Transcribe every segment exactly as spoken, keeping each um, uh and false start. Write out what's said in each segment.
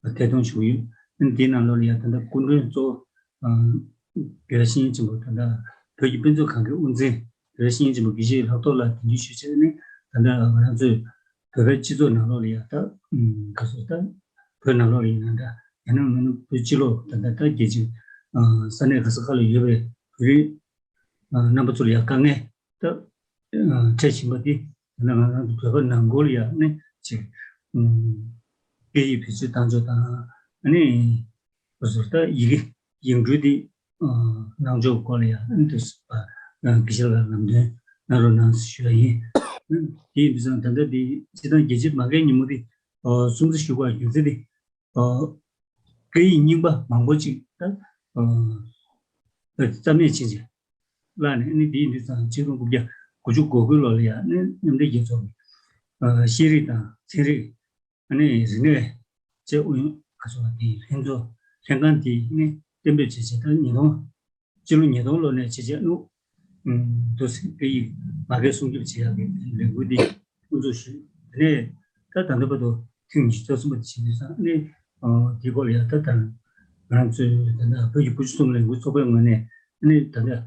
ཐད་གཏོང་ཞུ་གི་ཡོད། ཨ་ནི་དེའི་ནང་ལོགས་ལ་ཡང་ད་ལྟ་སྐུ་མགྲོན་གཙོ་བོ་རྒྱལ་བ་བཤེས་གཉེན་ཆེན་པོ་ད་ལྟ་བོད་ཀྱི་དཔེ་མཛོད་ཁང་གི་དབུ་འཛིན་རྒྱལ་བ་བཤེས་གཉེན་ཆེན་པོ་དགེ་བཤེས་ལྷག་རྡོར་ལགས་དེ་འདྲ་ཞུ་བྱས་ནས་ད་ལྟ་ང་རང་ཚོའི་བོད་པའི་སྤྱི་ཚོགས་ནང་ལོགས་ལ་ཡང་ད་ག་ཚོད་ད་བོད་ནང་ལོགས་ལ་ཡིན་ན་འདྲ་ཡང་ན་མིན་ན་བོད་ཕྱི་ལོགས་ད་ལྟ་ད་རྒྱལ་སྤྱི་ས་གནས་ག་ས་ག་ལ་ཡོད་པའི་བོད་རིགས་རྣམ་པ་ཚོ་ལ་ཡང་དཀའ་ངལ་ད་འཕྲད་བཞིན་པ་འདི་ད་ང་རང་ཚོ་བོད་པ་ནང་ཁུལ་ལ་ཡང་ནས་ཅིག་སྐད་ཡིག་བེད་སྤྱོད་བཏང་ཕྱོགས་དང་ཨ་ནི་སོ་སོར་ད་ཡི་གེ་ཡིག་འབྲུ་འདི་གནང་ཕྱོགས་སྐོར་ལ་ཡང་ཨ་ནི་དུས་སུ་དགེ་བཤེས་ལ་ལམ་སྟོན་གནང་རོགས་གནང་ཞུ་ཡ་ཡིན། དེ་ཡིན་དུས་ཙང་ད་ལྟ་འདི་སྤྱི་བཏང་རྒྱལ་སྤྱིའི་མ་རྒན་ཉིན་མོ་འདི་སྲུང་བརྩི་ཞུ་དགོས་རྒྱུ་མཚན་འདི། སྐད་ཡིག་རྙིང་པ་མང་པོ་ཅིག་ད་རྩ་མེད་ཕྱིན་ཅིང་བརླགས་ནས་ཨ་ནི་དེ་ཡིན་དུས་ཙང་ཆིག་སྟོང་དགུ་བརྒྱ་དགུ་ཅུ་གོ་དགུ་ལོ་ལ་ཡང་ཨ་ནི་མཉམ་འབྲེལ་རྒྱལ་ཚོགས་ཀྱི་ཤེས་རིག་དང་ཚན་རིག་ཨ་ནི་རིག་གནས་བཅས་ཨུ་ཡོན་ག་ཚོད་པ་དེ་ལྷན་ཚོགས་ལྷན་ཁང་དེ་ཨ་ནི་གཏན་འབེབས་བྱས་བྱས་ད་ཉིས་སྟོང་སྤྱི་ལོ་ཉིས་སྟོང་ལོ་ནས་བྱས་བྱས་ཨ་ནི་འདུག་སེ་སྐད་ཡིག་མ་སྐད་སྲུང་སྐྱོབ་བྱེད་ཡག་གི་ལས་འགུལ་འདི་དབུ་འཛུགས་ཞུས། དེ་ནས་ད་ད་ལྟ་བར་དུ་ཐེངས་ཉི་ཤུ་རྩ་གསུམ་པ་དེ་བྱེད་དུས་ཙང་ཨ་ནི་འདིའི་སྐོར་ལ་ཡང་ད་ད་ང་རང་ཚོའི་ད་ལྟ་བོད་ཀྱི་བུ་བཅུ་གསུམ་ལས་འགུལ་ཚོགས་པའི་ངོས་ནས་ཨ་ནི་ད་ལྟ་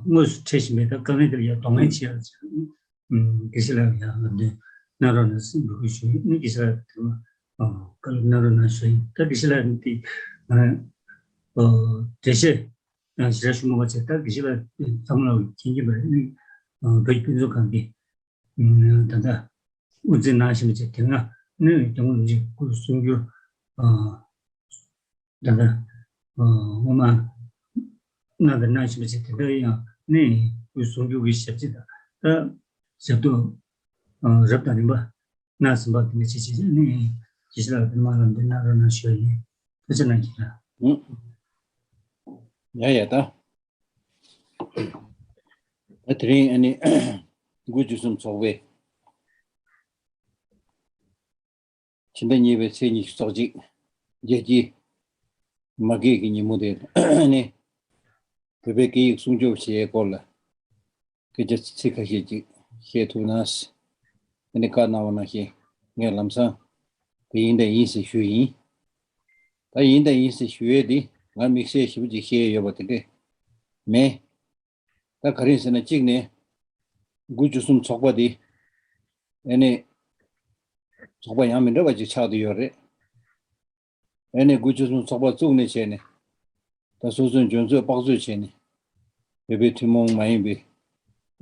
དངོས་སུ་འཕྲད་བཞིན་པའི་ད་དཀའ་ངལ་དེ་ལ་ཡང་གདོང་ལེན་བྱེད་ཡག་ཆེད་དགེ་བཤེས་ལགས་ཡང་ལམ་སྟོན་གནང་རོགས་གནང་ཟེར་འབོད་སྐུལ་ཞུ་ཡིན། ཨ་ནི་དགེ་བཤེས་ལགས་དེ་མ་བཀའ་སློབ་གནང་རོགས་གནང་ཞུ་ཡིན། ད་དགེ་བཤེས་ལགས་དེ་ང་འགྲེལ་བཤད་ཡང་ཞེ་དྲག་ཞུ་མ་དགོས་ཚེ་ད་དགེ་བཤེས་ལགས་ཚང་མ་ལ་མཁྱེན་གྱི་མ་རེད། ཨ་ནི་བོད་ཀྱི་དཔེ་མཛོད་ཁང་གི་ད་ལྟ་དབུ་འཛིན་གནང་བཞིན་པ་བྱས་དེ་སྔ་ནས་སྐྱབས་མགོན་རིན་པོ་ཆེའི་སྐུ་གསུང་སྒྱུར་ད་ལྟ་སྔོན་མ་གནང་དང་གནང་བཞིན་པ་བྱས་དེ་ལྟར་ཡང་ནས་སྐུ་གསུང་སྒྱུར་གྱི་ཞབས་ཕྱི་དང་ད་ཞབས་ཏོག་རབ་དང་རིམ་པ་གནང་ཟིན་པ་དེ་འདྲ་བྱས་བྱས་ནས་དགེ་བཤེས་ལགས་དེ་མ་ལམ་དེ་གནང་རོགས་གནང་ཞུ་བ་ཡིན། ཐུགས་རྗེ་གནང་གི་ལགས། ཡ་ཡ་ད། ད་དེ་རིང་ཨ་ནི་དགུ་བཅུ་གསུམ་ཚོགས་པའི་ཕྱི་ཟླ་གཉིས་པའི་ཚེས་ཉི་ཤུ་རྩ་གཅིག་རྒྱལ་སྤྱིའི་མ་སྐད་ཀྱི་ཉིན་མོ་དེ་ཨ་ནི་བོད་པའི་སྐད་ཡིག་སྲུང་སྐྱོབ་བྱེད་ཡའི་སྐོར་ལ་སྐད་ཆ་ཚིག་ཁ་ཤས་ཅིག་བཤད་ཐུབ་ན་ཟེར་ཨ་ནི་བཀའ་གནང་བ་ནང་བཞིན་ངས་ལམ་སང་དེ་ཡིན་དང་ཡིན་ཟེར་ཞུས་ཡིན། ད་ཡིན་དང་ཡིན་ཟེར་ཞུ་ཡས་དེ་ང་དམིགས་བསལ་ཞིབ་ཅིག་བཤད་ཡས་ཡོད་པ་དེ་འདྲས་མེད། ད་ག་རེ་ཟེར་ན་གཅིག་ནས་དགུ་བཅུ་གསུམ་ཚོགས་པ་དེ་ཨ་ནི་ཚོགས་པ་ཡང་མི་འདྲ་བ་ཅིག་ཆགས་བསྡད་ཡོད་རེད། ཨ་ནི་དགུ་བཅུ་གསུམ་ཚོགས་པ་བཙུགས་ནས་བྱས་ནས་ད་སོ་སོའི་འཇོན་ཚོད་དཔག་ཚོད་བྱས་ནས་བོད་པའི་ཐུན་མོང་མ་ཡིན་པའི་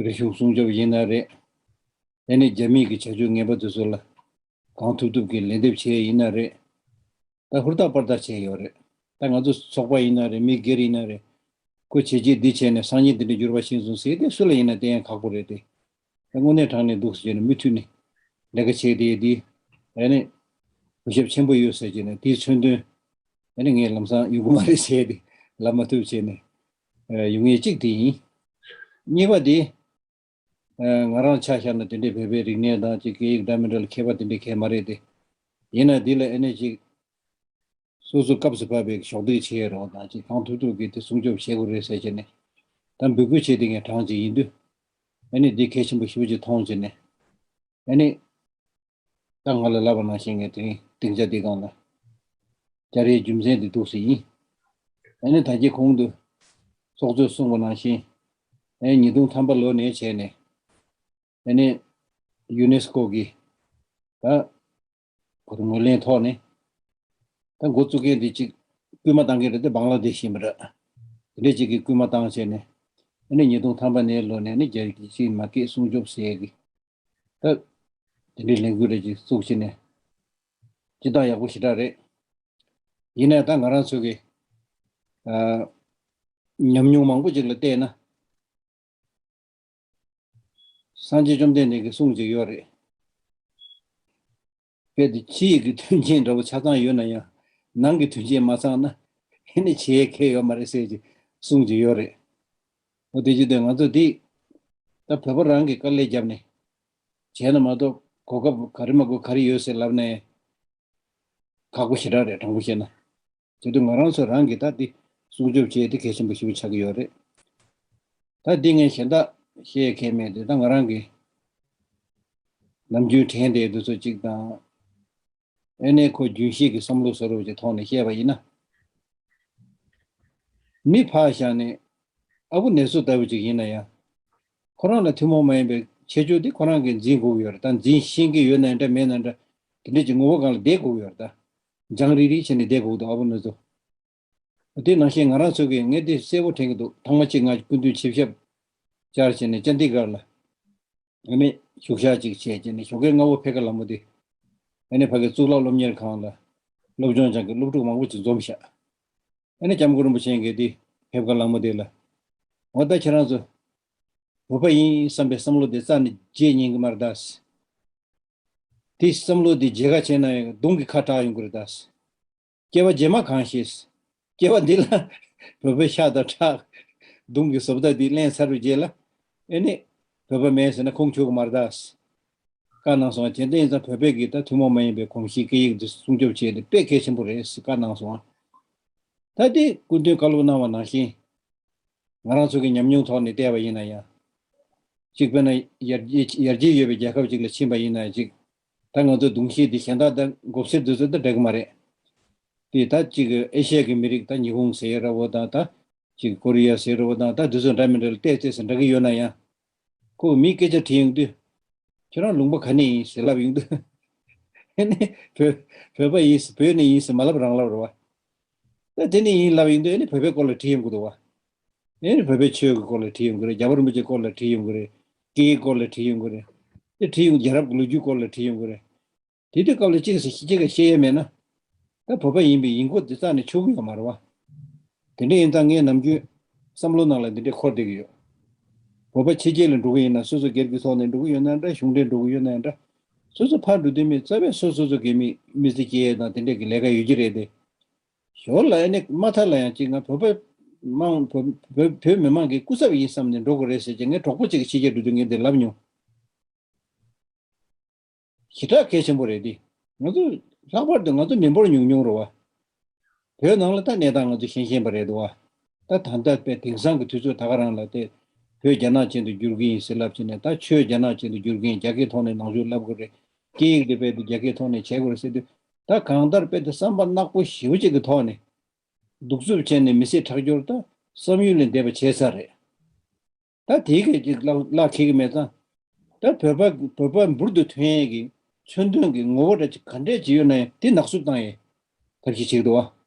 རིག་གཞུང་སྲུང་སྐྱོབ་ཡིན་ན་རེད། ཨ་ནི་རྒྱ་མིའི་གི་བྱ་སྤྱོད་ངན་པ་དེ་ཚོ་ལ་གང་ཐུབ་ཐུབ་ཀྱིས་ལན་འདེབས་བྱས་ཡིན་ན་རེད། ད་ཧུར་ཐག་པར་ཐག་བྱས་ཡོད་རེད། ད་ང་ཚོ་ཚོགས་པ་ཡིན་ན་རེད། མི་སྒེར་ཡིན་ན་རེད། ཁོ་བྱས་རྗེས་འདི་བྱས་ནས་སང་ཉིན་འདི་འདྲ་འགྱུར་བ་ཕྱིན་སོང་ཟེར་དེ་སུ་ལ་ཡིན་ན་བསྟན་ཡ་ཁག་པོ་རེད་དེ། ད་དངོས་གནས་དྲང་གནས་འདུག་ཟེར་ནས་མུ་མཐུད་ནས་ལས་ཀ་བྱས་དེ་འདི་ཨ་ནི་གུས་ཞབས་ཆེན་པོ་ཡོད་ཟེར་གྱི་ནས་དེའི་མཚོན་དོན་ཨ་ནི་ངས་ལམ་སང་ཡོང་གི་མ་རེད་ཟེར་དེ་ལབ་མ་ཐུབ་བྱས་ནས་ཡོང་ངེས་གཅིག་དེ་ཡིན། གཉིས་པ་དེ། ང་རང་ཆ་བཞག་ན་དེ་འདྲའི་བོད་པའི་རིག་གནས་དང་ཅིག་སྐད་ཡིག་འདྲ་མི་འདྲ་ལ་མཁས་པ་དེ་འདྲའི་གང་ཡང་མ་རེད་དེ། ཡིན་ན་འདི་ལ་ཨ་ནི་ཅིག་སོ་སོ་སྐབས་སུ་བབས་པའི་གཞོགས་འདེགས་བྱེད་ཡས་རོགས་དང་ཅིག་གང་ཐུབ་ཐུབ་ཀྱིས་དེ་སྲུང་སྐྱོབ་བྱེད་དགོས་རེད་ཟེར་བྱས་ནས་ད་འབོད་སྐུལ་བྱས་དེ་ངས་གྲངས་ཅིག་ཡིན་དུས་ཨ་ནི་འདི་གལ་ཆེན་པོ་ཞེ་པོ་ཅིག་མཐོང་བྱས་ནས་ཨ་ནི། ད་ང་ལ་ལབ་པ་ནང་བཞིན་ངས་དེ་རིང་སྡིངས་ཆ་འདི་སྒང་ལ་བཅར་ཡའི་རྒྱུ་མཚན་འདི་འདུག་སེ་ཡིན། ཨ་ནི་ད་གིན་གོང་དུ་ཚོགས་གཙོས་གསུངས་པ་ནང་བཞིན་ཨ་ནི་ཉིས་སྟོང་ཐམ་པ་ལོ་ནས་བྱས་ནས་ཨ་ནི་ཡུ་ནེ་སི་ཀོ་གི་ད་ཁོ་ཚོ་ངོས་ལེན་ཐོག་ནས་ད་འགོ་བཙུགས་མཁན་འདི་གཅིག་སྐུལ་མ་བཏང་མཁན་རེད་དེ་བང་ལ་དེ་ཤི་ཡིན་པ་རེད། དེ་འདྲས་གཅིག་གིས་སྐུལ་མ་བཏང་བྱས་ནས་ཨ་ནི་ཉིས་སྟོང་ཐམ་པ་ནས་ལོ་ནས་ཨ་ནི་རྒྱལ་སྤྱིའི་མ་སྐད་སྲུང་སྐྱོབ་ཟེར་ཡས་ཀྱི་ད་དེ་འདྲའི་ལས་འགུལ་རེ་ཅིག་བཙུགས་བྱས་ནས་སྤྱིར་བཏང་ཡག་པོ་ཞེ་དྲག་རེད། ཡིན་ནའི་ད་ང་རང་ཚོ་གི་ཨ་ཉམས་མྱོང་མང་པོ་ཅིག་ལ་བལྟས་ན། སངས་རྒྱས་བཅོམ་ལྡན་འདས་ཀྱི་གསུང་ཅིག་ཡོད་རེད། དཔེ་དེ་ཕྱི་ཡི་གི་མཐུན་རྐྱེན་འདྲ་པོ་ཆ་ཚང་ཡོད་ན་ཡང་ནང་གི་མཐུན་རྐྱེན་མ་ཚང་ན་ཨེ་ནི་བྱེད་ཡས་ཁེལ་ཡོད་མ་རེད་ཟེར་གྱི་གསུང་ཅིག་ཡོད་རེད། འོ་དེ་བྱེད་དུས་ང་ཚོ་འདི་ད་བོད་པ་རང་གིས་དཀའ་ལས་བརྒྱབ་ནས་བྱས་ན་མ་གཏོགས་གོ་སྐབས་ག་རེ་མ་དགོས་ག་རེ་ཡོད་ཟེར་ལབ་ནས་ཁག་པོ་ཞེ་དྲག་རེད། དྲང་པོ་བཤད་ན། བྱེད་དུས་ང་རང་ཚོ་རང་གིས་ད་འདི་སྲུང་སྐྱོབ་བྱེད་དེ་གལ་ཆེན་པོ་ཞེ་པོ་ཆགས་ཀྱི་ཡོད་རེད། ད་འདི་ངས་གཞན་དག་བཤད་མཁན་མེད་དེ་ད་ང་རང་གི་ནམ་རྒྱུན་དྲན་བསྡད་དུས་ཚོད་ཅིག་དང་། ཨེ་ནས་ཁོ་རྒྱུན་ཤེས་ཀྱི་བསམ་བློ་བཟོ་འདྲ་བོ་ཅིག་ཐོག་ནས་བཤད་པ་ཡིན་ན། མི་ཕར་བཞག་ནས་ཨ་བུ་ནེ་ཙོ་ལྟ་བུ་ཅིག་ཡིན་ན་ཡང་། ཁོ་རང་ལ་ཐུན་མོང་མ་ཡིན་པའི་ཁྱད་ཆོས་དེ་ཁོ་རང་གིས་འཛིན་དགོས་ཀྱི་ཡོད་རེད། ད་འཛིན་ཤེས་ཀྱི་ཡོད་ན་འདྲ་མེད་ན་འདྲ། དེ་འདྲ་ཅིག་ངོ་བོ་སྒང་ལ་བསྡད་དགོས་ཀྱི་ཡོད་རེད། ད་སྦྱང་རིག་རིག་བྱས་ནས་བསྡད་དགོས་འདུག་ཨ་བུ་ནེ་ཙོ། དེ་ནང་བཞིན་ང་རང་ཚོ་གིས་ངས་དེ་གསལ་པོ་དྲན་གྱི་འདུག་ཐེངས་མ་གཅིག་ང་སྐུ་མདུན་ཆིབས་ཞབས་བཅར་བྱས་ནས་ཅན་དི་གྷར་ལ། ཨ་ནི་བཞུགས་ཤག་ཅིག་བྱས་བྱས་ནས་ཞོགས་ཀའི་སྔ་པོ་ཕེབས་ཀ་ལ་མོ་དེ། ཨ་ནི་ཕ་གི་གཙུག་ལག་སློབ་གཉེར་ཁང་ལ་སློབ་སྦྱོང་སྦྱང་གི་སློབ་ཕྲུག་མང་པོ་ཅིག་འཛོམས་ཤག་ཨ་ནི་སྐྱབས་མགོན་རིན་པོ་ཆེ་གིས་དེ་ཕེབས་ཀ་ལ་མོ་དེ་ལ། འོ་ད་ཁྱེད་རང་ཚོ་བོད་པ་ཡིན་བསམ་པའི་བསམ་བློ་དེ་རྩ་ནས་བརྗེད་ཉན་གི་མ་རེད་ད། དེ་བསམ་བློ་དེ་བརྗེད་ག་བྱས་ན་ཡང་གདོང་གི་ཁ་གྲག་ཡོང་གི་རེད་ད། སྐྱེ་བ་རྗེས་མ་གང་ཤེས། སྐྱེ་བ་འདི་ལ་བོད་པའི་ཤ་དང་ཁྲག་གདོང་གི་བཟོ་ལྟ་འདི་ལེན་ཚར་བའི་རྗེས་ལ། ཨེ་ནི་བོད་པ་མེད་ཟེར་ན་ཁུངས་འཁྱོལ་གི་མ་རེད་ད། བཀའ་གནང་སོང་བ་དེ་འདྲ་ཡིན་ཙང་བོད་པའི་གི་ད་ཐུན་མོང་མ་ཡིན་པའི་གོམས་གཤིས་སྐད་ཡིག་འདི་སྲུང་སྐྱོབ་བྱེད་ཡ་དེ་དཔེ་གལ་ཆེན་པོ་རེད་ཟེར་བཀའ་གནང་སོང་བ། ད་དེ་སྐུ་མདུན་བཀའ་སློབ་གནང་བ་ནང་བཞིན། ང་རང་ཚོ་གི་ཉམས་མྱོང་ཐོག་ནས་བལྟས་པ་ཡིན་ན་ཡང་། གཅིག་དཔེར་ན་ཡར་རྒྱས་ཡར་རྒྱས་ཡོད་པའི་རྒྱལ་ཁབ་ཅིག་ལ་ཕྱིན་པ་ཡིན་ན་ཅིག་ད་ང་ཚོ་གདུང་ཤེས་འདི་གཞན་དག་དང་མགོ་སེར་འདི་ཚོ་དང་འདྲ་གི་མ་རེད། དེ་ད་ཅིག་ཨེ་ཤ་ཡ་གི་མི་རིགས་ད་ཉི་ཧོང་ཟེར་ཡ་འདྲ་བོ་དང་ད་ཅིག་ཀོ་རི་ཡ་ཟེར་འདྲ་བོ་དང་ད་འདི་ཚོ་འདྲ་མི་འདྲ་ལ་བལྟས་བལྟས་ཟེར་འདྲ་གི་ཡོད་ན་ཡང་། ཁོ་མིས་སྐད་ཆ་དྲིས་ཡོང་དུས། ཁྱེད་རང་ལུང་པ་ག་ནས་ཡིན་ཟེར་ལབ་ཡོང་དུས། ཨེ་ནི་བོད་བོད་པ་ཡིན་ཟེར་བོད་ནས་ཡིན་ཟེར་མ་ལབ་རང་ལབ་རེད་བ། ད་དེ་ནས་ཡིན་ལབ་ཡོང་དུས་ཨེ་ནི་བོད་པའི་སྐོར་ལ་དྲིས་ཡོང་གི་འདུག་བ། ཨེ་ནི་བོད་པའི་ཆོས་ཀྱི་སྐོར་ལ་དྲིས་ཡོང་གི་རེད། རྒྱལ་བ་རིན་པོ་ཆེའི་སྐོར་ལ་དྲིས་ཡོང་གི་རེད། སྐད་ཡིག་སྐོར་ལ་དྲིས་ཡོང་གི་རེད། དེ་དྲིས་ཡོང་རྒྱལ་རབས་ཀྱི་ལོ་རྒྱུས་སྐོར་ལ་དྲིས་ཡོང་གི་རེད། དེ་དུས་སྐབས་ལ་གཅིག་ཟེར་གཅིག་ག་བཤད་ཡས་མེད་ན། ད་བོད་པ་ཡིན་པའི་ཡིན་ཁུངས་དེ་རྩ་ནས་ཆོག་གི་ཡོད་མ་རེད་བ། དེ་འདྲ་ཡིན་ཙང་ངའི་ནམ་རྒྱུན་བསམ་བློ་ནང་ལ་འདི་འདྲས་འཁོར་བསྡད་ཀྱི་ཡོད། བོད་པ་ཕྱི་རྒྱལ་ལ་འགྲོ་གི་ཡིན་ན་སོ་སོ་སྒེར་གྱི་ཐོག་ནས་འགྲོ་གི་ཡོད་ན་འདྲ། གཞུང་འབྲེལ་འགྲོ་གི་ཡོད་ན་འདྲ། སོ་སོ་ཕར་འགྲོ་དུས་མི་རྩ་བའི་སོ་སོ་སོ་སྒེར་མི་མི་ཚེ་སྐྱེལ་ཡས་དང་དེ་འདྲས་ཀྱི་ལས་ཀ་ཡོད་ཀྱི་རེད་དེ། ཞོར་ལ་ཨ་ནི་མ་མཐའ་ལ་ཡང་ཅིག་ང་བོད་པ་མང་བོད་བོད་བོད་མི་མང་གི་སྐུ་ཚབ་ཡིན་བསམ་ནས་འགྲོ་དགོས་རེད་ཟེར་གྱི་ངའི་གྲོགས་པོ་གཅིག་གིས་ཕྱི་རྒྱལ་འགྲོ་དུས་ངས་འདི་ལབ་མྱོང་། ཞེ་དྲག་གལ་ཆེན་པོ་རེད་དེ། ང་ཚོ་ལྷག་པར་དུ་ང་ཚོ་མི་འབོར་ཉུང་ཉུང་རེད་བ། བོད་ནང་ལ་ད་གནས་སྟངས་ང་ཚོ་ཤེས་ཤེས་པ་རེད་འདུག་བ། ད་ད་ལྟ་དཔེ་དེང་སང་གི་དུས་ཚོད་ད་ག་རང་ལ་དེ། བོད་རྒྱ་ནག་ཅན་དུ་འགྱུར་གྱི་ཡིན་ཟེར་ལབ་བྱས་ནས་ད་ཆོས་རྒྱ་ནག་ཅན་དུ་འགྱུར་གྱི་ཡིན། རྒྱ་སྐད་ཐོག་ནས་ནང་ཆོས་ལབ་དགོས་རེད། སྐད་ཡིག་དེ་དཔེ་དེ་རྒྱ་སྐད་ཐོག་ནས་བྱེད་དགོས་རེད་ཟེར་དུས། ད་གང་ལྟར་དཔེ་དེ་བསམ་པ་ནག་པོ་ཞེ་པོ་ཅིག་གི་ཐོག་ནས། གདུག་རྩུབ་བྱས་ནས་མི་ཚེ་ཁྲག་སྦྱོར་ད་བསམ་ཡུལ་ལས་འདས་པ་བྱས་ཚར་རེད། ད་དེའི་གི་ཅིག་བླ་བླ་འཁེལ་གི་མེད་ཙང་། ད་བོད་པ་བོད་པ་འབུར་དུ་ཐོན་ཡས་ཀྱི་མཚོན་དོན་གྱི་ངོ་བོ་འདྲ་ཅིག་ག་འདྲས་ཅིག་ཡོད་ན་ཡང་དེ་ནག་བསུབ་བཏང་ཡས་ཐབས་ཤེས་བྱེད་ཀྱི་འདུག་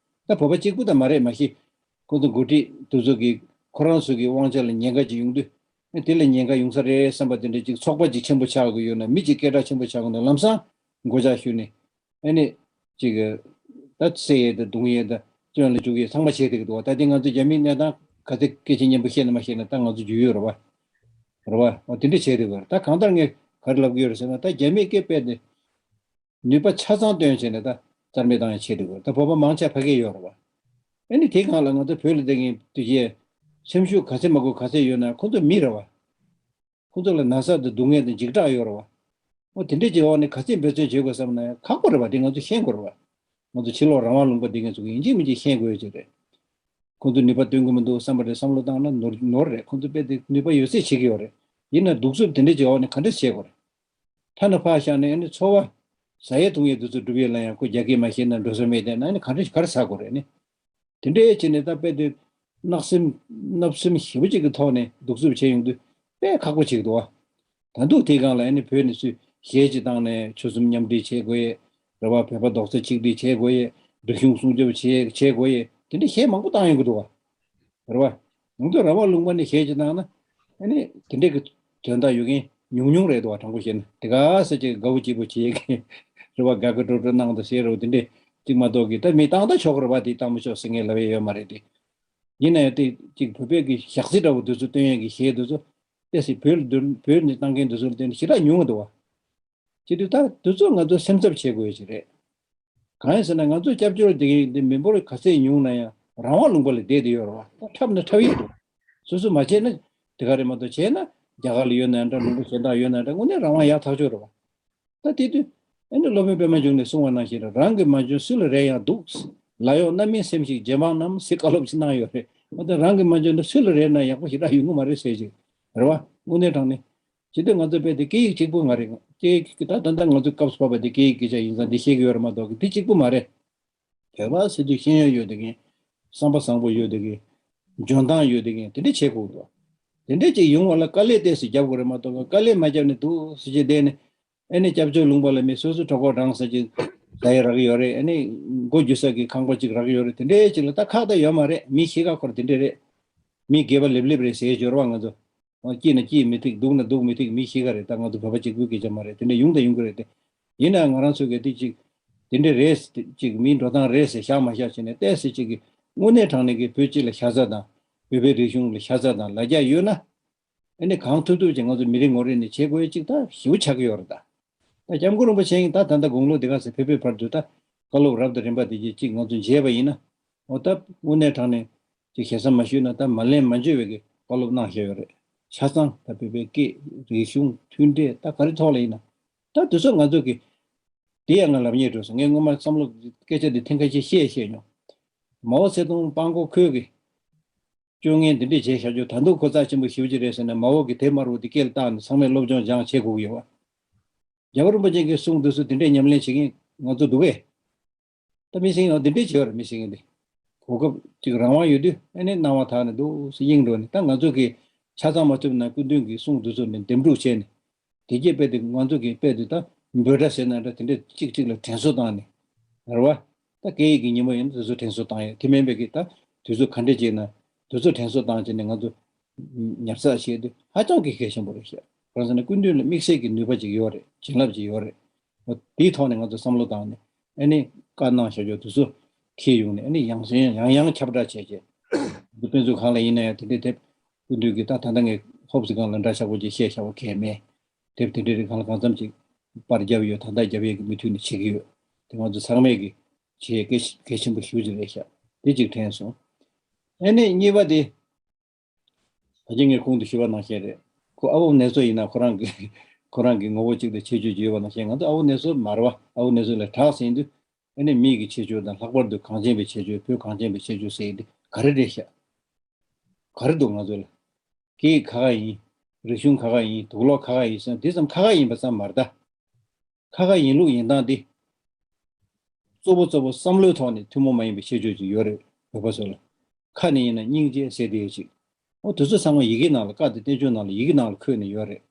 བ། ད་བོད་པ་གཅིག་པུ་ད་མ་རེད་མ་གཞི། ཁོ་ཚོ་འགོ་ཁྲིད་དེ་ཚོ་གི་ཁོ་རང་ཚོ་གི་དབང་ཆ་ལ་ཉེན་ཁ་ཅིག་ཡོང་དུས། དེ་ལ་ཉེན་ཁ་ཡོང་ས་རེད་བསམ་པ་དེ་འདྲས་ཅིག་ཚོགས་པ་ཅིག་ཆེན་པོ་ཆགས་དགོས་ཡོད་ན་མི་ཅིག་སྐད་གྲགས་ཆེན་པོ་ཆགས་དགོས་ན་ལམ་སང་མགོ་བཅག་ཞུས་ནས། ཨ་ནི། ཅིག་ད་བསད་ཡས་དང་རྡུང་ཡས་དང་བཙོན་ལ་བཅུག་ཡས་ཚང་མ་བྱས་བསྡད་ཀྱི་འདུག་བ། ད་དེ་ང་ཚོ་རྒྱ་མིའི་གནས་སྟངས་ག་ཚད་སྐད་ཆ་སྙན་པོ་བཤད་ན་མ་བཤད་ན་ད་ང་ཚོ་རྒྱུས་ཡོད་རེད་བ། རེད་བ། འོ་དེ་འདྲ་བྱས་བསྡད་ཀྱི་ཡོད་རེད། ད་གང་ལྟར་ངས་ག་རེ་ལབ་ཀྱི་ཡོད་རེད་ཟེར་ན་ད་རྒྱ་མིའི་སྐད་དཔེ་དེ་ནུས་པ་ཆ་ཚང་བཏོན་བྱས་ནས་ད་རྩ་མེད་བཏང་ཡས་བྱས་བསྡད་ཀྱི་ཡོད་རེད། ད་བོད་པ་མང་ཆེ་ཕ་གིར་ཡོད་རེད་བ། ཨ་ནི་དེ་སྒང་ལ་ང་ཚོ་བོད་ལ་བསྡད་མཁན་དེ་གས་སེམས་ཤུགས་ག་ཚད་མ་དགོས་ག་ཚད་ཡོད་ན་ཁོ་ཚོ་མི་རེད་བ། ཁོ་ཚོ་ལ་ན་ཚ་དང་སྡུག་བསྔལ་དང་འཇིགས་སྐྲག་ཡོད་རེད་བ། འོ་དེ་འདྲས་ཀྱི་འོག་ནས་ག་ཚད་འབད་བརྩོན་བྱེད་དགོས་བསམ་ན་ཡང་ཁག་པོ་རེད་བ། དེ་ང་ཚོ་ཤེས་དགོས་རེད་བ། ང་ཚོ་ཕྱི་ལོགས་རང་དབང་ལུང་པ་འདི་ངེད་ཚོ་གི་ཡིན་གཅིག་མིན་གཅིག་ཤེས་དགོས་ཡོད་ཅིག་རེད། ཁོ་ཚོ་ནུས་པ་བཏོན་གི་མི་འདུག་བསམ་པ་རེད། བསམ་བློ་བཏང་ན་ནོར་ནོར་རེད། ཁོ་ཚོ་དཔེ་དེ་ནུས་པ་ཡོད་ཚད་བྱེད་ཀྱི་ཡོད་རེད། ཡིན་ན་གདུག་རྩུབ་དེ་འདྲས་ཀྱི་འོག་ནས་ག་འདྲས་བྱེད་དགོས་རེད། ཐ་ན་ཕར་བཞག་ནས་ཨ་ནི་འཚོ་བ་ཟ་ཡས་འཐུང་ཡས་དེ་ཚོ་སྒྲུབ་ཡས་ལ་ཡང་ཁོ་རྒྱ་སྐད་མ་ཤེས་ན་འགྲོ་ས་མེད་དེ་ན་ཨ་ནི་ག་འདྲས་ག་རེ་ཟ་དགོས་རེད་ནི། དེ་འདྲའི་བྱས་ནས་ད་དཔེ་དེ་བརྣག་སེམས་བརྣབ་སེམས་ཞེ་པོ་ཅིག་གི་ཐོག་ནས་གདུག་རྩུབ་བྱས་ཡོང་དུས་དཔེ་ཁག་པོ་ཅིག་འདུག་བ། ད་དུང་དེའི་སྒང་ལ་ཨ་ནི་བོད་ནས་ཚུར་གཞས་ཅིག་བཏང་ནས་ཆོལ་གསུམ་མཉམ་འབྲེལ་བྱེད་དགོས་ཡས་རེད་བ། བོད་པ་རྡོག་རྩ་གཅིག་སྒྲིལ་བྱེད་དགོས་ཡས། རིག་གཞུང་སྲུང་སྐྱོབ་བྱེད་བྱེད་དགོས་ཡས་དེ་འདྲའི་གཞས་མང་པོ་བཏང་ཡོང་གི་འདུག་བ། རེད་བ། ང་ཚོ་རང་དབང་ལུང་པ་ནས་གཞས་ཅིག་བཏང་ན། ཨ་ནི་དེ་འདྲའི་གི་དོན་དག་ཡོད་མཁན་ཉུང་ཉུང་རེད་འདུག་བ། དྲང་པོ་བཤད་ན་དེ་ག་ས་ཅིག་དགའ་བོ་སྐྱིད་པོ་བྱེད་ཀྱི་རེད་བ། དགའ་དགའ་སྤྲོ་སྤྲོ་གནང་དང་བཤད་རོགས་དེ་འདྲས་ཅིག་མ་གཏོགས་ཀྱི་ད་མི་བཏང་ད་ཆོག་གི་རེད་བ། དེ་བཏང་མི་ཆོག་ཟེར་མཁན་ལབ་ཡས་ཡོད་མ་རེད་དེ། ཡིན་ན་ཡང་དེ་ཅིག་བོད་པའི་གི་ཞག་རྩི་འདྲ་བོ་དེ་ཚོ་སྟོན་ཡས་ཀྱི་གཞས་དེ་ཚོ་ཏོག་ཙམ་བོད་ལ་བསྡུར་བོད་ནས་བཏང་མཁན་དེ་ཚོ་ལ་བརྟེན་ནས་ཞེ་དྲག་ཉུང་བ་འདུག་བ། བྱེད་དུས་ད་དེ་ཚོ་ང་ཚོ་སེམས་འཚབ་བྱེད་དགོས་ཡ་ཅིག་རེད། གང་ཡིན་ཟེར་ན་ང་ཚོ་སྐྱབས་བཅོལ་བསྡད་མཁན་འདི་མི་འབོར་ག་ཚད་ཉུང་ན་ཡང་རང་དབང་ལུང་པ་ལ་བསྡད་དེ་ཡོད་རེད་བ། ད་འཁྲབ་ན་འཁྲབ་ཡས་འདུག་སོ་སོ་མ་བྱས་ན་དེ་ག་རེད་མ་གཏོགས་བྱས་ན་རྒྱ་གར་ལ་ཡོད་ན་ཡང་འདྲ། ལུང་པ་གཞན་དག་ཡོད་ན་འདྲ། དངོས་གནས་རང་དབང་ཡག་ཐག་ཆོད་རེད་བ། ད་དེ་དུས་ཨ་ནི་སློབ་དཔོན་པད་མ་འབྱུང་གནས་གསུངས་པ་ནང་བཞིན་རང་གི་མ་འཇོན་སུ་ལ་རེ་ཡང་འདུག་ལ་ཡོང་རྣམ་སྨིན་སེམས་ཤིག་རྗེ་འབངས་རྣམས་ཟེར་བཀའ་སློབ་ཅིག་གནང་ཡོད་རེད། འོ་ད་རང་གི་མ་འཇོན་ན་སུ་ལ་རེ་ན་ཡག་པོ་ཞེ་དྲག་ཡོང་གི་མ་རེད་ཟེར་ཅིག་རེད་བ། དངོས་གནས་དྲང་གནས། བྱེད་དུས་ང་ཚོ་དཔེ་དེ་སྐད་ཡིག་གཅིག་པུ་ང་རེད། སྐད་ཡིག་གི་ད་ད་ལྟ་ང་ཚོའི་སྐབས་སུ་བབས་པ་དེ་སྐད་ཡིག་སྐད་ཆ་ཡིན་ཙང་འདི་ཤེས་ཀྱི་ཡོད་རེད་མ་གཏོགས་འདི་གཅིག་པུ་མ་རེད། བོད་པ་ཟེར་དུས་ཤེས་ཡོན་ཡོད་བསྡད་མཁན། བསམ་པ་བཟང་པོ་ཡོད་བསྡད་མཁན། འཇོན་ཐང་ཡོད་བསྡད་མཁན་དེ་འདྲས་བྱེད་དགོས་འདུག་དེ་འདྲས་ཅིག་ཡོང་བ་ལ་དཀའ་ལས་ཏོག་ཙམ་རྒྱབ་དགོས་རེད་མ་གཏོགས་དཀའ་ལས་མ་རྒྱབ་ནས་འདུག་ཟེར་བྱས་བསྡད་ནས། ཨེ་ནས་སྐྱབས་བཅོལ་ལུང་པ་ལ་མི་སོ་སོ་གྲོད་ཁོག་འགྲངས་ས་ཅིག་ཟ་ཡི་རག་གི་ཡོད་རེད། ཨེ་ནས་སྒོ་རྒྱུ་ས་གི་ཁང་པ་ཅིག་རག་གི་ཡོད་རེད། དེ་འདྲས་ཅིག་ལ་ད་ཁག་ད་ཡོད་མ་རེད། མི་ཤི་ཁ་ཁོར་དེ་འདྲས་རེད། མི་རྒས་པ་ལེབ་ལེབ་རེད་ཟེར་སྦྱོར་བ་ང་ཚོ། སྐྱིད་ན་སྐྱིད་མི་ཐིག་སྡུག་ན་སྡུག་མི་ཐིག་མི་ཤི་ཁ་རེད། ད་ང་ཚོ་བོད་པ་གཅིག་པུའི་སྐད་ཆ་མ་རེད། དེ་འདྲས་ཡོང་དང་ཡོང་གི་རེད་དེ། ཡིན་ན་ང་རང་ཚོ་གི་དེ་ཅིག་དེ་འདྲས་རེད་ཅིག་མིའི་འགྲོ་སྟངས་རེད་ཟེར་བཞག་མ་བཞག་བྱས་ནས་ཏོག་ཙམ་ཅིག་གི་དངོས་གནས་དྲང་གནས་ཀྱི་བོད་སྤྱི་ལ་ཤ་ཚ་དང་བོད་པའི་རིག་གཞུང་ལ་ཤ་ཚ་དང་ལ་རྒྱ་ཡོད་ན། ཨ་ནི་གང་ཐུབ་ཐུབ་ཅིག་ང་ཚོ་མི་རེ་ངོ་རེ་ནས་བྱེད་དགོས་ཡ་ཅིག་ད་ཞེ་པོ་ཆགས་ཀྱི་ཡོད་རེད་ད། ད་སྐྱབས་མགོན་རིན་པོ་ཆེ་ཡིན་ད་ད་ལྟ་དགུང་ལོ་འདི་ག་ཚེ་ཕེབས་ཕེབས་བར་དུ་ད་བཀའ་སློབ་རབ་དང་རིམ་པ་འདི་གྱིས་ཅིག་ང་ཚོ་མཇལ་བ་ཡིན་ན། འོ་ད་དངོས་གནས་དྲང་གནས་ཅིག་ཞེ་ས་མ་ཞུས་ན་ད་མ་ལན་མ་འཇོག་པའི་གི་བཀའ་སློབ་གནང་བཞག་ཡོད་རེད། ཆ་ཚང་ད་བོད་པའི་སྐད་རིག་གཞུང་མཐུན་འབྲེལ་ད་ག་རེ་ཐོག་ལ་ཡིན་ན། ད་དུས་ཚོད་ང་ཚོ་གི་དེ་ཡང་ང་ལབ་ཉེས་འགྲོ་སོང་། ངས་སྔོན་མ་བསམ་བློ་སྐད་ཆ་འདི་ཐེངས་ཁ་ཤས་བཤད་བཤད་མྱོང་། མའོ་ཙེ་ཏུང་སྤང་གོ་ཁོལ་གི་སྤྱོད་ངན་འདི་འདྲས་བྱས་བཞག་རྒྱུ་ད་དུང་གོ་རྩ་ཆེན་པོ་ཞེ་པོ་ཅིག་རེད་ཟེར་ནས་མའོ་གི་དེབ་དམར་པོ་འདི་སྐེ་ལ་བཏགས་ནས་ཚང་མས་སློབ་སྦྱོང་སྦྱང་བྱེད་དགོས་ཀྱི་ཡོད་པ། རྒྱལ་བ་རིན་པོ་ཆེ་གི་གསུང་འདི་ཚོ་འདི་འདྲས་ཉམས་ལེན་བྱེད་མཁན་ང་ཚོ་འདུག་གས། ད་མི་སེང་ཡང་འདི་འདྲས་བྱེད་པ་རེད། མི་སེང་ཡང་འདི་གོ་སྐབས་ཅིག་རང་དབང་ཡོད་དུས་ཨ་ནི་སྣང་བ་དག་ནས་འདུག་སེ་གཡེང་འགྲོ་ནས་ད་ང་ཚོ་གི་ཆ་ཚང་མ་ཐུབ་ན་སྐུ་མདུན་གྱི་གསུང་འདི་ཚོ་ནས་འདེམས་སྒྲུག་བྱས་ནས། དེ་རྗེས་དཔེ་དེ་ང་ཚོ་གི་དཔེ་དེ་ད་འབོད་སྒྲ་ཟེར་ན་འདྲ་དེ་འདྲས་གཅིག་གཅིག་ལ་དྲན་གསོ་བཏང་ནས། རེད་བ། ད་སྐད་ཡིག་གི་ཉིན་མོ་ཡིན་ན་དེ་ཚོ་དྲན་གསོ་བཏང་ཡོད། དེ་མིན་པའི་གི་ད་དུས་ཚོད་ག་འདྲས་ཅིག་ན་དུས་ཚོད་དྲན་གསོ་བཏང་བྱས་ནས་ང་ཚོ་ཉར་ཚགས་བྱེད་དུས་ཧ་ཅང་གི་གལ་ཆེན་པོ་རེད་ཤག་གང་ཟེར་ན་སྐུ་མདུན་ལ་དམིགས་བསལ་གྱི་ནུས་པ་ཅིག་ཡོད་རེད། བྱིན་རླབས་ཅིག་ཡོད་རེད། འོ་དེའི་ཐོག་ནས་ང་ཚོ་བསམ་བློ་བཏང་ནས་ཨ་ནི་བཀའ་གནང་བཞག་རྒྱུ་དེ་ཚོ་འཁྱེར་ཡོང་ནས་ཨ་ནི་ཡང་སེ་ཡང་ཡང་ཁྱབ་བསྒྲགས་བྱས་བྱས། དཔེ་མཛོད་ཁང་ལ་ཡིན་ན་ཡང་དེ་འདྲའི་དེབ་སྐུ་མདུན་གྱི་ད་ད་ལྟ་ངས་ཧོབ་སི་སྒང་ལ་འདྲ་ཆགས་པོ་ཅིག་བཤད་བཞག་པ་གལ་མེད། དེབ་དེ་འདྲའི་རིགས་སྒང་ལ་གང་འཚམ་ཅིག་པར་བརྒྱབ་ཡོད། ད་ལྟ་རྒྱབ་ཡས་ཀྱི་མུ་མཐུད་ནས་བྱེད་ཀྱི་ཡོད། དེ་ང་ཚོ་ཚང་མས་ཀྱི་བྱེད་ཡས་གལ་གལ་ཆེན་པོ་ཞེ་པོ་ཅིག་རེད་ཤག་དེ་གཅིག་དྲན་སོང་། ཨ་ནི་གཉིས་པ་དེ། ད་གིན་ངས་གོང་དུ་ཞུས་པ་ནང་བཞིན་རེད། ཁོ་ཨ་བོ་ནེ་ཙོ་ཡིན་ན་ཁོ་རང་གི་ཁོ་རང་གི་ངོ་བོ་གཅིག་དང་ཁྱད་ཆོས་ཅིག་ཡོད་པ་ནང་བཞིན་ང་ཚོ་ཨ་བོ་ནེ་ཙོ་མ་རེད་བ། ཨ་བོ་ནེ་ཙོ་ལས་དྲག་ཟིན་དུས་ཨ་ནི་མིའི་གི་ཁྱད་ཆོས་དང་ལྷག་པར་དུ་གངས་ཅན་པའི་ཁྱད་ཆོས། བོད་གངས་ཅན་པའི་ཁྱད་ཆོས་ཟེར་ཡས་འདི་ག་རེ་རེད་ཤག་ག་རེ་འདུག་ང་ཚོ་ལ། སྐད་ཡིག་ཁ་ཁ་ཡིན། རིག་གཞུང་ཁ་ཁ་ཡིན། དུག་ལོག་ཁ་ཁ་ཡིན་ཟེར་ན་འདི་ཙམ་ཁ་ཁ་ཡིན་པ་ཙམ་མ་རེད་ད། ཁ་ཁ་ཡིན་ལུགས་ཡིན་སྟངས་འདི། གཙོ་བོ་གཙོ་བོ་བསམ་བློའི་ཐོག་ནས་ཐུན་མོང་མ་ཡིན་པའི་ཁྱད་ཆོས་ཅིག་ཡོད་རེད་བོད་པ་ཚོ་ལ། ཁ་ནས་ཡིན་ན་སྙིང་རྗེ་ཟེར་དེ་ཅིག་འོ་དེ་ཚོ་ཚང་མ་ཡི་གེ་ནང་ལ། བཀའ་དང་བསྟན་བཅོས་ནང་ལ་ཡི་གེ་ནང་ལ་འཁོད་ནས་ཡོད་རེད།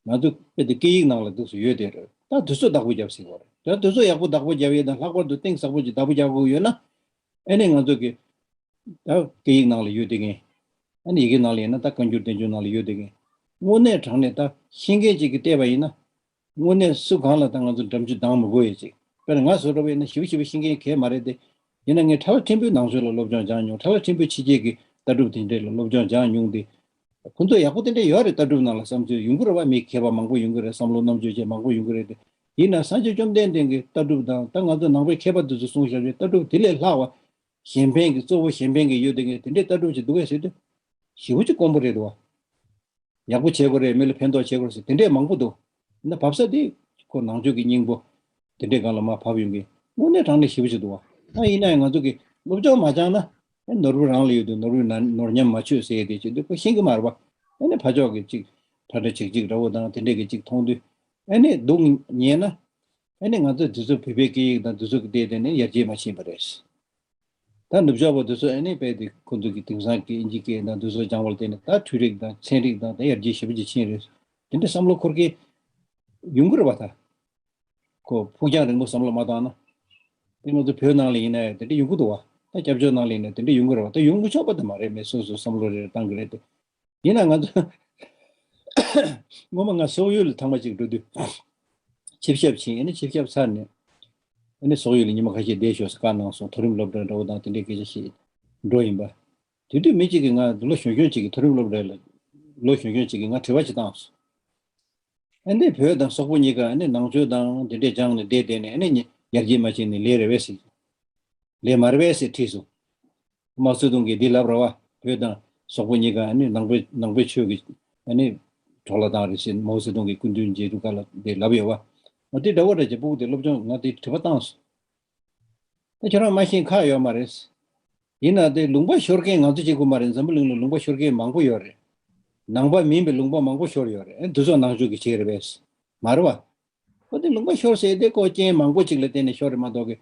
ང་ཚོ་དཔེ་དེ་སྐད་ཡིག་ནང་ལ་འདུག་སེ་ཡོད་དེ་རེད། ད་དེ་ཚོ་བདག་པོ་རྒྱབ་སྲིད་དགོས་རེད། ད་དེ་ཚོ་ཡག་པོ་བདག་པོ་རྒྱབ་ཡས་དང་ལྷག་པར་དུ་གཏིང་ཟབ་པོ་ཅིག་བདག་པོ་རྒྱག་དགོས་ཡོད་ན། ཨ་ནི་ང་ཚོ་གི་ད་སྐད་ཡིག་ནང་ལ་ཡོད་བསྡད་མཁན། ཨ་ནི་ཡི་གེ་ནང་ལ་ཡིན་ན་ད་བཀའ་འགྱུར་བསྟན་འགྱུར་ནང་ལ་ཡོད་བསྡད་མཁན། དངོས་གནས་དྲང་གནས་ད་ཤེས་མཁན་ཅིག་གིས་བལྟས་པ་ཡིན་ན། དངོས་གནས་སུ་གང་ལ་ད་ང་ཚོ་འགྲམ་ཆུ་ལྡང་མི་དགོས་ཡས་ཅིག་དཔེར་ན་ང་བཟོ་འདྲ་བོ་ཡིན་ན་ཞེ་པོ་ཞེ་པོ་ཤེས་མཁན་གང་ཡང་མ་རེད་དེ། ཡིན་ན་ངས་ཁྲ་ལ་ཕྲན་བུའི་ནང་ཆོས་ལ་སློབ་སྦྱོང་སྦྱངས་མྱོང་། ཁྲ་ལ་ཕྲན་བུའི་ཕྱི་རྒྱལ་གྱི་ལྟ་གྲུབ་དེ་འདྲས་ལ་སློབ་སྦྱོང་སྦྱངས་མྱོང་སྟེ། ཁོ་ཚོ་ཡག་པོ་དེ་འདྲས་ཡོད་རེད། ལྟ་གྲུབ་ནང་ལ་བསམ་ཚུལ་ཡོང་གི་རེད་བ། མི་མཁས་པ་མང་པོ་ཡོང་གི་རེད། བསམ་བློ་རྣམ་དཔྱོད་ཅན་མང་པོ་ཡོང་གི་རེད་དེ། ཡིན་ན་སངས་རྒྱས་བཅོམ་ལྡན་འདས་ཀྱི་ལྟ་གྲུབ་དང་ད་ང་ཚོ་ནང་པའི་མཁས་པ་དེ་ཚོ་གསུངས་བཞག་པའི་ལྟ་གྲུབ་དེ་ལས་ལྷག་པ། གཞན་ཕན་གྱི་གཙོ་བོ་གཞན་ཕན་གྱི་ཡོད་དེ་ངས་དེ་འདྲའི་ལྟ་གྲུབ་ཅིག་འདུག་གས་ཟེར་དུས། ཞེ་པོ་ཅིག་དཀོན་པོ་རེད་འདུག་བ། ཡག་པོ་བྱེད་དགོས་རེད། མི་ལ་ཕན་ཐོགས་བྱེད་དགོས་རེད་ཟེར་དེ་འདྲས་མང་པོ་འདུག་ཡིན་ན་བབས་ས་དེ་ཁོ་ནང་ཆོས་ཀྱི་སྙིང་པོ་དེ་འདྲས་སྒང་ལ་མར་བབས་ཡོང་གི། དངོས་གནས་དྲང་གནས་ཞེ་པོ་ཅིག་འདུག་བ། ད་ཡིན་ན་ཡང་ང་ཚོ་གི་སློབ་སྦྱོང་མ་སྦྱངས་ན་ཨེ་ནོར་བུ་རང་ལ་ཡོད་དུས་ནོར་བུའི་ནོར་ཉམས་མ་ཆོད་ཟེར་ཡས་དེ་བྱེད་དུས་ཁོ་ཤེས་ཀྱི་མ་རེད་བ། ཨ་ནི་ཕར་ཕྱོགས་ཀྱི་ཅིག་ཁྲ་ཁྲ་ཅིག་ཅིག་འདྲ་བོ་དང་དེ་འདྲས་ཀྱི་ཅིག་མཐོང་དུས་ཨ་ནི་སྡུག་བསྔལ་ན། ཨ་ནི་ང་ཚོ་འདི་ཚོ་བོད་པའི་སྐད་ཡིག་དང་འདི་ཚོ་གི་སྟེང་དེ་ནས་ཡར་རྒྱས་མ་ཕྱིན་པ་རེད། ད་ནུབ་ཕྱོགས་པ་དེ་ཚོ་ཨ་ནི་དཔེ་དེ་ཁོ་ཚོ་གི་དེང་སང་གི་ཨིན་ཇི་སྐད་དང་དེ་ཚོ་སྦྱང་བ་ལ་བརྟེན་ནས་ད་འཕྲུལ་རིག་དང་ཚན་རིག་དང་ད་ཡར་རྒྱས་ཞེ་པོ་ཅིག་ཕྱིན་རེད། དེ་འདྲ་བསམ་བློ་འཁོར་མཁན་ཡོང་གི་རེད་བ། ད་ཁོ་ཕུགས་རྒྱང་རིང་པོ་བསམ་བློ་མ་བཏང་ན། དེ་ང་ཚོ་བོད་ནང་ལ་ཡིན་ན་ཡང་དེ་འདྲ་ཡོང་གི་འདུག་བ། ད་སྐྱབས་བཅོལ་ནང་ལ་ཡིན་ན་དེ་འདྲ་ཡོང་གི་རེད་བ། ད་ཡོང་མི་ཆོག་པ་དེ་མ་རེད། མི་སོ་སོ་བསམ་བློ་རེ་རེ་བཏང་གི་རེད་དེ། ཡིན་ན་ང་ཚོ་སྔོན་མ་ང་སོག་ཡུལ་ལ་ཐེངས་མ་གཅིག་འགྲོ་དུས་ཆིབས་ཞབས་ཕྱིན། ཨ་ནི་ཆིབས་ཞབས་ཚར་ནས་ཨ་ནི་སོག་ཡུལ་ལ་ཉི་མ་ཁ་ཤས་བསྡད་ཤོག་ཟེར་བཀའ་གནང་སོང་། མཐོ་རིམ་སློབ་གྲྭ་འདྲ་བོ་དང་དེ་འདྲའི་སྐད་ཆ་བཤད་འགྲོ་ཡིན་པ། དེ་དུས་མི་གཅིག་གིས་ང་ལོ་གཞོན་གཞོན་གཅིག་གིས་མཐོ་རིམ་སློབ་གྲྭ་ལ་ལོ་གཞོན་གཞོན་གཅིག་གིས་ང་དྲི་བ་ཅིག་བཏང་སོང་། ཨ་ནི་བོད་དང་སོག་པོ་གཉིས་ཀ་ཨ་ནི་ནང་ཆོས་དང་དེ་འདྲས་སྦྱངས་ནས་བསྡད་བསྡད་ནས་ཨ་ནི་ཡར་རྒྱས་མ་ཕྱིན་ནས་ལས་རེད་པས་ཟེར། ལས་མ་རེད་པས་ཟེར་དྲིས་སོང་། མའོ་ཙེ་ཏུང་གིས་འདི་ལབ་རེད་བ། བོད་དང་སོག་པོ་གཉིས་ཀ་ཨ་ནི་ནང་པའི་ནང་པའི་ཆོས་ཀྱི་ཨ་ནི་འཕྲོ་བརླག་བཏང་རེད་ཟེར། མའོ་ཙེ་ཏུང་གི་སྐུ་མདུན་མཇལ་དུས་སྐབས་ལ་འདི་ལབ་ཡོད་བ། འོ་དེ་འདྲ་བོ་རེད་ཅེས་སྤུ་གུ་དེ་སློབ་སྦྱོང་ང་དེ་དྲི་བ་བཏང་སོང་། ད་ཁྱོད་རང་མ་ཤེས་ཁག་ཡོད་མ་རེད། ཡིན་ན་དེ་ལུང་པ་ཤོར་མཁན་ང་ཚོ་གཅིག་པུ་མ་རེད། འཛམ་བུ་གླིང་ལ་ལུང་པ་ཤོར་མཁན་མང་པོ་ཡོད་རེད། ནང་པ་མིན་པའི་ལུང་པ་མང་པོ་ཤོར་ཡོད་རེད། ཨ་འདི་ཚོ་ནང་ཆོས་ཀྱི་བྱེད་རེད་པས། མ་རེད་བ། ཨོ་དེ་ལུང་པ་ཤོར་ཟེར་དེ་ཀོ་རྐྱེན་མང་པོ་ཅིག་ལ་བརྟེན་ནས་ཤོར་རེད་མ་གཏོགས་གི་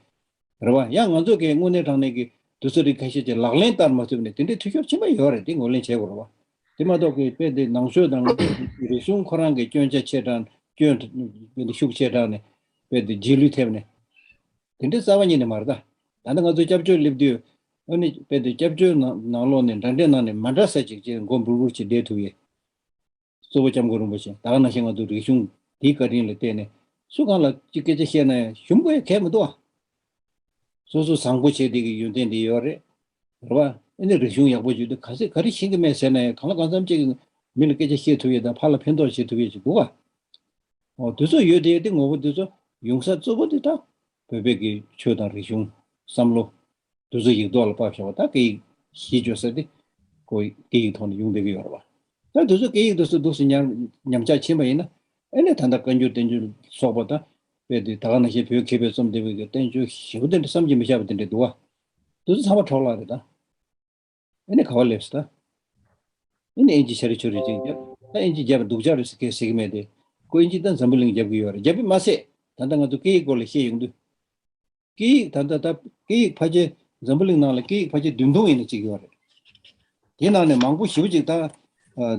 རེད་བ། ཡང་ང་ཚོ་གི་དངོས་གནས་དྲང་གནས་ཀྱི་དུས་ཚོད་རིགས་ཁ་ཤས་ཀྱི་ལག་ལེན་བསྟར་མ་ཐུབ་ནས་དེ་འདྲའི་འཐུས་ཤོར་ཆེན་པོ་ཡོད་རེད། དེ་ངོས་ལེན་བྱེད་དགོས་རེད་བ། དེ་མ་གཏོགས་ཀྱི་དཔེ་དེ་ནང་ཆོས་དང་རིག་གཞུང་ཁོ་རང་གི་སྐྱོན་ཆ་ཆེ་དྲགས་སྐྱོན་དཔེ་དེ་ཤུགས་ཆེ་དྲགས་ནས་དཔེ་དེ་རྗེས་ལུས་ཐེབས་ནས་དེ་འདྲའི་རྩ་བ་ཉིད་ནས་མ་རེད་ད། ད་ལྟ་ང་ཚོ་སྐྱབས་བཅོལ་སླེབས་དུས་ཨ་ནི་དཔེ་དེ་སྐྱབས་བཅོལ་ནང་ནང་ལོགས་ནས་འདྲ་འདྲའི་ནང་ནས་མ་འདྲ་ས་ཅིག་ཅེས་མགོ་འབུར་འབུར་བྱས་བསྡད་ཐུབ་ཡས། གཙོ་བོ་སྐྱབས་མགོན་རིན་པོ་ཆེ་ད་ག་ནང་བཞིན་ང་ཚོ་རིག་གཞུང་དེའི་བཀའ་དྲིན་ལ་བརྟེན་ནས་སུ་གང་ལ་ཅིག་སྐད་ཆ་བཤད་ན་ཡང་ཞུམ་དགོས་ཡ་གལ་མི་འདུག་ཨ། སོ་སོ་བཟང་པོ་བྱས་དེ་གི་ཡོན་ཏན་དེ་ཡོད་རེད། རེད་བ། ཨ་ནི་རིག་གཞུང་ཡག་པོ་བརྗོད་དུས་ག་ཚོད་ག་རེ་ཤེས་ཀྱི་མེད་ཟེར་ན་ཡང་གང་ལ་གང་འཚམ་ཅིག་མི་ལ་སྐད་ཆ་བཤད་ཐུབ་ཡས་དང་ཕར་ལ་ཕན་ཐོགས་བྱེད་ཐུབ་ཡས་ཅིག་འདུག་ཨ། འོ་དེ་ཚོ་ཡོད་དེ་དེ་ངོ་བོ་དེ་ཚོ་ཡོང་ས་གཙོ་བོ་དེ་ད་བོད་པའི་གི་ཆོས་དང་རིག་གཞུང་བསམ་བློ། དེ་ཚོ་ཡིག་ཐོག་ལ་ཕབ་བཞག་པ་ད་སྐད་ཡིག་གཞི་བཅོལ་ས་དེ་ཁོ་སྐད་ཡིག་ཐོག་ནས་ཡོང་བསྡད་ཀྱི་ཡོད་རེད་བ། ད་དེ་ཚོ་སྐད་ཡིག་དེ་ཚོ་འདུག་སེ་ཉམས་ཉམས་ཆག་ཕྱིན་པ་ཡིན་ན་ཨ་ནི་ད་ལྟ་བཀའ་འགྱུར་བསྟན་འགྱུར་སོགས་པ་དང་དཔེ་དེ་ད་ག་ནང་བཞིན་བོད་མཁས་པས་རྩོམ་བསྡད་པའི་གི་བསྟན་བཅོས་ཞེ་པོ་དེ་འདྲ་བསམ་གྱིས་མི་ཁྱབ་པ་དེ་འདྲ་འདུག་བ། དེ་ཚོ་ཚང་མ་འཕྲོ་བརླག་རེད་ད། ཨ་ནི་ག་བ་སླེབས་སོང་ད། ཨ་ནི་ཨིན་ཇི་ཆ་རེ་ཆོ་རེ་ཅིག་བརྒྱབ། ད་ཨིན་ཇི་བརྒྱབ་པ་སྡུག་ཅག་རེད་ཟེར་མཁན་ཟེར་གྱི་མེད་དེ། ཁོ་ཨིན་ཇི་དང་འཛམ་བུ་གླིང་བརྒྱབ་ཀྱི་ཡོད་རེད། བརྒྱབ་པས་མ་ཟད་ད་ལྟ་ང་ཚོ་སྐད་ཡིག་སྐོར་ལ་བཤད་ཡོང་དུས། སྐད་ཡིག་ད་ལྟ་ད་སྐད་ཡིག་ཕལ་ཆེར་འཛམ་བུ་གླིང་ནང་ལ་སྐད་ཡིག་ཕལ་ཆེར་བདུན་སྟོང་ཡིན་ན་གཅིག་ཡོད་རེད། དེ་ནང་ནས་མང་པོ་ཞེ་པོ་ཅིག་ད་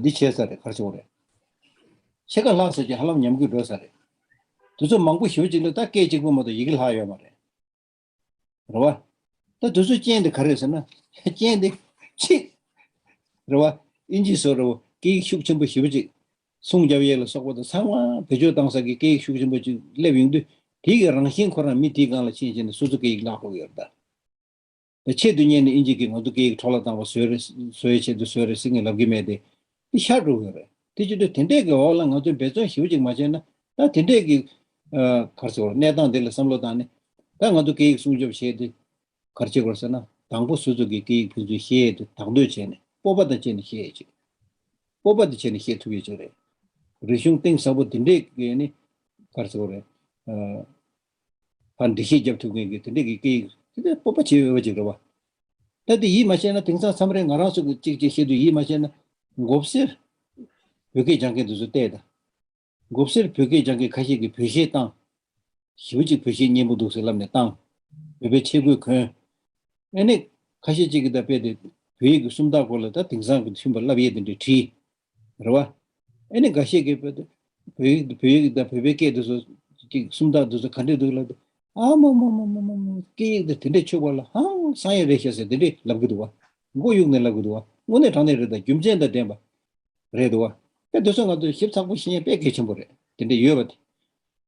འདི་བྱས་ས་རེད། ག་རེ་ཟེར་དགོས་རེད། ཕྱེད་ཀ་ལྷག་ས་ཅིག་ཧ་ལམ་ཉམས་རྒུད་འགྲོ་ས་རེད། དེ་ཚོ་མང་པོ་ཞེ་པོ་ཅིག་ལ་ད་སྐད་གཅིག་པོ་མ་གཏོགས་ཡི་གེ་ལྷག་ཡོད་མ་རེད། རེད་བ། ད་དེ་ཚོའི་རྐྱེན་དེ་ག་རེ་རེད་ཟེར་ན། རྐྱེན་དེ་ཕྱི། རེད་བ། ཨིན་ཇི་བཟོ་འདྲ་བོ་སྐད་ཡིག་ཤུགས་ཆེན་པོ་ཞེ་པོ་ཅིག་སུང་རྒྱབ་ཡས་ལ་སོགས་པ་དང་ཚང་མ་བེད་སྤྱོད་བཏང་ས་གི་སྐད་ཡིག་ཤུགས་ཆེན་པོ་ཅིག་སླེབས་ཡོང་དུས་དེ་གི་རང་བཞིན་ཁོ་རང་མི་དེའི་སྒང་ལ་ཕྱིན་བྱས་ནས་སོ་སོ་སྐད་ཡིག་བརླག་འགྲོ་གི་ཡོད་རེད་ད། ད་ཆེད་དུ་གཉེར་ནས་ཨིན་ཇི་གིས་ང་ཚོ་སྐད་ཡིག་འཕྲོ་བརླག་བཏང་བ་བཟོས་རེད། བཟོ་ཡས་ཆེད་དུ་བཟོས་རེད་ཟེར་ངས་ལབ་ཀྱི་མེད་དེ། དེ་ཤར་འགྲོ་གི་ཡོད་རེད། དེ་བྱེད་དུས་དེ་འདྲས་ཀྱི་འོག་ལ་ང་ཚོས་འབད་བརྩོན་ཞེ་པོ་ཅིག་མ་བྱས་ན་ད་དེ་འདྲས་ཀྱི་ཨ་ག་རེ་ཟེར་དགོས་རེད། གནས་སྟངས་འདི་ལ་བསམ་བློ་བཏང་ནས་ད་ང་ཚོ་སྐད་ཡིག་སྲུང་སྐྱོབ་བྱས་ཏེ་ག་རེ་བྱེད་དགོས་རེད་ཟེར་ན། དང་པོ་སོ་སོ་གི་སྐད་ཡིག་ཕན་ཚུན་ཤེས་ཡས་དེ་དང་དོད་བྱས་ནས་སྤོབས་པ་དང་བཅས་ནས་ཤེས་ཡས་ཅིག་སྤོབས་པ་དེ་བྱས་ནས་ཤེས་ཐུབ་ཡས་ཅིག་རེད། རིག་གཞུང་གཏིང་ཟབ་པོ་དེ་འདྲས་ཀྱི་ནི་ག་རེ་ཟེར་དགོས་རེད། ཨ། ཕར་འགྲེལ་བཤད་རྒྱབ་ཐུབ་མཁན་གྱི་དེ་འདྲས་ཀྱི་སྐད་ཡིག་དེ་འདྲས་སྤོབས་པ་བྱེད་འོས་པ་ཅིག་རེད་བ། ད་དེ་ཡིད་མ་ཆེས་ན་དེང་སང་མཚམས་རེ་ང་རང་ཚོ་གི་གཅིག་གཅིག་བཤད་དུས་ཡིད་མ་ཆེས་ན་མགོ་སེར་བོད་སྐད་སྦྱང་མཁན་དེ་ཚོ་བལྟས་དང་། མགོ་སེར་བོད་སྐད་སྦྱང་མཁན་ཁ་ཤས་ཀྱིས་བོད་གཞས་བཏང་། ཞེ་པོ་ཅིག་བོད་གཞས་སྙན་པོ་འདུག་ཟེར་ལབ་ནས་བཏང་། བོད་པའི་ཆས་གོས་གོན། ཨ་ནི་ཁ་ཤས་ཅིག་གིས་ད་དཔེ་དེ་བོད་ཡིག་གི་སུམ་རྟགས་སྐོར་ལ་ད་དེང་སང་གི་མཐུན་པ་བསླབ་ཡས་དེ་འདྲས་བྲིས། རེད་བ། ཨ་ནི་འགའ་ཤས་ཀྱིས་བོད་བོད་ཡིག་བོད་ཡིག་དང་བོད་པའི་སྐད་དེ་ཚོ་ཅིག་སུམ་རྟགས་དེ་ཚོ་ག་འདྲས་འདུག་ལབ་དུས། ཨ་མ་མ་མ་མ་མ་མ། སྐད་ཡིག་དེ་དེ་འདྲས་ཆོག་པ་ལ་ཧང་སང་ཡས་རེད་ཤག་ཟེར་དེ་འདྲས་ལབ་གི་འདུག་བ། མགོ་གཡུག་ནས་ལབ་གི་འདུག་བ། དངོས་གནས་དྲང་གནས་རེད། ད་རྒྱུ་མཚན་དང་ལྡན་པ་རེད་འདུག་བ། ད་དེ་ཚོ་ང་ཚོས་ཞིབ་ཚགས་པོ་ཤེས་ཡས་དཔེ་གལ་ཆེན་པོ་རེད། དེ་འདྲས་ཡོད་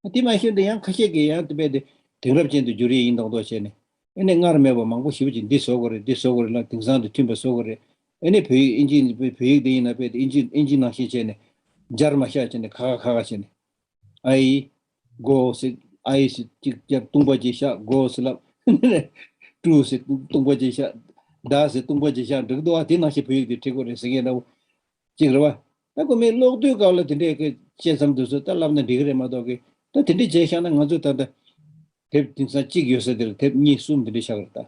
པ་དེ། དེ་མ་ཤེས་དེ་ཡང་ཁ་ཤས་ཀྱིས་ཡང་དེ་དཔེ་དེ་དེང་རབས་ཅན་དུ་བསྒྱུར་ཡས་ཡིན་མདོག་མདོག་བྱས་ནས། ཨ་ནི་སྔར་མེད་པ་མང་པོ་ཞེ་པོ་ཅིག་འདི་བཟོ་དགོས་རེད། འདི་བཟོ་དགོས་རེད་ལ་དེང་སང་དང་མཐུན་པ་བཟོ་དགོས་རེད། ཨ་ནི་བོད་ཡིག་ཨིན་ཇི་བོད་ཡིག་འདི་ཡིན་ན་དཔེ་དེ་ཨིན་ཇི་ཨིན་ཇི་ནང་བཞིན་བྱས་ནས་སྦྱར་མ་བཞག་བྱས་ནས་ཁ་ཁ་ཁ་ཁ་བྱས་ནས། ཨའི། གོ་ཟེར། ཨའི་ཟེར་གཅིག་བརྒྱབ་བཏུང་པ་ཅིག་བཞག་གོ་ཟེར་ལབ། ཀྲུ་ཟེར་བཏུང་པ་ཅིག་བཞག་ད་ཟེར་བཏུང་པ་ཅིག་བཞག་འགྲིག་འདུག་བ། དེ་ནང་བཞིན་བོད་ཡིག་དེ་བྲིས་དགོས་རེད་ཟེར་མཁན་འདྲ་བོ་ཅིག་རེད་བ། ད་ཁོ་མོས་ཀློག་དུས་སྐབས་ལ་དེ་འདྲའི་གི་བཤད་མཚམས་དེ་ཚོ་ད་བསླབ་ན་འགྲིག་གི་རེད་མ་གཏོགས་གི། ད་དེ་འདྲ་བྱས་བཞག་ན་ང་ཚོ་ད་ལྟ་དེབ་དེང་སང་གཅིག་ཡོད་ས་དེ་ལ་དེབ་གཉིས་གསུམ་དེ་འདྲ་ཆགས་རེད་ད།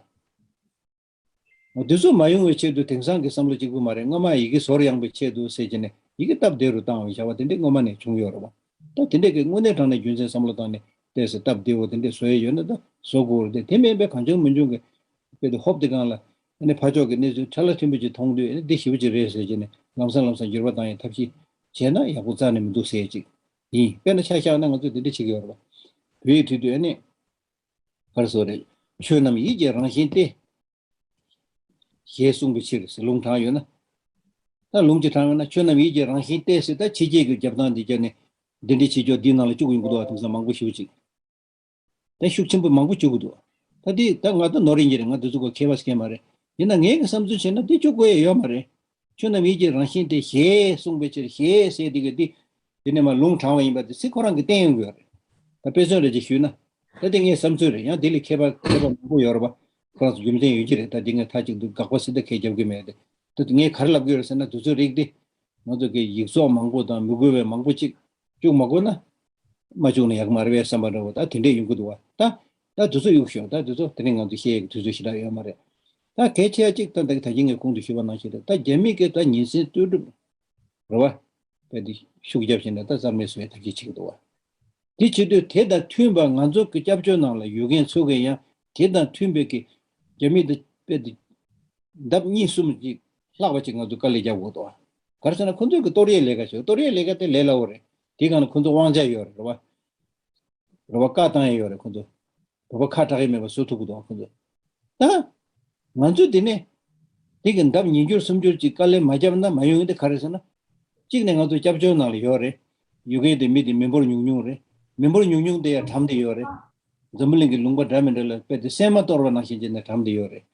འོ་དེ་ཚོ་མ་ཡོང་བའི་ཆེད་དུ་དེང་སང་གི་བསམ་བློ་གཅིག་པུ་མ་རེད། སྔོན་མ་ཡི་གེ་ཟོར་ཡང་པའི་ཆེད་དུ་ཟེར་གྱི་ནས་ཡི་གེ་སྟབས་བདེ་རུ་བཏང་བའི་བྱ་བ་དེ་འདྲ་སྔོན་མ་ནས་བྱུང་ཡོད་རེད་བ། ད་དེ་འདྲ་གི་དངོས་གནས་དྲང་གནས་རྒྱུ་མཚན་བསམ་བློ་བཏང་ནས་བལྟས་ཚེ་སྟབས་བདེ་བོ་དེ་འདྲ་བཟོ་ཡས་ཡོད་ན་ད་བཟོ་དགོས་རེད་དེ། དེ་མིན་པའི་གང་བྱུང་མི་འབྱུང་གི་དཔེ་དེ་ཧོབ་དེ་སྒང་ལ་ཨ་ནི་ཕར་ཕྱོགས་ཀྱི་གནས་ཚུལ་ཁྲ་ལ་ཐིམ་པོ་ཅིག་མཐོང་དུས་ཨ་ནི་འདི་ཞེ་པོ་ཅིག་རེད་ཟེར་གྱི་ནས་ལམ་སང་ལམ་སང་འགྱུར་བ་བཏང་ཡས་ཐབས་ཤེས་བྱས་ན་ཡག་པོ་རྩ་ནས་མི་འདུག་ཟེར་ཅིག་ཡིན། དཔེར་ན་ཆ་བཞག་ན་ང་ཚོས་དེ་འདྲ་བྱེད་ཀྱི་ཡོད་རེད་བ། བོད་ཡིག་བྲིས་དུས་ཨ་ནི། ག་རེ་ཟེར་རེད། ཆོས་རྣམས་ཡིད་ཀྱི་རང་བཞིན་ཏེ། ཞེས་གསུངས་པའི་ཕྱིར་ཟེར་ལུང་དྲངས་ཡོད་ན། ད་ལུང་གཅིག་དྲངས་ཡོད་ན་ཆོས་རྣམས་ཡིད་ཀྱི་རང་བཞིན་ཏེ་ཟེར། ད་ཕྱི་རྒྱལ་གྱི་རྒྱབ་སྟངས་འདི་བརྒྱབ་ནས་འདི་འདྲའི་བྱེད་ཕྱོགས་འདིའི་ནང་ལ་བཅུག་ཡོང་གི་འདུག་བ། དེང་སང་མང་པོ་ཞེ་པོ་ཅིག་ད་ཤུགས་ཆེན་པོ་མང་པོ་བཅུག་གི་འདུག་ད་འདི་ད་ང་ད་ནོར་ཡིན་གྱི་རེད། ང་འདི་ཚོ་གོ་མཁས་པ་ཟེར་མཁན་མ་རེད། ཡིན་ན་ངའི་གི་བསམ་ཚུལ་བྱས་ན་འདི་བཅུག་དགོས་ཡ་ཡོད་མ་རེད། ཆོས་རྣམས་ཡིད་ཀྱི་རང་བཞིན་ཏེ་ཞེས་གསུངས་པའི་ཕྱིར་ཞེས་ཟེར་འདི་གི་འདི། དེ་ནས་མ་ལུང་དྲངས་པ་ཡིན་པ་དེ་ཚིག་ཁོ་རང་གིས་བསྟན་ཡོང་གི་ཡོད་རེད། ད་དཔེ་མཚོན་རེ་ཅིག་ཞུས་ན། ད་དེ་ངའི་བསམ་ཚུལ་རེད། ཡང་དེ་ལས་མཁས་པ་མཁས་པ་མང་པོ་ཡོད་རེད་པ། ཁོ་རང་ཚོ་རྒྱུ་མཚན་ཡོད་ཀྱི་རེད། ད་དེ་ངས་མཐའ་གཅིག་ཏུ་དགག་པ་ཟེར་ད་གས་རྒྱབ་ཀྱི་མེད་དེ། ད་དེ་ངས་ག་རེ་ལབ་ཀྱི་ཡོད་རེད་ཟེར་ན་དུས་ཚོད་རིགས་དེ། ང་ཚོ་གི་ཡིག་ཚོགས་མང་པོ་དང་མི་དགོས་པའི་མང་པོ་ཅིག་བཅུག་མ་དགོས་ན། མ་བཅུག་ན་ཡག་མ་རེད་པས་བསམ་པ་འདྲ་བོ་ད་དེ་འདྲས་ཡོང་གི་འདུག་བ། ད་ད་དུས་ཚོད་གཡུག་ཞོག་ད་དུས་ཚོད་དེ་རིང་ང་ཚོ་བཤད་ཡག་གི་དུས་ཚོད་ཞེ་དྲག་ཡོད་མ་རེད། ད་གལ་ཆེ་ཡ་གཅིག་ད་ད་ད་གིན་ངས་གོང་དུ་ཞུས་པ་ནང་བཞིན་རེད། ད་རྒྱ་མི་གི་ད་ཉིན་མཚན་ལྟོས་གྲུབ། རེད་བ། དཔེ་དེ་ཤུགས་རྒྱབ་བཞིན་ནས་ད་གསར་མའི་བཟོ་ཡའི་ཐབས་ཤེས་བྱེད་ཀྱི་འདུག་བ། དེ་བྱེད་དུས་དེ་དང་མཐུན་པ་ང་ཚོ་གི་སྐྱབས་བཅོལ་ནང་ལ་ཡོད་མཁན་ཚོ་གིས་ཡང་དེ་དང་མཐུན་པའི་གི་རྒྱ་མི་དང་དཔེ་དེ་ལྡབ་གཉིས་གསུམ་ཅིག་ལྷག་པ་ཅིག་ང་ཚོ་དཀའ་ལས་རྒྱག་དགོས་འདུག་ག་རེ་ཟེར་ན་ཁོ་ཚོས་གི་གཏོར་ཡས་ལས་ཀ་བྱེད། གཏོར་ཡས་ལས་ཀ་དེ་ལས་སླ་བོ་རེད། དེའི་སྒང་ལ་ཁོ་ཚོ་དབང་ཆ་ཡོད་རེད། རེད་བ། རེད་བ། བཀའ་བཏང་ཡས་ཡོད་རེད་ཁོ་ཚོ། བོད་པ་ཁ་གྲག་གི་མེད་པ་བཟོ་ཐུབ་ཀྱི་འདུག་ཁོ་ཚོ། ད་ང་ཚོས་དེ་ནས་དེ་གི་ལྡབ་ཉིས་འགྱུར་སུམ་འགྱུར་ཅིག་དཀའ་ལས་མ་བརྒྱབ་ན་མ་ཡོང་གི་དེ་ག་རེ་ཟེར་ན། གཅིག་ནས་ང་ཚོ་སྐྱབས་བཅོལ་ནང་ལ་ཡོད་རེད། ཡོད་མཁན་དེ་མི་དེ་མི་འབོར་ཉུང་ཉུང་རེད། མི་འབོར་ཉུང་ཉུང་དེ་ཡང་གྲམ་དེ་ཡོད་རེད། འཛམ་བུ་གླིང་གི་ལུང་པ་འདྲ་མི་འདྲ་ལ་དཔེ་དེ་སྲན་མ་གཏོར་བ་ནང་བཞིན་བྱས་ནས་གྲམ་དེ་ཡོད་རེད།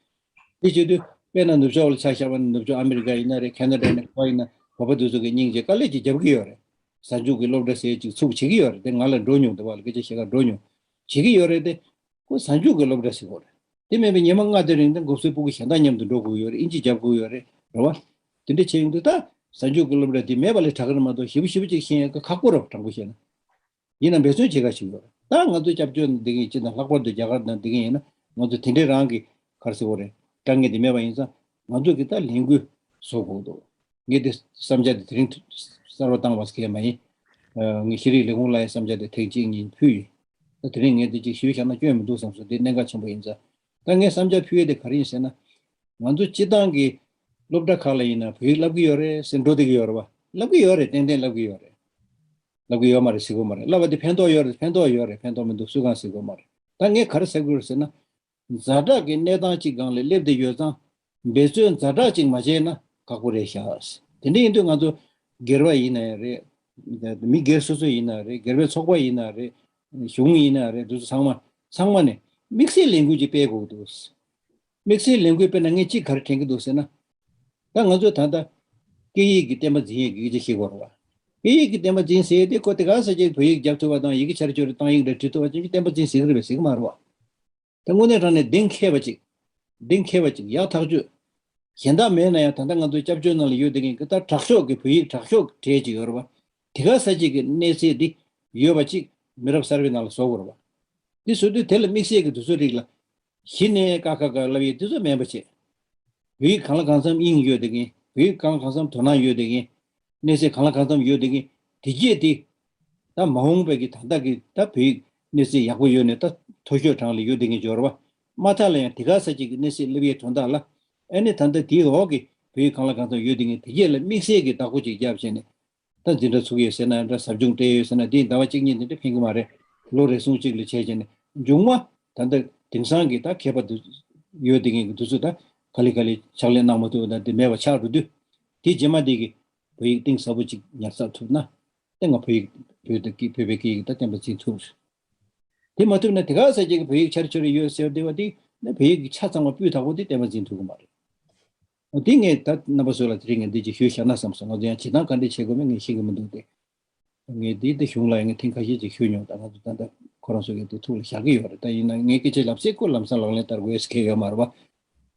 དེ་བྱེད་དུས་དཔེར་ན་ནུབ་ཕྱོགས་ལ་ཆ་བཞག་པ་ན་ནུབ་ཕྱོགས་ཨ་མི་རི་ཀ་ཡིན་ན་རེད། ཁེ་ན་ཌ་ནས་ག་པར་ཡིན་ན་བོད་པ་དེ་ཚོ་གི་སྙིང་རྗེ་དཀའ་ལས་ཅིག་རྒྱབ་ཀྱི་ཡོད་རེད། གཟའ་མཇུག་གི་སློབ་གྲྭ་ཟེར་ཅིག་ཚུགས་བྱེད་ཀྱི་ཡོད་རེད། དེ་ང་ལ་འགྲོ་མྱོང་། དེ་བ་ལ་སྐད་ཆ་བཤད་ག་འགྲོ་མྱོང་། བྱེད་ཀྱི་ཡོད་རེད་དེ། ཁོ་གཟའ་མཇུག་གི་སློབ་གྲྭ་ཟེར་གོ་རེད། དེ་མིན་པའི་ཉི་མ་ལྔ་དེ་རིང་དེ་མགོ་སེར་སྤུ་གུ་གཞན་དག་མཉམ་དུ་འགྲོ་དགོས་ཡོད་རེད། ཨིན་ཇི་རྒྱབ་དགོས་ཡོད་རེད། རེད་བ། དེ་འདྲ་བྱས་ཡོང་དུས་ད་གཟའ་མཇུག་གི་སློབ་གྲྭ་དེ་མེད་པ་ལས་དྲག་གི་རེད་མ་གཏོགས་ཞེ་པོ་ཞེ་པོ་ཅིག་ཤེས་ཡག་གི་ཁག་པོ་རེད་བ། དྲང་པོ་བཤད་ན། ཡིན་ན་འབད་བརྩོན་བྱེད་ག་ཞིག་ཡོད་རེད། ད་ང་ཚོ་སྐྱབས་བཅོལ་ནང་བསྡད་མཁན་ཅིག་དང་ལྷག་པར་དུ་རྒྱ་གར་ནང་བསྡད་མཁན་ཡིན་ན་ང་ཚོ་དེ་འདྲའི་རང་གི་ག་རེ་ཟེར་དགོས་རེད། དཀའ་ངལ་དེ་མེད་པ་ཡིན་ཙང་ང་ཚོ་གི་ད་ལས་འགུལ་བཟོ་དགོས་འདུག་ངས་དེ་བསམ་འཆར་དེ་དེ་རིང་གསར་པ་བཏང་བ་ཟེར་མཁན་མ་ཡིན། ཨ། ངས་ཤེས་རིག་ལས་ཁུངས་ལ་ཡང་བསམ་འཆར་དེ་ཐེངས་གཅིག་གཉིས་ཕུལ་ཡིན། ད་དེ་རིང་ངས་དེ་གཅིག་ཞུས་བཞག་ན་སྐྱོན་མི་འདུག་བསམ་སོང་། དེ་གནད་འགག་ཆེན་པོ་ཡིན་ཙང་། ད་ངས་བསམ་འཆར་ཕུལ་ཡས་དེ་ག་རེ་ཡིན་ཟེར་ན། ང་ཚོ་སྤྱི་བཏང་གི་སློབ་གྲྭ་ཁག་ལ་ཡིན་ན་བོད་ཡིག་བསླབ་ཀྱི་ཡོད་རེད་ཟེར་འགྲོ་བསྡད་ཀྱི་ཡོད་རེད་བ། བསླབ་ཀྱི་ཡོད་རེད། ཏན་ཏན་བསླབ་ཀྱི་ཡོད་རེད། བསླབ་ཀྱི་ཡོད་མ་རེད་ཟེར་གྱི་ཡོད་མ་རེད། བསླབ་པ་དེ་ཕན་ཐོགས་ཡོད་རེད། ཕན་ཐོགས་ཡོད་རེད། ཕན་ཐོགས་མི་འདུག་སུས་གང་ཟེར་གྱི་ཡོད་མ་རེད། ད་ངས་ག་རེ་ཟེར་དགོས་རེད་ཟེར་ན། ཛ་དྲག་གི་གནས་སྟངས་གཅིག་སྒང་ལ་སླེབས་བསྡད་ཡོད་ཙང་། འབད་བརྩོན་ཛ་དྲག་ཅིག་མ་བྱས་ན་ཁག་པོ་རེད་ཤག་དེ་འདྲ་ཡིན་དུས་ང་ཚོ་སྒེར་བ་ཡིན་ན་ཡང་རེད། མི་སྒེར་སོ་སོ་ཡིན་ན་རེད། སྒེར་པའི་ཚོགས་པ་ཡིན་ན་རེད། གཞུང་ཡིན་ན་རེད། འདི་ཚོ་ཚང་མ་ཚང་མ་ནས་དམིགས་བསལ་ལས་འགུལ་ཅིག་སྤེལ་དགོས་འདུག་དམིགས་བསལ་ལས་འགུལ་སྤེལ་ན་ངས་གཅིག་ག་རེ་དྲན་གྱི་འདུག་ཟེར་ན། ད་ང་ཚོ་ད་ལྟ་སྐད་ཡིག་གི་བསྟན་པ་འཛིན་ཡས་ཀྱི་ཡིག་ཆ་ཞིག་དགོས་རེད་བ། སྐད་ཡིག་གི་བསྟན་པ་འཛིན་ཟེར་ཡས་དེ་ཁོ་དེ་ག་ས་ཅིག་བོད་ཡིག་རྒྱབ་ཐུབ་པ་དང་ཡི་གེ་ཆ་ར་ཅོ་ར་གཏོང་ཡིག་འདྲ་བྲིས་ཐུབ་པ་ཅན་གྱི་བསྟན་པ་འཛིན་ཟེར་གྱི་རེད་པས། ཟེར་གྱི་མ་རེད་བ། ད་དངོས་གནས་དྲང་གནས་གདེང་འཁེལ་བ་ཅིག་གདེང་འཁེལ་བ་ཅིག་ཡག་ཐག་ཆོད། གཞན་དག་མེད་ན་ཡང་ད་ལྟ་ང་ཚོའི་སྐྱབས་བཅོལ་ནང་ལ་ཡོད་བསྡད་མཁན་གྱི་ད་དྲག་ཤོས་ཀྱི་བོད་ཡིག་དྲག་ཤོས་གྲས་ཅིག་ཡོད་རེད་བ། དེ་ག་ས་ཅིག་གི་གནས་ཚད་འདི་ཡོད་པ་ཅིག་མི་རབས་གསར་པའི་ནང་ལ་བཟོ་དགོས་རེད་བ། འདི་བཟོ་དུས་དེ་ལ་དམིགས་བསལ་གྱི་དུས་ཚོད་རིགས་ལ། གཞི་ནས་ཀ་ཁ་ག་བསླབ་ཡས་དེ་ཚོ་མེད་པ་བྱས། བོད་ཡིག་གང་ལ་གང་འཚམ་དབྱིངས་ཡོད་བསྡད་མཁན། བོད་ཡིག་གང་ལ་གང་འཚམ་དོ་སྣང་ཡོད་བསྡད་མཁན། གནས་ཚད་གང་ལ་གང་འཚམ་ཡོད་བསྡད་མཁན། དེ་རྗེས་དེ། ད་མ་འོངས་པའི་གི་ད་ལྟ་གི་ད་བོད་ཡིག་གནས་ཚད་ཡག་པོ་ཡོད་ནས་ད་མཐོ་ཤོས་གྲངས་ལ་ཡོད་བསྡད་མཁན་འབྱོར་བ། མ་མཐའ་ལ་ཡང་དེ་ག་ས་ཅིག་གི་གནས་ཚད་སླེབས་ཡས་དོན་དག་ལ། ཨ་ནི་ད་ལྟ་དེའི་འོག་གི་བོད་ཡིག་གང་ལ་གང་འཚམ་ཡོད་བསྡད་མཁན་དེ་རྗེས་ལ་དམིགས་བསལ་གྱི་བདག་པོ་ཅིག་བརྒྱབ་བྱས་ནས། ད་འཛིན་གྲྭ་ཚུགས་ཡོད་ཟེར་ན་འདྲ། ཟབ་སྦྱོང་སྤྲད་ཡོད་ཟེར་ན་འདི་ཟླ་བ་གཅིག་གཉིས་འདི་འདྲ་ཕན་གྱི་མ་རེད། ལོ་རེ་ཟུང་གཅིག་ལ་བྱས་བྱས་ནས་མཇུག་མ་ད་ལྟ་དེང་སང་གི་ད་མཁས་པ་འདི་ཡོད་བསྡད་མཁན་གྱི་འདི་ཚོ་ད་ག་ལེ་ག་ལེ་ཕྱག་ལས་གནང་མ་ཐུབ་ན་འདི་མེད་པ་ཆགས་འགྲོ་དུས། དེ་རྗེས་མ་འདི་གི་བོད་ཡིག་གཏིང་ཟབ་པོ་ཅིག་ཉར་ཚགས་ཐུབ་ན། ད་ང་བོད་ཡིག་བོད་དུ་སྐད་བོད་པའི་སྐད་ཡིག་ད་བསྟན་པ་འཛིན་ཐུབ། དེ་མ་ཐུབ་ན་དེ་ག་ས་ཅིག་གི་བོད་ཡིག་ཆ་ར་ཅོ་ར་ཡོད་ཟེར་བསྡད་པ་དེ་ནི་བོད་ཡིག་གི་ཆ་ཚང་བ་སྤུས་དག་པོ་དེ་བསྟན་པ་འཛིན་ཐུབ་ཀྱི་མ་རེད། འོ་དེ་ངས་ད་རྣམ་པ་ཚོ་ལ་དེ་རིང་ངས་འདི་ཅིག་ཞུས་བཞག་ན་བསམ་སོང་། ང་ཚོ་ཡང་བྱེད་སྟངས་ག་འདྲས་བྱེད་དགོས་མིན་ངས་ཤེས་ཀྱི་མི་འདུག་སྟེ། ངས་འདི་འདི་གཞུང་ལ་ཡང་ངས་ཐེངས་ཁ་ཤས་ཅིག་ཞུས་མྱོང་། ད་ང་ཚོ་ད་ལྟ་ཁོ་རང་ཚོ་གིས་འདི་ཐུགས་ལ་བཞག་གི་ཡོད་རེད། ད་ཡིན་ན་ངས་སྐད་ཆ་ལབ་སའི་སྐོར་ལམ་སང་ལག་ལེན་བསྟར་དགོས་ཟེར་མཁན་ཡོད་མ་རེད་བ།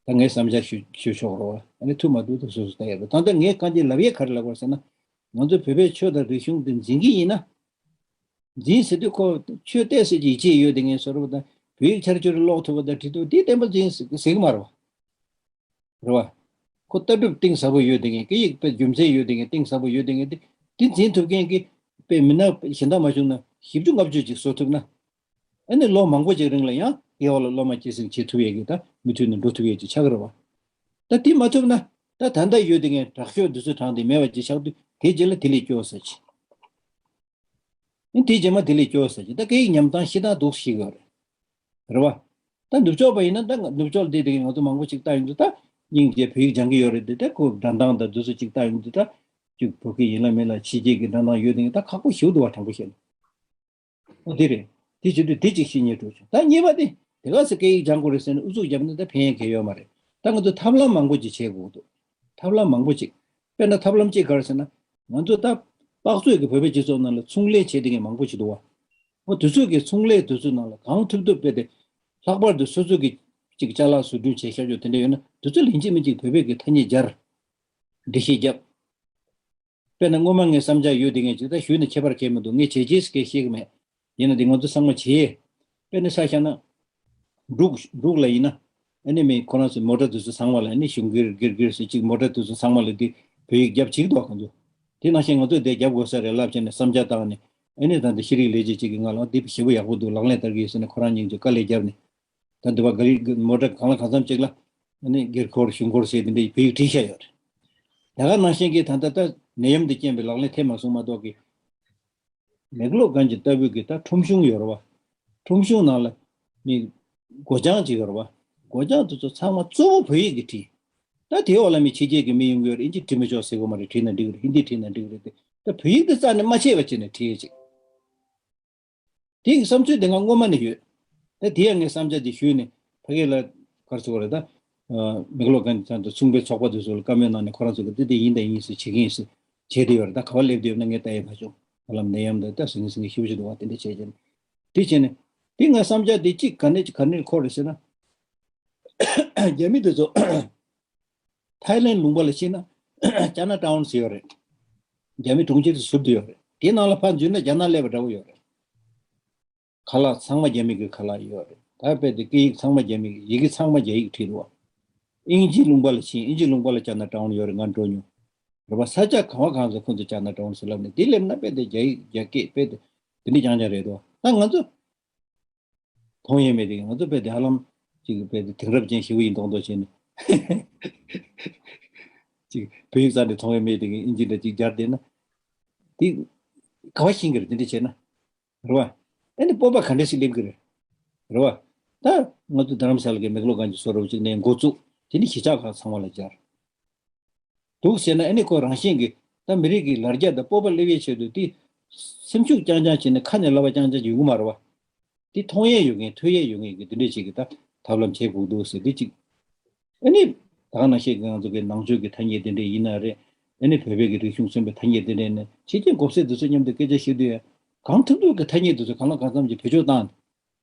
ད་ངས་བསམ་འཆར་ཞུ་ཞུ་ཆོག་རེད་བ། ཨ་ནི་ཐུབ་མ་ཐུབ་ད་སོ་སོ་ལྟ་ཡ་རེད། ད་ལྟ་ངས་གང་ཅི་ལབ་ཡས་ག་རེ་ལབ་དགོས་ཟེར་ན། ང་ཚོ་བོད་པའི་ཆོས་དང་རིག་གཞུང་འདི་འཛིན་གྱི་ཡིན་ན། འཛིན་ཟེར་དུས་ཁོ་ཆོས་ལྟས་ཟེར་གྱི་ཡིད་ཆེས་ཡོད་བསྡད་མཁན་བཟོ་འདྲ་པོ་དང་བོད་ཡིག་ཆ་ར་ཅོ་ར་ཀློག་ཐུབ་པ་དང་བྲིས་ཐུབ་པ་དེ་བསྟན་པ་འཛིན་ཟེར་གྱི་མ་རེད་བ། རེད་བ། ཁོ་ལྟ་གྲུབ་གཏིང་ཟབ་པོ་ཡོད་བསྡད་མཁན། སྐད་ཡིག་དཔེ་རྒྱུ་མཚན་ཡོད་བསྡད་མཁན། གཏིང་ཟབ་པོ་ཡོད་བསྡད་མཁན་དེ་དེ་འཛིན་ཐུབ་མཁན་གྱི་དཔེ་མི་སྣ་གཞན་དག་མ་བྱུང་ན་བཞི་བཅུ་ལྔ་བཅུ་ཅིག་བཟོ་ཐུབ་ན། ཨ་ནི་ལོ་མང་པོ་ཅིག་རིང་ལ་ཡང་དེའི་འོག་ལ་སློབ་མ་སྐྱེད་སྲིང་བྱེད་ཐུབ་ཡས་ཀྱི་ད་མུ་མཐུད་ནས་འགྲོ་ཐུབ་ཡས་ཅིག་ཆགས་ཀྱི་རེད་བ། ད་དེ་མ་ཐུབ་ན་ད་ད་ལྟ་ཡོད་བསྡད་མཁན་དྲག་ཤོས་འདི་ཚོ་གྲངས་དེ་མེད་པ་ཅིག་ཆགས་དུས་དེ་རྗེས་ལ་དེ་ལས་སྐྱོ་ས་ཅིག་ཨ་དེའི་རྗེས་མ་དེ་ལས་སྐྱོ་ས་ཅིག་ད་སྐད་ཡིག་ཉམས་སྟངས་ཤི་སྟངས་སྡུག་ཤིག་ཡོད་རེད། རེད་བ། ད་ནུབ་ཕྱོགས་པ་ཡིན་ན་ད་ནུབ་ཕྱོགས་འདི་དེ་ང་ཚོ་མང་པོ་ཅིག་ལྟ་ཡོང་དུས་ད་སྙིང་རྗེ་བོད་ཡིག་སྦྱང་གི་ཡོད་རེད་དེ། ད་ཁོ་སྒྲ་གདངས་དང་འདི་ཚོ་ཅིག་ལྟ་ཡོང་དུས་ད་ཅིག་བོད་སྐད་ཡིན་ལ་མིན་ལ་ཕྱི་རྒྱལ་གྱི་སྒྲ་གདངས་ཡོད་དེ་ད་ཁག་པོ་ཞིག་འདུག་བ། དྲང་པོ་བཤད་ན། ཨོ་དེ་རེད། དེ་བྱེད་དུས་དེ་ཅིག་ཤེས་ཉེན་འགྲོ་བྱུང་། ད་གཉིས་པ་དེ་དེ་ག་ཚོད་སྐད་ཡིག་སྦྱང་དགོས་རེད་ཟེར་ནས་ཨུ་ཚུགས་བརྒྱབ་ན་ད་ཕན་ཡས་གང་ཡོད་མ་རེད། ད་ང་ཚོ་ཐབས་ལམ་མང་པོ་ཅིག་བྱེད་དགོས་འདུག་ཐབས་ལམ་མང་པོ་ཅིག་དཔེར་ན་ཐབས་ལམ་གཅིག་ག་རེ་ཟེར་ན། ང་ཚོ་ད་དཔག་ཚོད་ཀྱི་བོད་པའི་སྤྱི་ཚོགས་ནང་ལ་ཚོང་ལས་བྱེད་བསྡད་མཁན་མང་པོ་ཞིག་འདུག་བ། ཨོ་དེ་ཚོ་གི་ཚོང་ལས་དེ་ཚོ་ནང་ལ་གང་ཐུབ་ཐུབ་དཔེ་དེ། ལྷག་པར་དུ་སོ་སོ་གི་ཅིག་ཅ་ལག་བཟོ་སྐྲུན་བྱེད་ཤར་ཕྱོགས་དེ་འདྲ་ཡོད་ན་དེ་ཚོ་ལ་ཡིན་གཅིག་མིན་གཅིག་བོད་པའི་གི་ཐ་སྙད་སྦྱར། འགྲེལ་བཤད་བརྒྱབ། དཔེར་ན་སྔོན་མ་ངས་བསམ་འཆར་ཡོད་དེ་ངས་ཅིག་ད་ཞུས་ན་ཁྱད་པར་གང་ཡང་མི་འདུག་ངས་བྱས་རྗེས་སུ་སྐད་བཤད་གི་མེད། ཡིན་ན་དེ་ང་ཚོ་ཚང་མ་བྱས། དཔེར་ན་ཆ་བཞག་ན། འབྲུག་འབྲུག་ལ་ཡིན་ན། ཨ་ནི་མི་ཁོ་རང་ཚོའི་མོ་ཊ་དེ་ཚོ་ཚང་མ་ལ་ཨ་ནི་གཞུང་སྒེར་སྒེར་སྒེར་ཟེར་ཅིག་མོ་ཊ་དེ་ཚོ་ཚང་མ་ལ་དེ་བོད་ཡིག་རྒྱབ་བྱེད་ཀྱི་འདུག་ཁོང་ཚོ། དེ་ནང་བཞིན་ང་ཚོས་དེ་རྒྱབ་དགོས་ས་རེད་ལབ་བྱས་ནས་བསམ་འཆར་བཏང་ནས། ཨ་ནི་ད་ལྟ་ཤེས་རིག་ལས་བྱེད་ཅིག་གིས་ང་ལ་འདི་ཞེ་པོ་ཡག་པོ་འདུག་ལག་ལེན་བསྟར་གི་ཡོད་ཟེར་ནས་ཁོ་རང་སྙིང་རྗེ་དཀའ་ལས་བརྒྱབ་ནས། ད་འདི་བ་ག་རེ་མོ་ཊ་གང་ལ་གང་འཚམ་ཅིག་ལ་ཨ་ནི་སྒེར་འཁོར་གཞུང་འཁོར་ཟེར་དེ་འདྲའི་བོད་ཡིག་བྲིས་བཞག་ཡོད་རེད། ད་ག་ནང་བཞིན་གྱི་ད་ལྟ་ད་ནད་ཡམས་འདི་རྐྱེན་པས་ལག་ལེན་ཐེབས་མ་སོང་མ་གཏོགས་ཀྱི། མེག་ལོ་གན་ཇི་ལྟ་བུའི་གི་ད་ཁྲོམ་གཞུང་ཡོད་རེད་བ། ཁྲོམ་གཞུང་ནང་ལ་མི་སྒོ་བྱང་ཅིག་ཡོད་རེད་བ། སྒོ་བྱང་དེ་ཚོ་ཚང་མ་གཙོ་བོ་བོད་ཡིག་གིས་བྲིས། ད་དེའི་འོག་ལ་མི་ཕྱི་རྒྱལ་གྱི་མི་ཡོང་གི་ཡོད་རེད། ཨིན་ཇི་བྲིས་མི་ཆོག་ཟེར་གོ་མ་རེད། བྲིས་ན་འགྲིག་གི་རེད། ཧིན་དི་བྲིས་ན་འགྲིག་གི་རེད་དེ། ད་བོད་ཡིག་དེ་རྩ་ནས་མ་ཆད་པ་བྱས་ནས་བྲིས་ཡས་ཅིག་དེ་གི་བསམ་ཚུལ་དེ་ང་སྔོན་མ་ནས་ཡོད། ད་དེ་ཡང་ངས་བསམ་འཆར་དེ་ཞུས་ནས་ཕ་གི་ལ་ག་རེ་ཟེར་དགོས་རེད་ད། ཨ་མེག་ལོ་གན་ཇི་ཚང་དུ་ཚོང་པའི་ཚོགས་པ་དེ་ཚོ་ལ་བཀའ་མོལ་གནང་ནས་ཁོ་རང་ཚོ་གི་དེ་དེ་ཡིན་དང་ཡིན་ཟེར་བྱེད་ཀྱི་ཡིན་ཟེར་བྱས་བསྡད་ཡོད་རེད། ད་ག་པར་སླེབས་བསྡད་ཡོད་ན་ངས་ལྟ་ཡས་མ་བྱུང་། ཧ་ལམ་ནད་ཡམས་འདི་ད་ཟིང་ངེ་ཟིང་ངེ་ཞེ་པོ་ཅིག་འདུག་བ། དེ་འདྲ་བྱས་བྱས་ནས་དེ་བྱས་ནས་དེ་ང་བསམ་འཆར་དེ་གཅིག་ག་ནས་ག་ནས་འཁོར་རེད་ཟེར་ན། རྒྱ་མི་དེ་ཚོ་ཐའི་ལེན་ལུང་པ་ལ་ཕྱིན་ན་ཅ་ན་ཊའུན་ཟེར་ཡོད་རེད། རྒྱ་མི་གྲོང་ཁྱེར་དེ་ཟུར་དུ་ཡོད་རེད། དེའི་ནང་ལ་ཕར་འཛུལ་ན་རྒྱ་ནག་སླེབས་པ་འདྲ་བོ་ཡོད་རེད། ཁ་ལག་ཚང་མ་རྒྱ་མི་གི་ཁ་ལག་ཡོད་རེད། ད་དཔེ་དེ་སྐད་ཡིག་ཚང་མ་རྒྱ་མི་གི་ཡི་གེ་ཚང་མ་རྒྱ་ཡིག་བྲིས་འདུག་བ། ཨིན་ཇི་ལུང་པ་ལ་ཕྱིན། ཨིན་ཇི་ལུང་པ་ལ་ཅ་ན་ཊའུན་ཡོད་རེད། ང་འགྲོ་མྱོང་། རེད་བ། ས་ཆ་གང་བ་གང་ས་ཁོང་ཚོ་ཅ་ན་ཊའུན་ཟེར་ལབ་ནས་དེ་སླེབས་ན་དཔེ་དེ་རྒྱ་ཡིག་རྒྱ་སྐད་དཔེ་དེ་དེ་འདྲ་རྐྱང་རྐྱང་རེད་འདུག་བ། ད་ང་ཚོ་མཐོང་ཡས་མེད་དེ། ང་ཚོ་དཔེ་དེ་ཧ་ལམ་ཅིག་དཔེ་དེ་དེང་རབས་ཅན་ཞེ་པོ་ཡིན་མདོག་མདོག་བྱས་ནས་ཅིག་བོད་ཡིག་རྩ་ནས་མཐོང་ཡས་མེད་དེ། ཨིན་ཇི་འདྲ་ཅིག་སྦྱར་བསྡད་ན་དེ་ག་བ་ཤེས་ཀྱི་རེད། དེ་འདྲ་བྱས་ན། རེད་བ། ཨ་ནི་སྤོབས་པ་ག་འདྲ་ཞིག་སླེབས་ཀྱི་རེད། རེད་བ། ད་ང་ཚོ་རྡ་རམ་ས་ལ་གི་མེག་ལོ་གན་ཇི་བཟོ་འདྲ་བོ་ཅིག་ནས་འགོ་བཙུགས། དེ་ནི་གཞིས་ཆགས་ཁག་ཚང་མ་ལ་སྦྱར་འདུག་ཟེར་ན། ཨ་ནི་ཁོ་རང་བཞིན་གྱིས་ད་མི་རིགས་ཀྱི་ལ་རྒྱ་དང་སྤོབས་པ་སླེབས་ཡས་ཆེད་དུ་དེ་སེམས་ཤུགས་རྐྱང་རྐྱང་བྱས་ནས་ཁ་ནས་ལབ་པ་རྐྱང་རྐྱང་ཡོང་གི་མ་རེད་བ། དེ་མཐོང་ཡས་ཡོད་མཁན་ཐོས་ཡས་ཡོད་མཁན་གྱི་དེ་འདྲས་ཅིག་གི་ད་ཐབས་ལམ་བྱེད་དགོས་འདུག་ཟེར་དེ་ཅིག་ཨ་ནི་ད་ག་ནང་བཞིན་གྱི་ང་ཚོ་གི་ནང་ཆོས་ཀྱི་ཐ་སྙད་དེ་འདྲས་ཡིན་ན་རེད། ཨ་ནི་བོད་པའི་གི་རིག་གཞུང་མཚོན་པའི་ཐ་སྙད་དེ་འདྲས་ནས་ཕྱི་རྒྱལ་གོ་སེ་དེ་ཚོ་མཉམ་དུ་སྐད་ཆ་བཤད་དུས་ཡང་གང་ཐུབ་ཐུབ་ཀྱི་ཐ་སྙད་དེ་ཚོ་གང་ལ་གང་འཚམ་གྱི་བེད་སྤྱོད་བཏང་།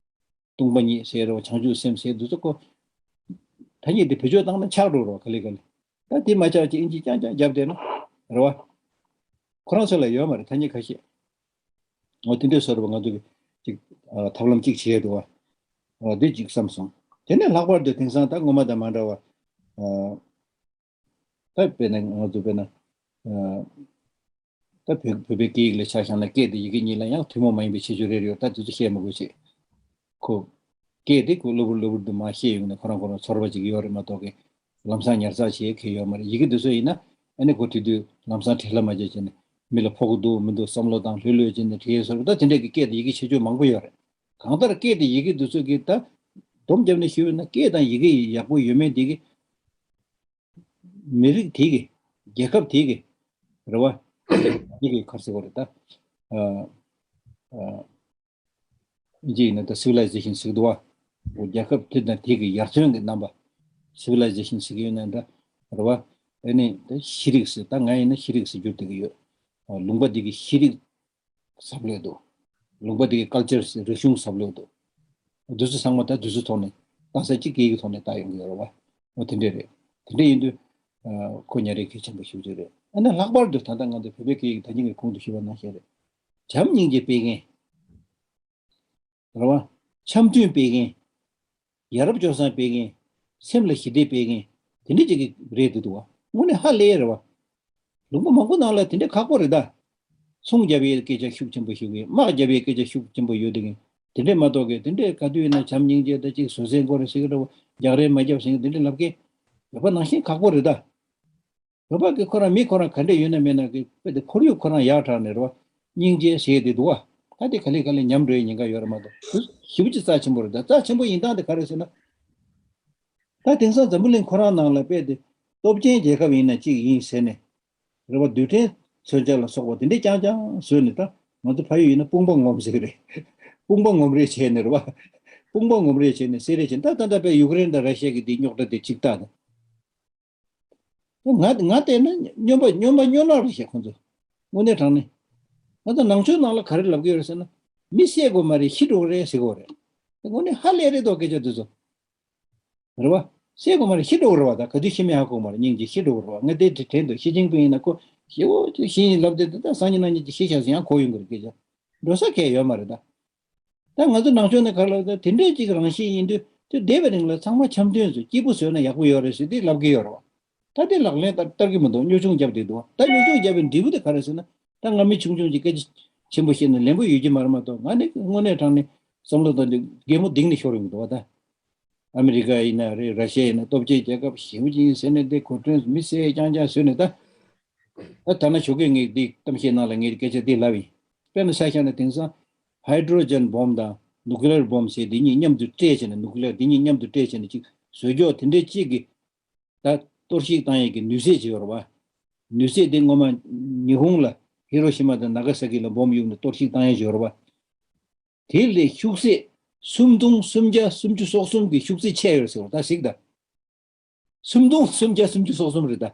སྟོང་པ་ཉིད་ཟེར་རོ། བྱང་ཆུབ་སེམས་ཟེར་འདི་ཚོ་ཁོ། ཐ་སྙད་དེ་བེད་སྤྱོད་བཏང་ན་ཆགས་འགྲོ་རོ། ག་ལེ་ག་ལེ། ད་དེ་མ་ཆགས་ཅིག་ཨིན་ཇི་རྐྱང་རྐྱང་རྒྱབ་བསྡད་ན། རེད་བ། ཁོ་རང་ཚོ་ལ་ཡོད་མ་རེད་ཐ་སྙད་ཁ་ཤས། འོ་དེ་འདྲས་བཟོ་རེད་བ། ང་ཚོ་གི་ཅིག་ཨ་ཐབས་ལམ་ཅིག་བྱས་འདུག་བ། འོ་འདི་ཅིག་བསམ་སོང་། དེ་ནས་ལྷག་པར་དུ་དེང་སང་ད་སྔོན་མ་དང་མ་འདྲ་བ། ཨ། ད་དཔེར་ན་ང་ཚོ་དཔེར་ན། ཨ། ད་བོད་བོད་པའི་སྐད་ཡིག་ལ་ཆ་བཞག་ན་སྐད་དེ་ཡི་གེ་གཉིས་ལ་ཡང་ཐུན་མོང་མ་ཡིན་པའི་ཁྱད་ཆོས་རེ་རེ་ཡོད། ད་དེ་ཚོ་བཤད་མི་དགོས་ཆེ། ཁོ། སྐད་དེ་ཁོ་གློ་བུར་གློ་བུར་དུ་མར་ཤེས་ཡོང་ནས་ཁོ་རང་ཁོ་རང་ཚོར་བ་ཅིག་ཡོད་རེད་མ་གཏོགས་ཀི། ལམ་སང་ཉར་ཚགས་བྱེད་མཁན་ཡོད་མ་རེད། ཡི་གེ་དེ་ཚོ་ཡིན་ན་ཨ་ནི་ཁོ་དེ་དུས་ལམ་སང་བྲིས་ལ་མ་བྱས་བྱས་ནས་མི་ལ་ཕོག་གི་འདུག་མི་འདུག་བསམ་བློ་བཏང་ལྷོད་ལྷོད་བྱས་ནས་བྲིས་ཡོད་ཟེར་བ། ད་དེ་འདྲས་ཀྱི་སྐད་དེ་ཡི་གེ་ཁྱད་ཆོས་མང་པོ་ཡོད་རེད། གང་ལྟར་སྐད་དེ་ཡི་གེ་དེ་ཚོ་གི་ད་སྡོམ་བརྒྱབ་ནས་ཞུས་ན་སྐད་དང་ཡི་གེ་ཡག་པོ་ཡོད་མེད་དེ་གི་མི་རིགས་དེ་གི་རྒྱལ་ཁབ་དེ་གི་རེད་བ། དེ་གི་ག་རེ་ཟེར་དགོས་རེད་ད། ཨ། ཨ། ཨིན་ཇི་ཡིན་ན་ད་སི་ཝི་ལའི་ཛེ་ཤན་ཟེར་གི་འདུག་བ། རྒྱལ་ཁབ་དེ་དང་དེ་གི་ཡར་ཐོན་གི་རྣམ་པ། སི་ཝི་ལའི་ཛེ་ཤན་ཟེར་གི་ཡོད་ན་འདྲ། རེད་བ། ཨ་ནི་ད་ཤེས་རིག་ཟེར། ད་ང་ཡིན་ན་ཤེས་རིག་ཟེར་རྒྱུ་དེ་གི་ཡོད། ཨ། ལུང་པ་དེ་གི་ཤེས་རིག་ཟབ་ལོས་འདུག་ལུང་པ་དེ་གི་ཀལ་ཅར་ཟེར་རིག་གཞུང་ཟབ་ལོས་འདུག་དེ་ཚོ་ཚང་མ་ད་དེ་ཚོ་ཐོག་ནས་ལྟ་ས་གཅིག་སྐད་ཡིག་ཐོག་ནས་ལྟ་ཡོང་གི་ཡོད་རེད་བ། འོ་དེ་འདྲས་རེད། དེ་འདྲས་ཡིན་དུས། ཨ། ཁོ་ཉ་རེ་གལ་ཆེན་པོ་ཞེ་པོ་ཅིག་རེད། ཨ་ནི་ལྷག་པར་དུ་ད་ལྟ་ང་ཚོ་བོད་པའི་སྐད་ཡིག་ད་ཉིན་གྱི་གོང་དུ་ཞུས་པ་ནང་བཞིན་རེད། བྱམས་སྙིང་རྗེ་སྤེལ་མཁན། རེད་བ། འཆམ་མཐུན་སྤེལ་མཁན། ཡ་རབས་སྤྱོད་བཟང་སྤེལ་མཁན། སེམས་ལ་ཞི་བདེ་སྤེལ་མཁན། དེ་འདྲས་ཅིག་གི་རེད་འདུག་འདུག་བ། དངོས་གནས་ཧ་ལས་རེད་བ། ལུང་པ་མང་པོ་ནང་ལ་དེ་འདྲས་ཁག་པོ་རེད་ད། མཚུངས་རྒྱབ་ཡས་སྐད་ཆ་ཤུགས་ཆེན་པོ་ཞུ་གི། དམག་རྒྱབ་ཡས་སྐད་ཆ་ཤུགས་ཆེན་པོ་ཡོད་དེ་གི། དེ་འདྲས་མ་གཏོགས་གི་དེ་འདྲས་ག་དུས་ཡིན་ན་བྱམས་སྙིང་རྗེ་དང་གཅིག་བཟོད་བསྲན་དགོས་རེད་ཟེར་གི་འདྲ་བོ། རྒྱག་རེས་མ་རྒྱབ་ཟེར་གི་དེ་འདྲས་ལབ་མཁན་ཡོད་པ་ནང་བཞིན་ཁག་པོ་རེད་ད། བོད་པ་གི་ཁོ་རང་མི་ཁོ་རང་ག་འདྲས་ཡོད་ན་མེད་ན་གི་དཔེ་དེ་ཁོར་ཡུག་ཁོ་རང་ཡག་དྲགས་ནས་རེད་བ། སྙིང་རྗེ་ཟེར་དེ་འདུག་བ། ད་དེ་ག་ལེ་ག་ལེ་ཉམས་འགྲོ་ཡའི་ཉེན་ཁ་ཡོད་རེད་མ་གཏོགས། ཞེ་པོ་ཅིག་རྩ་ཆེན་པོ་རེད། ད་རྩ་ཆེན་པོ་ཡིན་སྟངས་དེ་ག་རེ་ཟེར་ན། ད་དེང་སང་འཛམ་བུ་གླིང་ཁོ་རང་ནང་ལ་དཔེ་དེ་སྟོབས་ཆེན་རྒྱལ་ཁབ་ཡིན་ན་གཅིག་ཡིན་ཟེར་ནས། རེད་བ། རྡུལ་ཕྲན་མཚོན་ཆ་ལ་སོགས་པ་དེ་འདྲས་རྐྱང་རྐྱང་བཟོས་ནས། ད་ང་ཚོ་ཕ་ཡུལ་ཡིན་ན་དཔུང་པ་ངོམ་ཟེར་གི་རེད། དཔུང་པ་ངོམ་རེས་བྱས་ནས་རེད་བ། དཔུང་པ་ངོམ་རེས་བྱས་ནས་སེ་རེས་བྱས། ད་ད་ལྟ་དཔེ་ཡུཀ་རེན་དང་ར་ཤི་ཡ་གི་དེ་རྙོག་དྲ་དེ་གཅིག་ལྟ་དང་། ང་ང་བལྟས་ན་སྨྱོན་པ་སྨྱོན་པ་སྨྱོ་ནག་རེད་ཤག་ཁོང་ཚོ། དངོས་གནས་དྲང་གནས། ང་ཚོ་ནང་ཆོས་ནང་ལ་ག་རེ་ལབ་ཀྱི་ཡོད་རེད་ཟེར་ན། མི་བསད་དགོས་མ་རེད། ཤི་འགྲོ་གི་རེད་ཟེར་གྱི་ཡོད་རེད། དངོས་གནས་ཧ་ལས་རེད་དོ་སྐད་ཆ་འདི་ཚོ། རེད་བ། བསད་དགོས་མ་རེད། ཤི་འགྲོ་གི་རེད་བ། ད་ག་དུས་ཤི་མིན་ཧ་གོ་གི་མ་རེད། སྙིང་རྗེ་ཤི་འགྲོ་གི་རེད་བ། ང་དེ་དྲན་འདུག་ཞི་ཅིན་ཕིང་ཡིན་ན་ཁོ་ཞེ་བོ་ཅིག་ཤི་ཡིན་ལབ་བསྡད་དུས། ད་སང་ཉིན་གནངས་ཉིན་ཅིག་ཤི་ཤག་ཟེར་ཡང་གོ་ཡོང་གི་རེད། སྐད་ཆ་འགྲོ་ས་གང་ཡང་ཡོད་མ་རེད་ད། ད་ང་ཚོ་ནང་ཆོས་ནས་ག་རེ་ལབ་ན། དེ་འདྲའི་ཅིག་རང་བཞིན་ཡིན་དུས་དེ་བསྡད་པའི་རིང་ལ་ཚང་མ་འཆམ་མཐུན་བཟོས། སྐྱིད་པོ་བཟོས་ན་ཡག་པོ་ཡོད་རེད་ཟེར་དེ་ལབ་ཀྱི་ཡོད་རེད་བ། ད་དེ་ལག་ལེན་བསྟར་བསྟར་གྱི་མི་འདུག་སྨྱོ་ཆུང་བརྒྱབ་བསྡད་འདུག་ད་སྨྱོ་ཆུང་བརྒྱབ་པའི་འབྲས་བུ་དེ་ག་རེ་ཟེར་ན། ད་སྔ་མི་ཆུང་ཆུང་ཅིག་སྐད་ཆ་ ཆེན་པོ་བཤད་ན་ལན་པོ་ཡོད་ཀྱི་མ་རེད་མ་གཏོགས། ང་ནི་དངོས་གནས་དྲང་ནས་བསམ་བློ་བཏང་དུས་གད་མོ་ལྡིང་ནས་ཤོར་ཡོང་གི་འདུག་བ་ད། ཨ་མི་རི་ཀ་ཡིན་ན་རེད། ར་ཤི་ཡ་ཡིན་ན། སྟོབས་ཆེན་རྒྱལ་ཁབ་ཞེ་པོ་ཅིག་ཡིན་ཟེར་ནས། དེ་གོ་ཁྲོན་མི་བསད་རྐྱང་རྐྱང་བཟོས་ནས་ད། ད་ད་ན་ཞོགས་ཀས་ངས་འདི་གཏམ་བཤད་ནང་ལ་ངས་སྐད་ཆ་འདི་ལབ་ཡིན། དཔེར་ན་ཆ་བཞག་ན་དེང་སང་ཧའི་ཌྲོ་ཇན་བོམ་དང་ནུ་ཀི་ལེར་བོམ་ཟེར་འདི་གཉིས་མཉམ་དུ་སྤྲད་བྱས་ནས། ནུ་ཀི་ལེར་འདི་གཉིས་མཉམ་དུ་སྤྲད་བྱས་ནས་ཅིག་བཟོ་ཀྱོག་དེ་འདྲའི་ཅིག་གི་ད་གཏོར་བཤིག་བཏང་ཡས་ཀྱི་ནུས་ཚད་ཅིག་ཡོད་རེད་བ། ནུས་ཚད་དེ་སྔོན་མ་ཉི་ཧོང་ལ་ཧི་རོ་ཤི་མ་དང་ན་ག་ས་ཀི་ལ་བོམ་གཡུགས་ནས་གཏོར་བཤིག་བཏང་ཡས་ཅིག་ཡོད་རེད་བ། དེ་ལས་ཤུགས་ཚད་སུམ་སྟོང་སུམ་བརྒྱ་སུམ་ཅུ་སོ་གསུམ་གྱི་ཤུགས་ཚད་ཆེ་ཡོད་ཟེར་བ། ད་གཟིགས་དང་། སུམ་སྟོང་སུམ་བརྒྱ་སུམ་ཅུ་སོ་གསུམ་རེད་ད།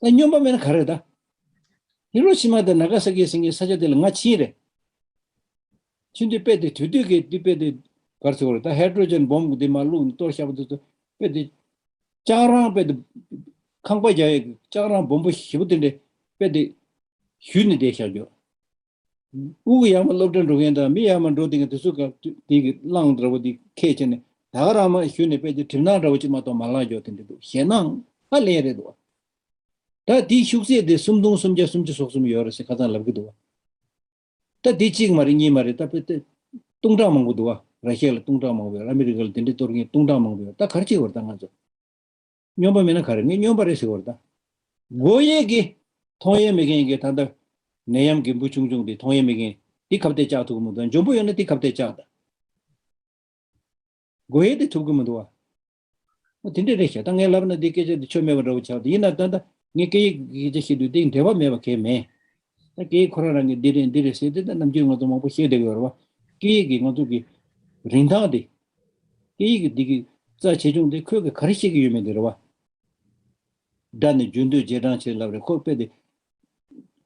ད་སྨྱོན་པ་མེད་ན་ག་རེ་ད། ཧི་རོ་ཤི་མ་དང་ན་ག་ས་ཀི་ཟེར་མཁན་ས་ཆ་དེ་ལ་ང་ཕྱིན་རེད། ཕྱིན་དུས་དཔེ་དེ་དུས་དུས་ཀྱི་དུས་དཔེ་དེ་ག་རེ་ཟེར་བ་རེད། ད་ཧའི་ཌྲོ་ཇན་བོམ་གི་དེ་མར་བླུགས་ནས་གཏོར་བཞག་པ་དེ་ཚོ་དཔེ་དེ་ལྕགས་རང་དཔེ་དེ་ཁང་པ་རྒྱག་ཡས་ཀྱི་ལྕགས་རང་སྦོམ་པོ་ཞེ་པོ་དེ་འདྲས་དཔེ་དེ་གཞུས་ནས་བསྡད་བཞག་རྒྱུ། དབུ་གུ་ཡར་མར་སློབ་གྲྭ་འགྲོ་མཁན་དང་མི་ཡར་མར་འགྲོ་བསྡད་མཁན་དེ་ཚོ་ག་དེ་གི་གླང་འདྲ་བོ་དེ་ཁས་བྱས་ནས་ད་ག་རང་མར་གཞུས་ནས་དཔེ་དེ་གྲིབ་ནག་འདྲ་བོ་ཅིག་མ་གཏོགས་མ་ལངས་རྒྱུ་དེ་འདྲས་འདུག། ཞེད་སྣང་ཧ་ལས་རེད་འདུག། ད་དེའི་ཤུགས་ཚད་དེ་སུམ་སྟོང་སུམ་བརྒྱ་སུམ་ཅུ་སོ་གསུམ་ཡོད་རེད་ཟེར་ཁ་སང་ལབ་ཀྱི་འདུག་བ། ད་དེ་གཅིག་མ་རེད། གཉིས་མ་རེད། ད་དཔེ་དེ་སྟོང་ཕྲག་མང་པོ་འདུག་བ། ར་ཤི་ཡ་ལ་སྟོང་ཕྲག་མང་པོ་ཡོད། ཨ་མི་རི་ཀ་ལ་དེ་འདྲའི་གཏོར་མཁན་སྟོང་ཕྲག་མང་པོ་ཡོད། ད་ག་རེ་བྱེད་དགོས་རེད་ད་ང་ཚོ། སྨྱོན་པ་མེད་ན་ག་རེ། ངས་སྨྱོན་པ་རེད་ཟེར་བ་རེད་ད། དགོས་ཡས་ཀྱི་མཐོང་ཡས་མེད་མཁན་གྱི་ད་ལྟ་ནད་ཡམས་ཀྱི་འབུ་ཆུང་ཆུང་དེ་མཐོང་ཡས་མེད་མཁན་དེ་ཁ་གཏད་བཅག་ཐུབ་ཀྱི་མི་འདུག། འཇོན་པོ་ཡོད་ན་དེ་ཁ་གཏད་བཅག་ད། དགོས་ཡས་དེ་ཐུབ་ཀྱི་མི་འདུག་བ། འོ་དེ་འདྲས་རེད་ཤག། ད་ངས་ལབ་ན་འདི་སྐད་ཆ་འདི་ཆོ་མེད་པ་འདྲ་བོ་ཆགས་འདུག། ཡིན་ན་ད་ལྟ་ངས་སྐད་ཡིག་གི་སྐད་ཆ་བཤད་དུས་དེ་འབྲེལ་བ་མེད་པ་གང་ཡང་མེད། ད་སྐད་ཡིག་ཁོ་རང་རང་གིས་འདི་རེད་འདི་རེད་ཟེར་དུས་ད་ནམ་རྒྱུན་ང་ཚོ་མང་པོ་བཤད་བསྡད་ཡོད་རེད་བ། སྐད་ཡིག་གིས་ང་ཚོ་གི་རིན་ཐང་དེ། སྐད་ཡིག་གི་འདི་གི་རྩ་ཆེ་ཆུང་དེ་ཁོས་གི་ག་རེ་བཤད་ཀྱི་ཡོད་མེད་དེ་རེད་བ། སྒྲ་ནི་རྒྱུན་སྡོད་རྗེས་འབྲང་ཕྱིར་ལབ་རེད། ཁོ་དཔེ་དེ།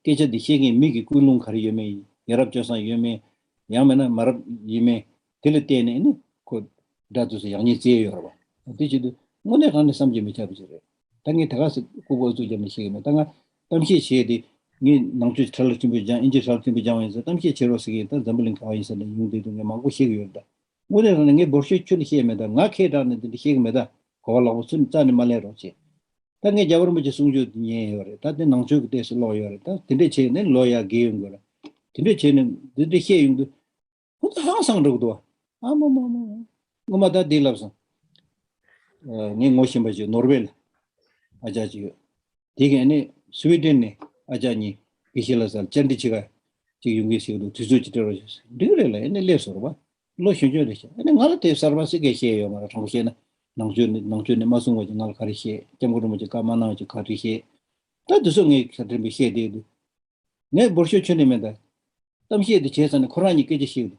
སྐད་ཆ་འདི་བཤད་མཁན་མི་གི་ཀུན་སློང་ག་རེ་ཡོད་མེད། ཡ་རབས་སྤྱོད་བཟང་ཡོད་མེད། ཡང་མིན་ན་མ་རབས་ཡིན་མེད། དེ་ལ་བལྟས་ནས་ནི་ཁོ་སྒྲ་དེ་ཚོ་ཡག་ཉེས་བཙལ་ཡོད་རེད་བ། དེ་བྱེད་དུས་དངོས་གནས་དྲང་གནས་བསམ་གྱིས་མི་ཁྱབ་པ་ཞིག་རེད། ད་ངས་ད་ག་སེ་ལྐུགས་པ་ཨུ་ཚུགས་རྒྱབ་ནས་བཤད་ཀྱི་མེད། ད་ང་གཏམ་བཤད་བྱས་ཏེ་ངས་ནང་ཆོས་ཁྲ་ལ་ཆེན་པོ་སྦྱང་། ཨིན་ཇི་ཁྲ་ལ་ཆེན་པོ་སྦྱང་བ་ཡིན་ཟེར། གཏམ་བཤད་བྱེད་རོགས་ཟེར་གྱི་ཡིན། ད་འཛམ་བུ་གླིང་ག་བ་ཡིན་ས་ནས་ཡོང་བསྡད་འདུག། ངས་མང་པོ་བཤད་ཀྱི་ཡོད་རེད། ད་དངོས་གནས་དྲང་གནས་ངས་འབོར་ཤོས་ཁྱོན་ནས་བཤད་མེད། ད་ང་ཁས་དྲངས་ནས་དེ་འདྲ་བཤད་ཀྱི་མེད། ད་གོ་བ་ལོག་པ་ཚུར་རྩ་ནས་མ་ལེན་རོགས་བྱེད། ད་ངས་རྒྱལ་བ་རིན་པོ་ཆེ་གསུང་ཆོས་དེ་ཉན་ཡོད་རེད། ད་དེ་ནང་ཆོས་ཀྱི་ལྟས་སུ་ཀློག་ཡོད་རེད། ད་དེ་འདྲས་བྱས་ནས་ལོ་ཡར་རྒས་ཡོང་གི་རེད། དེ་འདྲས་བྱས་ནས་དེ་འདྲས་བཤད་ཡོང་དུས་ཁོ་ཚོ་ཧང་སངས་འགྲོ་གི་འདུག། ཨ་མ་མ་མ་མ། སྔོན་མ་ད་འདི་ལབ་སོང་། ཨ། ངས་ངོ་ཤེས་པ་ཞིག་ནོར་ཝེ་ལ་ཨ་ཅག་ཅིག་ཡོད། དེ་གིས་ཨ་ནི་སུ་ཝི་ཌེན་ནས་ཨ་ཅག་གཉིས་དགེ་བཤེས་ལྷ་ས་ལ་བཅར་འདྲི་བྱེད་ག་ཅིག་ཡོང་གི་ཟེར་གི་འདུག། དུས་ཚོད་ཅིག་སྤྲད་རོགས་བྱེད་ཟེར། འགྲིག་གི་རེད་ལབ། ཨ་ནི་སླེབས་སོང་རེད་བ། ལོ་གཞོན་གཞོན་རེད་ཤག། ཨ་ནི་ང་ལ་དེ་གསར་པ་སེ་གས་བཤད་ཡོད་མ་རེད། དྲང་པོ་བཤད་ན་ནང་ཆོས་ནི་ནང་ཆོས་ནི་མ་གསུང་བ་ཅིག་ང་ལ་ག་རེ་བཤད། སྐྱབས་མགོན་རིན་པོ་ཆེ་བཀའ་མ་གནང་བ་ཅིག་ག་རེ་བཤད། ད་དེ་ཚོ་ངས་ཁ་ཕྲན་བུ་བཤད་བསྡད་འདུག། ངས་འབོར་ཤོག་ཁྱོན་ནས་མེད་ད། གཏམ་བཤད་དེ་བྱས་ཙང་ནས་ཁོ་རང་གཉིས་སྐད་ཆ་བཤད་འདུག།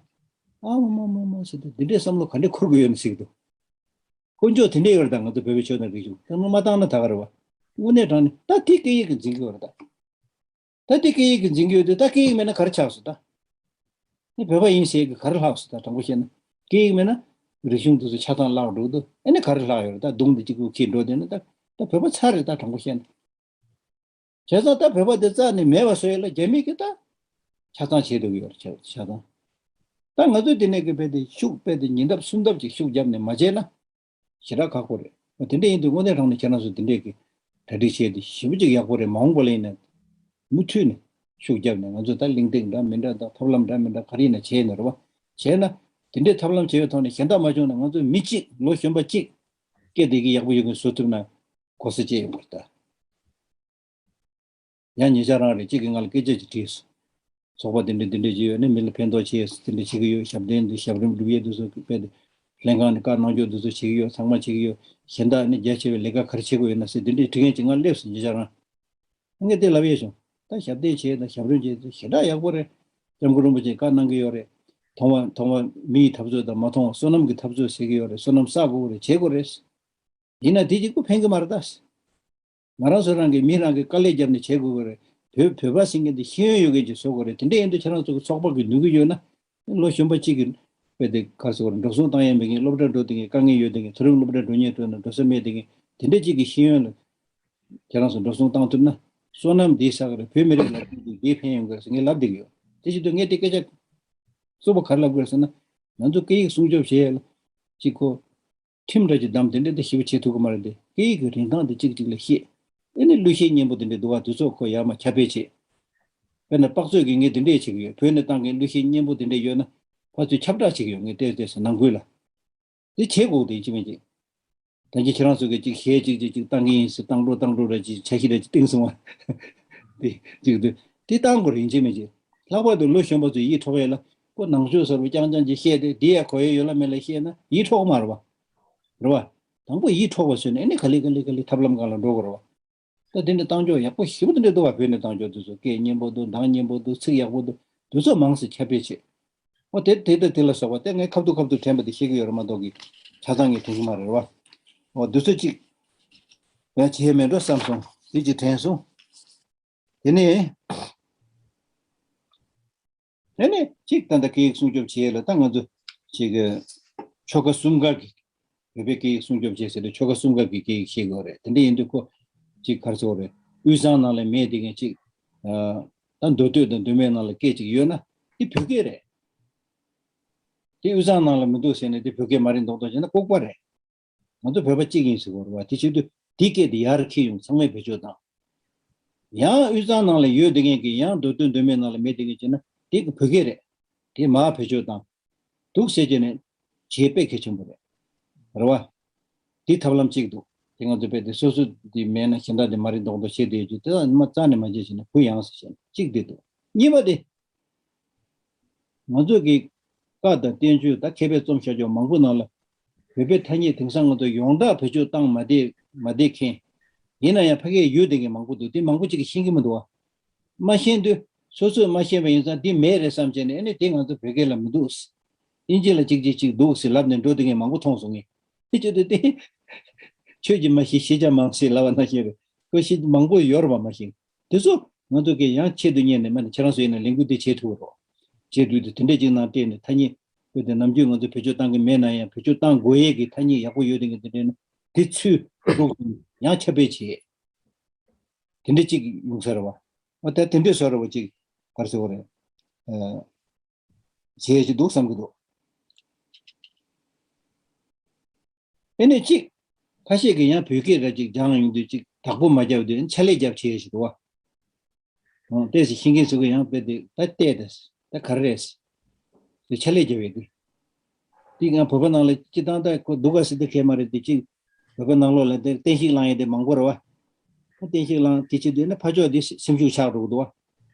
ཨ་མ་མ་མ་མ་ཟེར་དུས་འདི་འདྲའི་བསམ་བློ་ག་འདྲས་འཁོར་དགོས་ཡོད་ན་ཟེར་གི་འདུག། དཀོན་མཆོག་དེ་འདྲས་ཡོད་རེད། ད་ང་ཚོ་བོད་པའི་ཆོས་དང་རིག་གཞུང་ད་མ་མ་བཏང་ན་ད་ག་རེད་བ། དངོས་གནས་དྲང་གནས་ད་དེ་སྐད་ཡིག་གིས་འཛིན་གི་ཡོད་རེད་ད། ད་དེ་སྐད་ཡིག་གིས་འཛིན་གི་ཡོད་དུས་ད་སྐད་ཡིག་མེད་ན་ག་རེ་ཆགས་སོང་ད། ངས་བོད་པ་ཡིན་ཟེར་གི་ག་རེ་ལྷག་སོང་ད། དྲང་པོ་བཤད་ན་སྐད་ཡིག་མེད་ན་རིག་གཞུང་དེ་ཚོ་ཆ་ཚང་བརླག་འགྲོ་གི་འདུག། ཨ་ནི་ག་རེ་ལྷག་ཡོད་རེད། ད་གདུང་འདི་གཅིག་པུ་འཁྱེར་འགྲོ་བསྡད་ན་ད་ད་བོད་པ་ཚར་རེད་ད། དྲང་པོ་བཤད་ན། བྱས་ཙང་ད་བོད་པ་དེ་རྩ་ནས་མེད་པ་བཟོ་ཡས་ལ་རྒྱ་མི་གིས་ད་ཆ་ཚང་བྱེད་འདོད་ཀྱི་ཡོད་རེད། ཆ་ཆ་ཚང་། ད་ང་ཚོས་དེ་ནས་གི་དཔེ་དེ་ཤུགས་དཔེ་དེ་ཉིས་ལྡབ་གསུམ་ལྡབ་ཅིག་ཤུགས་བརྒྱབ་ནས་མ་བྱས་ན་ཞེ་དྲག་ཁག་པོ་རེད། འོ་དེ་འདྲ་ཡིན་དུས་དངོས་གནས་དྲང་གནས་ཁྱེད་རང་ཚོ་དེ་འདྲས་ཀྱི་གྲ་སྒྲིག་བྱས་ཏེ་ཞེ་པོ་ཅིག་ཡག་པོ་རེད། མ་འོངས་པ་ལ་ཡིན་ན་མུ་མཐུད་ནས་ཤུགས་བརྒྱབ་ནས་ང་ཚོས་ད་གླེང་སྟེགས་འདྲ་མི་འདྲ་དང་ཐབས་ལམ་འདྲ་མི་འདྲ་ག་རེ་ཡིན་ན་བྱས་ནས་རེད་བ། བྱས་ན་དེ་འདྲའི་ཐབས་ལམ་བྱས་པའི་ཐོག་ནས་གཞན་དག་མ་བྱུང་ན་ང་ཚོ་མི་གཅིག་ལོ་གཞོན་པ་གཅིག་སྐད་བདེ་གི་ཡག་པོ་ཡོད་མཁན་བཟོ་ཐུབ་ན་གོ་ས་ཅིག་ཡོང་གི་རེད་ད། ཡང་ཉེ་ཆར་རང་རེད། གཅིག་གིས་ང་ལ་སྐད་ཆ་ཅིག་དྲིས་སོང་། ཚོགས་པ་འདི་འདྲ་འདི་འདྲ་ཅིག་ཡོད་ནས་མི་ལ་ཕན་ཐོགས་ཆེ་འདི་འདྲ་བྱེད་ཀྱི་ཡོད། ཞབས་བརྟན་འདི་ཞབས་རིམ་སྒྲུབ་ཡས་འདི་ཚོ་དཔེ་དེ་ལྷན་ཁང་ནས་བཀའ་གནང་ཕྱོགས་འདི་ཚོ་བྱེད་ཀྱི་ཡོད། ཚང་མ་བྱེད་ཀྱི་ཡོད། གཞན་དག་ནི་རྒྱ་ཆེ་བའི་ལས་ཀ་ག་རེ་བྱེད་ཀྱི་ཡོད་ན་ཟེར་འདི་འདྲའི་དྲི་མཁན་ཅིག་ང་སླེབས་སོང་། ཉེ་ཆར་རང་ངས་དེ་ལབ་ཡས་བྱུང་། ད་ཞབས་བརྟན་བྱས་དང་ཞབས་རིམ་བྱས་ཏེ་ཞེ་དྲག་ཡག་པོ་རེད། སྐྱབས་མགོན་རིན་པོ་ཆེས་བཀའ་གནང་གི་ཡོད་རེད། མཐོང་བ་མཐོང་བ་མི་ཡི་འཐབ་རྩོད་དང་མ་མཐོང་བ་བསོད་ནམས་ཀྱི་འཐབ་རྩོད་ཟེར་གྱི་ཡོད་རེད། བསོད་ནམས་བསགས་དགོས་རེད། བྱེད་དགོས་རེད། ཡིན་ན་དེ་གཅིག་པུ་ཕན་གྱི་མ་རེད་ད། ང་རང་ཚོ་རང་གིས་མི་རང་གིས་དཀའ་ལས་བརྒྱབ་ནས་བྱེད་དགོས་ཀྱི་རེད། བོད་བོད་པ་ཟེར་མཁན་དེ་ཤེས་ཡོན་ཡོད་མཁན་ཅིག་བཟོ་དགོས་རེད། དེ་འདྲ་ཡིན་དུས་ཁྱེད་རང་ཚོ་གི་ཚོགས་པ་གི་ནུས་ཀྱི་ཡོད་ན། ལོ་གཞོན་པ་གཅིག་གིས་དཔེ་དེ་ག་རེ་ཟེར་དགོས་རེད། འགྲོ་སོང་བཏང་ཡས་མེད་མཁན། སློབ་གྲྭ་འགྲོ་བསྡད་མཁན། དཀའ་ངལ་ཡོད་བསྡད་མཁན། མཐོ་རིམ་སློབ་གྲྭ་འགྲོ་མཁན་འགྲོ་ན་འགྲོ་ས་མེད་བསྡད་མཁན། དེ་འདྲ་གཅིག་གི་ཤེས་ཡོན་ལ་ཁྱེད་རང་ཚོ་འགྲོ་སོང་བཏང་ཐུབ་ན་བསོད་ནམས་འདི་བསགས་རེད། བོད་མི་རིགས་ལ་འདི་འདི་ཕན་ཡོང་གི་རེད་ཟེར་ངས་ལབ་བསྡད་ཀྱི་ཡོད། དེ་བྱེད་དུས་ངས་དེ་སྐད་ཆ་གཙོ་བོ་ག་རེ་ལབ་དགོས་རེད་ཟེར་ན། ང་ཚོ་སྐད་ཡིག་སྲུང་སྐྱོབ་བྱེད་ཡས་ལ་གཅིག་ཁོ། ཁྲིམས་འདྲ་ཅིག་བསྡམས་དེ་འདྲ་འདི་ཞེ་པོ་བྱེད་ཐུབ་ཀྱི་མ་རེད་དེ། སྐད་ཡིག་གི་རིན་ཐང་དེ་གཅིག་གཅིག་ལ་བཤད། ཨེ་ནི་གླུ་གཞས་སྙན་པོ་དེ་འདྲ་འདུག་བ། དེ་ཚོ་ཁོ་ཡར་མར་ཁྱབ་སྤེལ་བྱེད། དཔེར་ན་དཔག་ཚོད་ཀྱིས་ངས་འདི་འདྲས་བྱེད་ཀྱི་ཡོད། བོད་ནས་བཏང་མཁན་གླུ་གཞས་སྙན་པོ་འདི་འདྲས་ཡོད་ན་ཕར་ཚུར་ཁྱབ་བསྒྲགས་བྱེད་ཀྱི་ཡོད། ངས་བལྟས་བལྟས་སོང་ནང་ཁུལ་ལ། འདི་བྱེད་དགོས་དེ་ཡིན་གཅིག་མིན་གཅིག་ད་གིན་ཁྱེད་རང་ཚོ་གིས་གཅིག་གཞས་གཅིག་གཅིག་གཅིག་བཏང་གི་ཡིན་ཟེར། བཏང་འགྲོ་བཏང་འགྲོ་ར་གཅིག་འཆར་གཞི་ར་གཅིག་བཏིང་སོང་བ། དེ་གཅིག་འདུག་དེ་བཏང་དགོས་རེད་ཡིན་གཅིག་མིན་གཅིག་ལྷག་པར་དུ་ལོ་གཞོན་པ་ཚོ་ཡིད་འཕྲོག་ཡས་ལ་ཁོ་ནང་ཆོས་ཟེར་བ་རྐྱང་རྐྱང་གཅིག་བཤད་དེ་འདི་ཡ་གོ་ཡས་ཡོད་ལ་མེད་ལ་བཤད་ན་ཡིད་འཕྲོག་མ་རེད་བ། རེད་བ། དང་པོ་ཡིད་འཕྲོག་པ་བཟོས་ནས་ཨ་ནི་ག་ལེ་ག་ལེ་ག་ལེ་ཐབས་ལམ་སྒང་ལ་འགྲོ་དགོས་རེད་བ། ད་དེ་འདྲ་བཏང་ཕྱོགས་ཡག་པོ་ཞེ་པོ་དེ་འདྲ་འདུག་བ། བོད་ནས་བཏང་ཕྱོགས་དེ་ཚོ་སྐད་སྙན་པོ་འདུག་གདངས་སྙན་པོ་འདུག་ཚིག་ཡག་པོ་འདུག་དེ་ཚོ་མང་སེ་ཁྱབ་སྤེལ་བྱེད། འོ་དེ་དེ་དང་དེ་ལ་སོགས་པ་དེ་ངས་ཁ་ཐུག་ཁ་ཐུག་དྲན་པ་དེ་བཤད་ཀྱི་ཡོད་རེད་མ་གཏོགས་ཀྱི་ཆ་ཚང་ངས་དྲན་གྱི་མ་རེད་བ། འོ་དེ་ཚོ་གཅིག་ཡང་བྱེད་མེད་འགྲོ་བསམ་སོང་། དེ་གཅིག་དྲན་སོང་། དེ་ནས། དེ་ནས་གཅིག་ད་ལྟ་སྐད་ཡིག་སྲུང་སྐྱོབ་བྱེད་ཡས་ལ་ད་ང་ཚོ་ཅིག་ཆོལ་ཁ་གསུམ་ཀ་གི་བོད་པའི་སྐད་ཡིག་སྲུང་སྐྱོབ་བྱེད་ཟེར་དུས་ཆོལ་ཁ་གསུམ་ཀ་གི་སྐད་ཡིག་ཤེས་དགོས་རེད། དེ་འདྲ་ཡིན་དུས་ཁོ་ཅིག་ག་རེ་ཟེར་དགོས་རེད། དབུས་གཙང་ནང་ལ་མེད་དེ་མཁན་ཅིག་ད་མདོ་སྟོད་དང་མདོ་སྨད་ནང་ལ་སྐད་ཅིག་ཡོད་ན་དེ་བོད་སྐད་རེད། དེ་དབུས་གཙང་ནང་ལ་མི་འདུག་ཟེར་ནས་དེ་བོད་སྐད་མ་རེད་མདོག་མདོག་བྱས་ན་ལྐུགས་པ་རེད། ང་ཚོ་བོད་པ་གཅིག་ཡིན་ཟེར་དགོས་རེད་བ། དེ་བྱེད་དུས་དེའི་སྐད་དེ་ཡར་འཁྱེར་ཡོང་ཚང་མས་བེད་སྤྱོད་བཏང་། ཡང་དབུས་གཙང་ནང་ལ་ཡོད་བསྡད་མཁན་གྱི་ཡང་མདོ་སྟོད་མདོ་སྨད་ནང་ལ་མེད་བསྡད་མཁན་བྱས་ན་དེ་གི་བོད་སྐད་རེད། དེ་མར་བེད་སྤྱོད་བཏང་། འདུག་ཟེར་བྱས་ནས་བྱེད་དཔེ་གལ་ཆེན་པོ་རེད། རེད་བ། དེ་ཐབས་ལམ་གཅིག་འདུག་དེ་ང་ཚོ་དཔེ་དེ་སོ་སོ་དེ་མེད་ན་གཞན་དག་དེ་མ་རེད་མདོག་མདོག་བྱེད་བསྡད་ཡོད་ཀྱི་དེ་དག་མ་རྩ་ནས་མ་བྱེད་བྱས་ནས་བུ་ཡངས་སུ་བྱས་ནས་གཅིག་དེ་འདུག་གཉིས་པ་དེ། ང་ཚོ་གི་བཀའ་དང་བསྟན་བཅོས་ད་མཁས་པས་རྩོམ་བཞག་ཕྱོགས་མང་པོ་ནང་ལ་བོད་པའི་ཐ་སྙད་དེང་སང་ང་ཚོ་ཡོངས་གྲགས་བེད་སྤྱོད་བཏང་མ་བསྡད་མ་བསྡད་མཁན། ཡིན་ན་ཡང་ཕ་གིར་ཡོད་བསྡད་མཁན་མང་པོ་འདུག་དེ་མང་པོ་ཅིག་གིས་ཤེས་ཀྱི་མི་འདུག་བ། མ་ཤེས་དུས་སོ་སོས་མ་ཤེས་པ་ཡིན་ཙང་འདི་མེད་རེད་བསམ་བྱས་ནས་ཨ་ནི་དེ་ང་ཚོ་བོད་སྐད་ལ་མི་འདུག་ཨིན་ཇི་ལ་གཅིག་གཅིག་གཅིག་འདུག་ཟེར་ལབ་ནས་འགྲོ་བསྡད་མཁན་མང་པོ་མཐོང་སོང་ངས། དེ་བྱེད་དུས་དེ། ཁྱོད་ཀྱིས་མ་ཤེས་ཤེས་བྱ་མང་ཟེར་ལབ་པ་ནང་བཞིན་རེད། ཁོ་ཤེས་མང་པོ་ཡོད་རེད་པ་མ་ཤེས། དེ་ཚོ་ང་ཚོ་གིས་ཡང་ཆེད་དུ་གཉེར་ནས་མ་ནས་ཁྱེད་རང་ཚོ་ཡིན་ན་ལས་འགུལ་འདི་བྱེད་ཐུབ་རོགས། བྱེད་དུས་དེ་དེ་འདྲས་ཅིག་ནང་སྤྲད་ནས་ཐ་སྙད་བོད་དེ་ནམ་རྒྱུན་ང་ཚོ་བེད་སྤྱོད་བཏང་གི་མེད་ན་ཡང་བེད་སྤྱོད་བཏང་དགོས་ཡས་ཀྱི་ཐ་སྙད་ཡག་པོ་ཡོད་དེ་གི་དེ་འདྲས་ན་དེ་ཚུར་འགྲོ་ཡང་ཁྱབ་སྤེལ་བྱེད། དེ་འདྲས་ཅིག་ཡོང་ས་རེད་བ། འོ་ད་དེ་འདྲས་བཟོ་རེད་བ་ཅིག་ག་རེ་ཟེར་བ་རེད། བྱེད་ཀྱི་འདུག་བསམ་གྱི་འདུག་ཨེ་ནས་གཅིག་ཁ་ཤས་ཀྱིས་ཡང་བོད་སྐད་ར་ཅིག་སྦྱང་ཡོང་དུས་ཅིག་བདག་པོ་མ་བརྒྱབ་དུས་ཕྱག་ལས་རྒྱབ་བྱེད་ཞིག་འདུག་བ། ཨོ་ཏོག་ཙམ་ཤེས་མཁན་ཚོ་གིས་ཡང་དཔེ་དེ་ད་བལྟས་ཏེ་ད་ག་རེ་རེད། དེ་ཕྱག་ལས་རྒྱབ་ཡོད་དུས། དེ་ཡང་བོད་པ་ནང་ལ་སྤྱི་བཏང་ད་ཁོ་སྡུག་ག་ཟེར་དེ་ཁེལ་མ་རེད་དེ་ཅིག་བོད་པ་ནང་ལོགས་ལ་དེ་བསྟན་བཤིག་བླང་ཡས་དེ་མང་པོ་རེད་བ། ད་བསྟན་བཤིག་བླང་དེ་བྱེད་དུས་ན་ཕར་ཕྱོགས་དེ་སེམས་ཤུགས་ཆག་འགྲོ་གི་འདུག་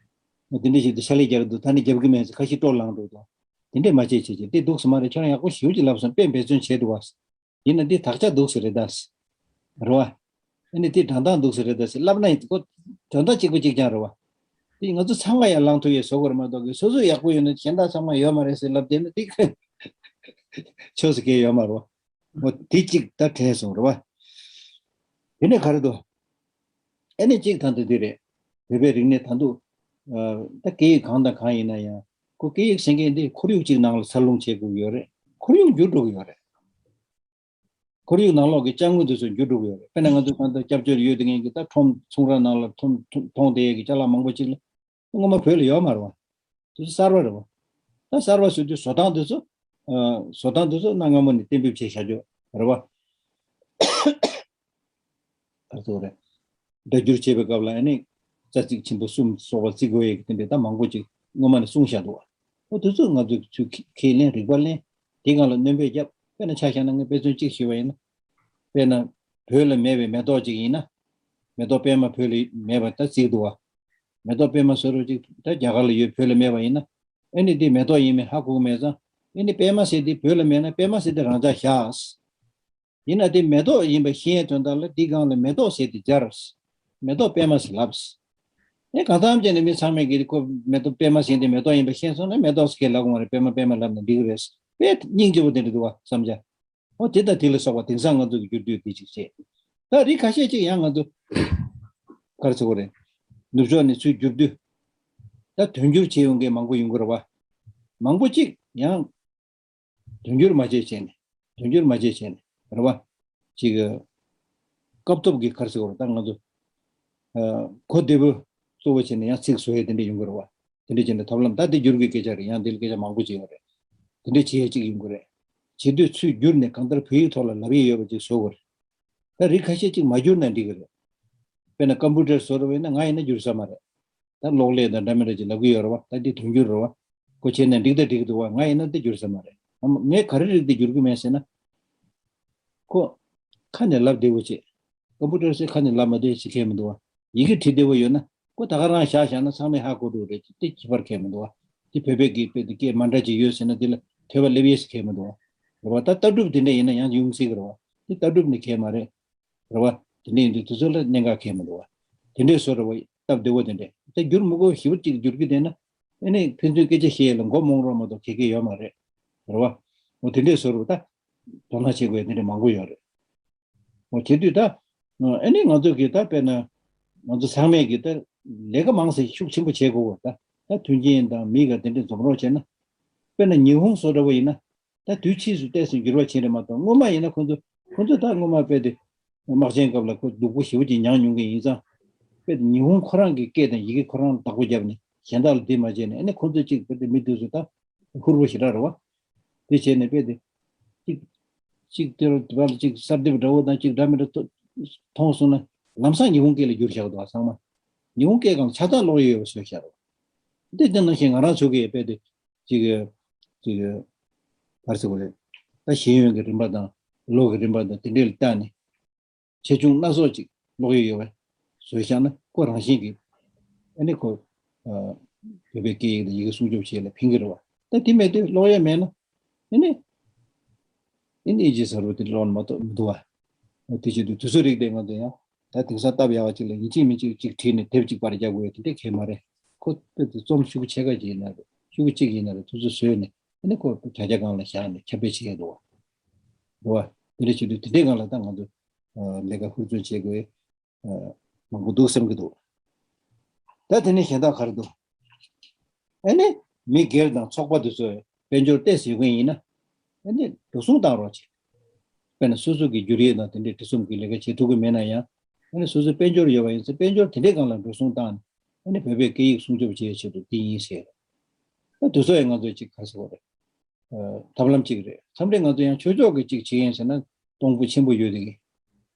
བ། དེ་འདྲ་ཞིག་ཏུ་ཕྱག་ལས་རྒྱག་གི་འདུག་ད་ནི་རྒྱབ་གི་མེད་ཟེར་ཁ་ཤས་སྤྲོ་ལངས་འགྲོ་གི་འདུག་དེ་འདྲས་མ་བྱེད་བྱེད་བྱེད་དེ་འདུག་སེ་མ་རེད། ཁྱོད་རང་ཡག་པོ་ཞེ་པོ་ཅིག་ལབ་སོང་། དཔེ་འབད་བརྩོན་བྱས་འདུག་བ། ཡིན་ན་འདི་དག་ཆ་འདུག་སེ་རེད་ད། རེད་བ། ཨ་ནི་འདི་སྒྲ་གདངས་འདུག་སེ་རེད་ད་ཟེར་ལབ་ན་ཡིན་ཁོ་དོན་དག་གཅིག་པ་གཅིག་རྐྱང་རེད་བ། དེ་ང་ཚོ་ཚང་མ་ཡར་ལངས་ཐུབ་ཡས་བཟོ་དགོས་རེད་མ་གཏོགས་གི་སོ་སོ་ཡག་པོ་ཡོད་ན་གཞན་དག་ཚང་མ་ཡོད་མ་རེད་ཟེར་ལབ་བསྡད་ན་དེ་ཆོས་སུ་གལ་ཡོད་མ་རེད་བ། འོ་དེ་གཅིག་ད་དྲན་སོང་རེད་བ། དེ་ནས་ག་རེ་འདུག་ཨ་ནི་གཅིག་ད་འདི་འདི་རེད། བོད་པའི་རིག་གནས་ད་འདུག་ཨ། ད་སྐད་ཡིག་གང་དང་གང་ཡིན་ན་ཡང་ཁོ་སྐད་ཡིག་ཟེར་མཁན་འདི་ཁོར་ཡུག་གཅིག་ནང་ལ་འཚར་ལོངས་བྱེད་དགོས་ཀྱི་ཡོད་རེད། ཁོར་ཡུག་འགྱུར་འགྲོ་གི་ཡོད་རེད། ཁོར་ཡུག་ནང་ལོགས་ཀྱི་ཅ་དངོས་དེ་ཚོ་འགྱུར་འགྲོ་གི་ཡོད་རེད། དཔེར་ན་ང་ཚོ་གང་ལྟར་སྐྱབས་བཅོལ་ཡོད་དེ་ངེད་ཀྱི་ད་ཁྲོམ་ཚོང་ར་ནང་ལ་ཁྲོམ་མཐོང་བསྡད་ཡས་ཀྱི་ཅ་ལག་མང་པོ་ཅིག་ལ་སྔོན་མ་བོད་ལ་ཡོད་མ་རེད་བ། དེ་ཚོ་གསར་བ་རེད་བ། ད་གསར་བ་བཟོ་དུས་བཟོ་སྟངས་དེ་ཚོ་ཨ། བཟོ་སྟངས་དེ་ཚོ་གནའ་སྔ་མོ་ནས་གཏན་འབེབས་བྱས་བཞག་རྒྱུ་རེད་བ། ག་ཚོད་རེད། སྒྲ་སྒྱུར་བྱེད་པའི་སྐབས་ལ་ཨ་ནི་རྩ་ཚིག་ཆེན་པོ་གསུམ་སོགས་པ་བརྩི་དགོས་ཡས་ཀྱི་དེ་འདྲ་ད་མང་པོ་ཅིག་སྔོན་མ་ནས་གསུངས་བཞག་འདུག་བ། ཨོ་དེ་ཚོ་ང་ཚོས་ཚུར་ཁས་ལེན་རིག་པ་ལེན་དེའི་སྒང་ལ་སྣོན་པ་བརྒྱབ། དཔེར་ན་ཆ་བཞག་ན་ངས་དཔེ་མཚོན་གཅིག་ཞུས་པ་ཡིན་ན། དཔེར་ན་བོད་ལ་མེད་པའི་མེ་ཏོག་ཅིག་ཡིན་ན། མེ་ཏོག་པད་མ་བོད་ལ་མེད་པ་ད་བརྩིས་འདུག་བ། མེ་ཏོག་པད་མ་བཟོ་རོགས་ཅིག་ད་རྒྱ་གར་ལ་ཡོད་བོད་ལ་མེད་པ་ཡིན་ན། ཨེ་ནི་དེ་མེ་ཏོག་ཡིན་མིན་ཧ་གོ་གི་མེད་ཙང་། ཨེ་ནི་པད་མ་ཟེར་དེ་བོད་ལ་མེད་ན་པད་མ་ཟེར་དེ་རང་འཇགས་བཞག་ཡིན་ན་དེ་མེ་ཏོག་ཡིན་པ་ཤེས་ཡས་དོན་དག་ལ་འདི་སྒང་ལ་མེ་ཏོག་ཟེར་དེ་སྦྱར། མེ་ཏོག་པད་མ་ཟེར་ལབ། ཨེ་གང་ལྟར་བྱས་ནས་མི་ཚང་མས་ཀྱིས་ཁོ་མེ་ཏོག་པད་མ་ཟེར་དེ་མེ་ཏོག་ཡིན་པ་ཤེས་སོང་ན་མེ་ཏོག་ཟེར་ལབ་དགོས་མ་རེད། པད་མ་པད་མ་ལབ་ན་འགྲིག་གི་རེད། དཔེ་སྙིང་རྗེ་པོ་དེ་འདྲ་འདུག་བ་བསམ་བྱ། ཨོ་དེ་དང་དེ་ལ་སོགས་པ་དེང་སང་ང་ཚོ་གི་འགྱུར་དུས་དེ་ཅིག་བྱས། ད་རིགས་ཁ་ཤས་ཅིག་ཡང་ང་ཚོ་ག་རེ་ཟེར་དགོས་རེད། ནུབ་ཕྱོགས་ནས་ཚུར་བསྒྱུར་དུས། ད་དོན་སྒྱུར་བྱེད་ཡོང་མཁན་མང་པོ་ཡོང་གི་རེད་བ། མང་པོ་ཅིག་ཡང་དོན་སྒྱུར་མ་བྱས་བྱས་ནས་དོན་སྒྱུར་མ་བྱས་བྱས་ནས་རེད་བ། ཅིག་སྐབས་ཐོབ་ཀྱི་ག་རེ་ཟེར་དགོས་རེད། ད་ང་ཚོ་གོ་བདེ་པོ་གཙོ་བོ་བྱས་ནས་ཡང་ཚིག་བཟོ་ཡས་དེ་འདྲ་ཡོང་གི་རེད་བ། དེ་འདྲ་བྱས་ནས་ཐབས་ལམ་ད་དེ་སྒྱུར་གྱི་སྐད་ཆ་རེད། ཡང་དེ་ལ་སྐད་ཆ་མང་པོ་བྱས་ཡོད་རེད། དེ་འདྲ་བྱེད་ཡས་ཅིག་ཡོང་གི་རེད། བྱེད་དུས་ཚུར་བསྒྱུར་ནས་གང་ལྟར་བོད་ཡིག་ཐོག་ལ་ལབ་ཡས་ཡོད་པ་ཅིག་བཟོ་དགོས་རེད། ད་རིགས་ཁ་ཤས་ཅིག་མ་བསྒྱུར་ན་འགྲིག་གི་རེད། དཔེར་ན་ཀམ་པུ་ཊར་བཟོ་རུ་བས་ན་ང་ཡིན་ན་འགྱུར་ས་མ་རེད། ད་གློག་ཀླད་དང་འདྲ་མི་འདྲ་ཅིག་ལབ་ཀྱི་ཡོད་རེད་བ། ད་འདི་དོན་འགྱུར་རེད་བ། ཁོ་བྱས་ན་འགྲིག་ད་འགྲིག་འདུག་བ། ང་ཡིན་ན་འདི་འགྱུར་ས་མ་རེད། ཨ་མ་ངས་ག་རེ་རིགས་འདི་འགྱུར་གི་མེད་ཟེར་ན། ཁོ་ཁ་ནས་ལབ་བདེ་བོ་བྱེད། ཀམ་པུ་ཊར་ཟེར་ཁ་ནས་ལབ་མ་བདེ་ཞིག་ཁེལ་མི་འདུག་བ། ཡི་གེ་བྲིས་བདེ་བོ་ཡོད་ན་ཁོ་ད་ག་རང་བཞག་བཞག་ན་ཚང་མས་ཧ་གོ་འགྲོ་རེད། དེ་ཁྱད་པར་ཁེལ་མི་འདུག་བ། དེ་བོད་པའི་སྐད་དཔེ་དེ་སྐད་མ་འདྲ་ཅིག་ཡོད་ཟེར་ན་དེ་ལ་ཐོས་པ་སླེབས་ཡས་ཞིག་ཁེལ་མི་འདུག་བ། རེད་བ། ད་ལྟ་གྲུབ་དེ་འདྲ་ཡིན་ན་ཡང་ཡོང་སྲིད་གི་རེད་བ། དེ་ལྟ་གྲུབ་ནི་ཁེལ་མ་རེད། རེད་བ། དེ་འདྲ་ཡིན་དུས་དེ་ཚོ་ལ་གནད་འགག་ཁེལ་མི་འདུག་བ། དེ་འདྲའི་བཟོ་རེད་བ། སྟབས་བདེ་བོ་དེ་འདྲས་ད་འགྱུར་མི་དགོས། ཞེ་པོ་ཅིག་འགྱུར་གི་བསྡད་ན་ཨ་ནི་ཕན་ཚུན་སྐད་ཆ་བཤད་ཡས་ལ་མགོ་རྨོངས་རོགས་མ་གཏོགས་གལ་གལ་ཡོད་མ་རེད། རེད་བ། འོ་དེ་འདྲའི་བཟོ་རེད་བ། ད་དོ་སྣང་བྱེད་དགོས་ཡས་དེ་འདྲ་མང་པོ་ཡོད་རེད། འོ་དེ་དུས་ད་ཨ་ནི་ང་ཚོ་གི་ད་དཔེར་ན་ང་ཚོ་ཚང་མས་གི་ད་ལས་ཀ་མང་ཙམ་ཤུགས་ཆེན་པོ་བྱེད་དགོས་བ། ད་ད་མཐུན་རྐྱེན་དང་མི་ག་དེ་འདྲ་འཛོམས་རོགས་བྱས་ན། དཔེར་ན་ཉི་ཧོང་བཟོ་འདྲ་བོ་ཡིན་ན། ད་དུས་ཕྱིས་སུ་ཏོག་ཙམ་འགྱུར་བ་ཕྱིན་རེད་མ་གཏོགས། སྔོན་མ་ཡིན་ན་ཁོ་ཚོ་ཁོ་ཚོ་ད་སྔོན་མ་དཔེ་དེ་དམག་ཆེན་སྐབས་ལ་ཁོ་སྡུག་པོ་ཞེ་པོ་ཅིག་མྱངས་མྱོང་གི་ཡིན་ཙང་། དཔེ་དེ་ཉི་ཧོང་ཁོ་རང་གི་སྐད་དང་ཡི་གེ་ཁོ་རང་བདག་པོ་བརྒྱབ་ནས་གཞན་དག་ལ་འདི་མ་བྱས་ནས། ཨ་ནི་ཁོ་ཚོ་གཅིག་དཔེ་དེ་མི་དེ་ཚོ་ད་ཧུར་པོ་ཞེ་དྲག་རེད་བ། དེ་བྱས་ནས་དཔེ་དེ་གཅིག་གཅིག་དེ་རུ་དེ་བ་ལ་གཅིག་གསར་འདེབས་འདྲ་བོ་དང་གཅིག་འདྲ་མི་འདྲ་མཐོང་སོང་ན་ལམ་སང་ཉི་ཧོང་སྐད་ལ་བསྒྱུར་བཞག་འདུག་བ། ཚང་མ་ཉི་ཧོང་སྐད་སྒང་ཆ་ཚང་ཀློག་ཡས་ཡོད་པ་བཟོས་བཞག་རེད་བ། དེ་དེ་ནང་བཞིན་ང་རང་ཚོ་གི་དཔེ་དེ། ཅིག་ཅིག་ག་རེ་ཟེར་དགོས་རེད། ད་ཤེས་ཡོན་གྱི་རིམ་པ་དང་ལོ་གི་རིམ་པ་དང་དེ་འདྲས་ལ་བལྟས་ནས་ཆེ་ཆུང་སྣ་ཚོགས་ཅིག་ཀློག་ཡས་ཡོད་པ་བཟོས་བཞག་ན་ཁོ་རང་བཞིན་གྱིས་ཨ་ནི་ཁོ་ཨ་བོད་པའི་སྐད་ཡིག་དང་ཡི་གེ་སྲུང་སྐྱོབ་བྱེད་ཡས་ལ་ཕན་གྱི་རེད་བ། ད་དེ་མེད་དུས་ཀློག་ཡས་མེད་ན་ཨ་ནི་ཨ་ནི་ཨི་ཇི་ཟེར་བ་དེ་ཀློག་ན་མ་གཏོགས་མི་འདུག་བ། དེ་བྱེད་དུས་དུས་ཚོད་རིགས་དེ་ང་ཚོ་ཡང་། ད་དེང་སང་སྟབས་ཡག་པ་ཅིག་ལ་ཡིན་གཅིག་མིན་གཅིག་ཅིག་བྲིས་ནས་དེབ་གཅིག་པར་རྒྱག་དགོས་ཡ་དེ་འདྲ་གང་ཡང་མ་རེད། ཁོ་དཔེ་དེ་རྩོམ་ཤོག་གུ་ཕྱེད་ཀ་ཅིག་ཡིན་ན་རེད། ཤོག་གུ་གཅིག་ཡིན་ན་རེད། དེ་ཚོ་བཟོས་ནས་ཨ་ནི་ཁོ་དྲ་རྒྱ་སྒང་ལ་བཞག་ནས་ཁྱབ་སྤེལ་བྱེད་ཡ་འདུག་བ། རེད་བ། དེ་འདྲ་བྱེད་དུས་དེ་འདྲའི་སྒང་ལ་ད་ང་ཚོ་ལས་ཀ་ཧུར་བརྩོན་བྱེད་དགོས་མང་པོ་འདུག་བསམ་གྱི་འདུག་ད་དེ་ནས་གཞན་དག་ག་རེ་འདུག་ཨ་ནི་མི་སྒེར་དང་ཚོགས་པ་དེ་ཚོས་དཔལ་འབྱོར་ཏོག་ཙམ་ཡོད་མཁན་ཡིན་ན། ཨ་ནི་འགྲོ་སོང་བཏང་རོགས་བྱེད། དཔེར་ན་སོ་སོ་གི་བསྒྱུར་ཡས་དང་དེ་འདྲའི་བྲིས་རྩོམ་གྱི་ལས་ཀ་བྱེད་ཐུབ་ཀྱི་མེད་ན་ཡང་། ཨ་ནི་སོ་སོའི་དཔལ་འབྱོར་ཡོད་པ་ཡིན་ཚེ་དཔལ་འབྱོར་དེ་འདྲའི་སྒང་ལ་འགྲོ་སོང་བཏང་ནས་ཨ་ནི་བོད་པའི་སྐད་ཡིག་སྲུང་སྐྱོབ་བྱེད་ཡས་ཆེད་དུ་དེ་ཡིན་ཟེར། ད་དེ་ཚོ་ཡང་ང་ཚོས་ཅིག་ག་རེ་ཟེར་དགོས་རེད། ཐབས་ལམ་གཅིག་རེད། མཚམས་རེ་ང་ཚོ་ཡང་ཆོས་ཕྱོགས་ཀྱི་གཅིག་བྱེད་ཡིན་ཟེར་ན་གཏོང་སྤུ་ཆེན་པོ་ཡོད་དེ།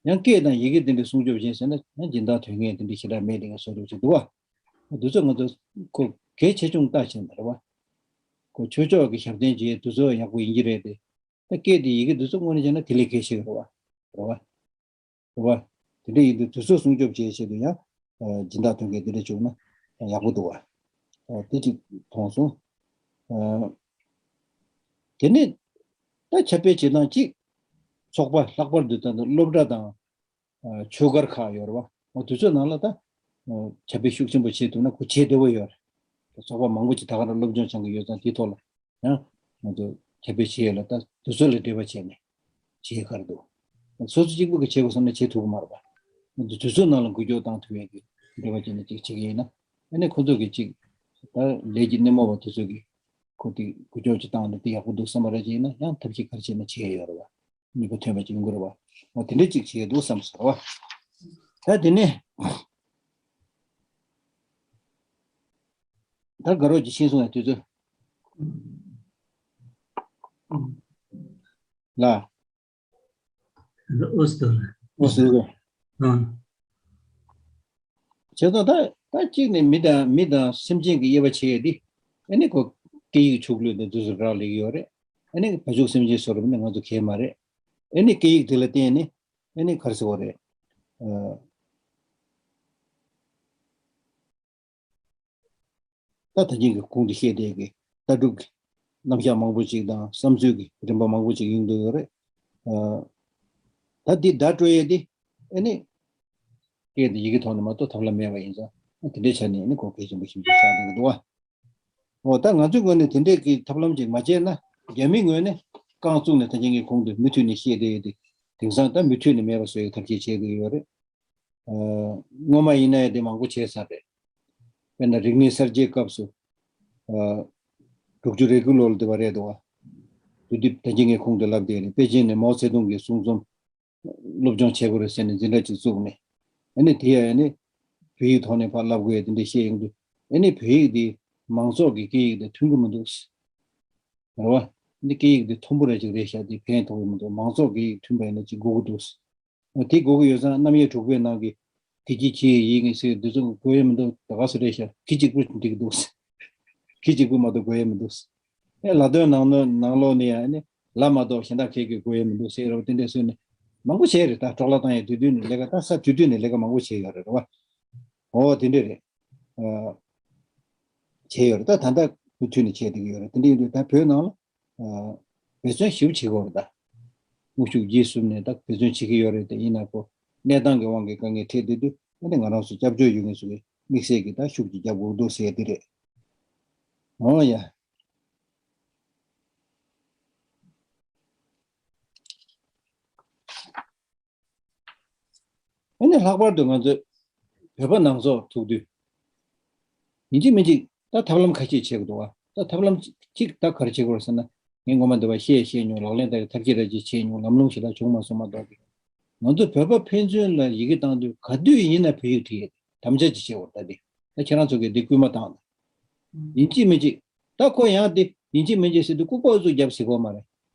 ཡང་སྐད་དང་ཡི་གེ་དེ་འདྲ་སྲུང་སྐྱོབ་བྱེད་ཟེར་ན་ཡང་སྦྱིན་བདག་དོན་གཉེར་དེ་འདྲ་ཞེ་དྲག་མེད་དེ་ངས་བཟོ་འདྲ་ཅིག་འདུག་བ། དེ་ཚོ་ང་ཚོ་ཁོ་གལ་ཆེ་ཆུང་ལྟ་བྱེད་ན་རེད་བ། ཁོ་ཆོས་ཕྱོགས་ཀྱི་ཞབས་བརྟན་བྱེད་དེ་ཚོ་ཡག་པོ་ཡིན་གྱི་རེད་དེ། ད་སྐད་དེ་ཡི་གེ་དེ་ཚོ་དངོས་གནས་བྱས་ན་དེ་ལས་གལ་ཆེ་གི་རེད་བ། རེད་བ། རེད་བ། དེ་འདྲ་ཡིན་དུས་དུས་ཚོད་སྲུང་སྐྱོབ་བྱེད་ཆེད་དུ་ཡང་སྦྱིན་བདག་ཐོན་མཁན་དེ་འདྲ་བྱུང་ན་ཡག་པོ་འདུག་བ། དེ་གཅིག་མཐོང་སོང་། དེ་ནས་ད་ཁྱབ་སྤེལ་བྱེད་སྟངས་གཅིག་ཚོགས་པ་ལྷག་པར་དུ་ད་སློབ་གྲྭ་དང་ཆོས་སྒར་ཁག་ཡོད་རེད་བ། འོ་དུས་ཚོད་ནང་ལ་ད་ཁྱབ་སྤེལ་ཤུགས་ཆེན་པོ་བྱེད་ཐུབ་ན་ཁོ་བྱེད་བདེ་བོ་ཡོད་རེད། ཚོགས་པ་མང་པོ་ཅིག་ད་ག་རང་སློབ་སྦྱོང་སྦྱང་གི་ཡོད་ཙང་དེའི་ཐོག་ལ། ཡང་ང་ཚོ་ཁྱབ་སྤེལ་བྱེད་ཡས་ལ་ད་དུས་ཚོད་ལ་འབྲེལ་བ་བྱས་ནས་བྱེད་ཡས་ག་རེ་འདུག་སོ་སོ་གཅིག་པུ་གིས་བྱེད་དགོས་བསམ་ན་བྱེད་ཐུབ་ཀྱི་མ་རེད་པ། ང་ཚོ་དུས་ཚོད་ནང་ལ་འགུལ་སྐྱོད་བཏང་ཐུབ་ཡས་ཀྱི་འབྲེལ་བ་བྱས་ནས་ཅིག་བྱེད་ཀྱི་ཡིན་ན། ཨ་ནི་ཁོ་ཚོ་གིས་ཅིག་ད་ལས་ཀྱི་སྣེ་མོ་བ་དེ་ཚོ་གིས་ཁོ་དེ་འགུལ་སྐྱོད་ཅིག་བཏང་ནས་དེ་ཡག་པོ་འདུག་བསམ་པ་རེ་བྱས་ན། ཡང་ཐབས་ཤེས་ག་རེ་བྱས་ན་བྱེད་ཡས་ཡོད་རེད་པ། ནུས་པ་ཐོན་པ་ཅིག་ཡོང་གི་རེད་པ། འོ་དེ་འདྲས་ཅིག་བྱེད་ཡས་འདུག་བསམ་སོང་རེད་པ། ད་དེ་ནས་ད་དགའ་རོགས་ཀྱིས་ཤེས་སོང་ཡ་དུས་ཚོད་ལ། ཨོ་སྟོ། ཨོ་སྟོ། ཨང་། བྱས་ཙང་ད་ད་གཅིག་ནས་མི་དང་མི་དང་སེམས་ཅན་གྱི་དབྱེ་བ་ཕྱེ་ཡས་འདི། ཨ་ནི་ཁོ་སྐད་ཡིག་ཕྱུགས་ལུས་དང་དུས་སུ་རག་ལས་ཀྱི་ཡོད་རེད། ཨ་ནི་བ་ཕྱུགས་སེམས་ཅན་བཟོ་རུ་ནི་ང་ཚོ་གལ་མ་རེད། ཨ་ནི་སྐད་ཡིག་དེ་ལ་བརྟེན་ནས་ཨ་ནི་ག་རེ་ཟེར་དགོས་རེད། ཨ། ད་ད་གིན་གྱི་གོང་དུ་བཤད་བསྡད་ཀྱི་ལྟ་གྲུབ་ཀྱི་རྣམ་གཞག་མང་པོ་ཅིག་དང་བསམ་ཚུལ་གྱི་རིམ་པ་མང་པོ་ཅིག་ཡོང་གི་ཡོད་རེད། ཨ། ད་འདི་བརྡ་སྤྲོད་ཡས་འདི་ཨ་ནི་སྐད་དང་ཡི་གེ་ཐོག་ནས་མ་གཏོགས་ཐབས་ལམ་མེད་པ་ཡིན་ཙང་། ཨ། དེ་འདྲའི་ཆ་ནས་ཨ་ནི་གོ་གལ་ཆེན་པོ་ཞིག་ཏུ་ཆགས་བསྡད་ཀྱི་འདུག་བ། འོ་ད་ང་ཚོའི་ངོས་ནས་དེ་འདྲའི་གི་ཐབས་ལམ་ཅིག་མ་བྱས་ན། རྒྱ་མིའི་ངོས་ནས་རྐང་བཙུགས་ནས་ད་གིན་གྱི་གོང་དུ་མུ་མཐུད་ནས་བཤད་བསྡད་ཡོད་དེ། དེང་སང་ད་མུ་མཐུད་ནས་མེད་པ་བཟོ་ཡའི་ཐབས་ཤེས་བྱེད་དགོས་ཡོད་རེད། ཨ། སྔོན་མ་ཡིན་ན་ཡང་དེ་མང་པོ་བྱས་ཚར་རེད། དཔེར་ན་རིག་གནས་གསར་བརྗེའི་སྐབས་སུ། ཨ། དྲུག་ཅུ་རེ་དགུ་ལོ་ལ་དེ་བ་རེད་འདུག་བ། དེ་དུས་ད་གིན་ངས་གོང་དུ་ལབ་བསྡད་རེད། པེ་ཅིན་ནས་མའོ་ཙེ་ཏུང་གི་གསུང་རྩོམ་སློབ་སྦྱོང་བྱེད་དགོས་རེད་ཟེར་ནས་འཛིན་གྲྭ་ཅིག་བཙུགས་ནས། ཨ་ནི་དེ་ཡང་ཨ་ནི་བོད་ཡིག་ཐོག་ནས་ཕར་བསླབ་དགོས་ཡ་དེ་འདྲ་བཤད་ཡོང་དུས། ཨ་ནི་བོད་ཡིག་འདི་མང་ཚོགས་ཀྱི་སྐད་ཡིག་དང་མཐུན་གྱི་མི་འདུག་རེད་བ། ཨ་ནི་སྐད་ཡིག་འདི་མཐོན་པོ་ར་ཅིག་རེད་ཤག་འདི་ཕན་ཐོགས་ཀྱི་མི་འདུག་མང་ཚོགས་སྐད་ཡིག་མཐུན་པ་ཡིན་ན་ཅིག་དགོས་ཀྱི་འདུག་དེ་དགོས་ཀྱི་ཡོད་ཙང་རྣམ་དབྱེ་དྲུག་པའི་ནང་གི་ དེ་གི་ཁྱི་ཡི་ཡིག་ངེས་སི་འདི་ཚོ་དགོས་ཡ་མི་འདུག་ད་ག་སུ་རེད་ཤག་ཁྱི་གཅིག་པུ་འགྲིག་འདུག་ཁྱི་གཅིག་པུ་མ་གཏོགས་དགོས་ཡ་མི་འདུག་ཨེ་ལ་དོན་ནང་ནོ་ནང་ལོགས་ནས་ཡང་ནི་ལ་མ་གཏོགས་གཞན་དག་ཁྱེད་ཀྱི་དགོས་ཡ་མི་འདུག་ཟེར་རོ། དེ་འདྲས་སུ་ནི་མང་པོ་བྱས་རེད། ད་གྲོགས་ལ་བཏང་ཡ་དུས་དུས་ནས་ལས་ཀ་ད་ས་དུས་དུས་ནས་ལས་ཀ་མང་པོ་བྱས་ཡོད་རེད་རེད་བ། ཨོ་དེ་འདྲས་རེད། ཨ། བྱས་ཡོད་རེད། ད་ད་ལྟ་མུ་མཐུད་ནས་བྱས་བསྡད་ཀྱི་ཡོད་རེད། དེ་འདྲས་ཡིན་དུས་ད་བོད་ནང་ལ་ཨ་འབད་བརྩོན་ཞིབ་བྱེད་དགོས་རེད། ད་དངོས་ཤུགས་རྗེས་བཟུང་ནས་ད་འབད་བརྩོན་བྱེད་ཀྱི་ཡོད་རེད། དེ་ཡིན་ན་ཁོ་གནས་སྟངས་ཀྱི་དབང་གིས་དཀའ་ངལ་འཕྲད་བསྡད་དུས་ཨ་ནི་ང་རང་ཚོ་སྐྱབས་བཅོལ་ཡོད་མཁན་ཚོ་གིས་དམིགས་བསལ་གྱི་ད་ཤུགས་ཀྱིས་རྒྱབ་དགོས་འདུག་ཟེར་དེ་རེད། འོ་ཡ། ཨ་ནི་ལྷག་པར་དུ་ང་ཚོས་བོད་པ་ནང་སོག་ཐུག་དུས། ཡིན་གཅིག་མིན་གཅིག་ད་ཐབས་ལམ་ཁ་ཤས་བྱེད་དགོས་འདུག་བ། ད་ཐབས་ལམ་གཅིག་ད་ག་རེ་བྱེད་དགོས་རེད་ཟེར་ན། ངས་སྔོན་མ་འདི་བ་བཤད་བཤད་མྱོང་། ལག་ལེན་བསྟར་ཐབས་ཤེས་ར་ཅིག་བྱས་མྱོང་། ལམ་ལྷོང་ཞེ་དྲག་བྱུང་མ་སོང་མ་གཏོགས་ཀྱི། ང་ཚོ་བོད་པ་ཕན་ཚུན་ལ་ཡི་གེ་བཏང་དུས་ག་དུས་ཡིན་ན་བོད་ཡིག་བྲིས་ཡོད། དམ་བཅའ་ཅིག་བྱེད་དགོས་རེད་ད་འདི། ད་ཁྱེད་རང་ཚོ་གིས་འདི་སྐུལ་མ་བཏང་ན། ཡིན་གཅིག་མིན་གཅིག་ད་ཁོ་ཡང་དེ་ཡིན་གཅིག་མིན་གཅིག་ཟེར་དུས་ལྐུགས་པ་ཨུ་ཚུགས་རྒྱབ་ཟེར་གོ་མ་རེད།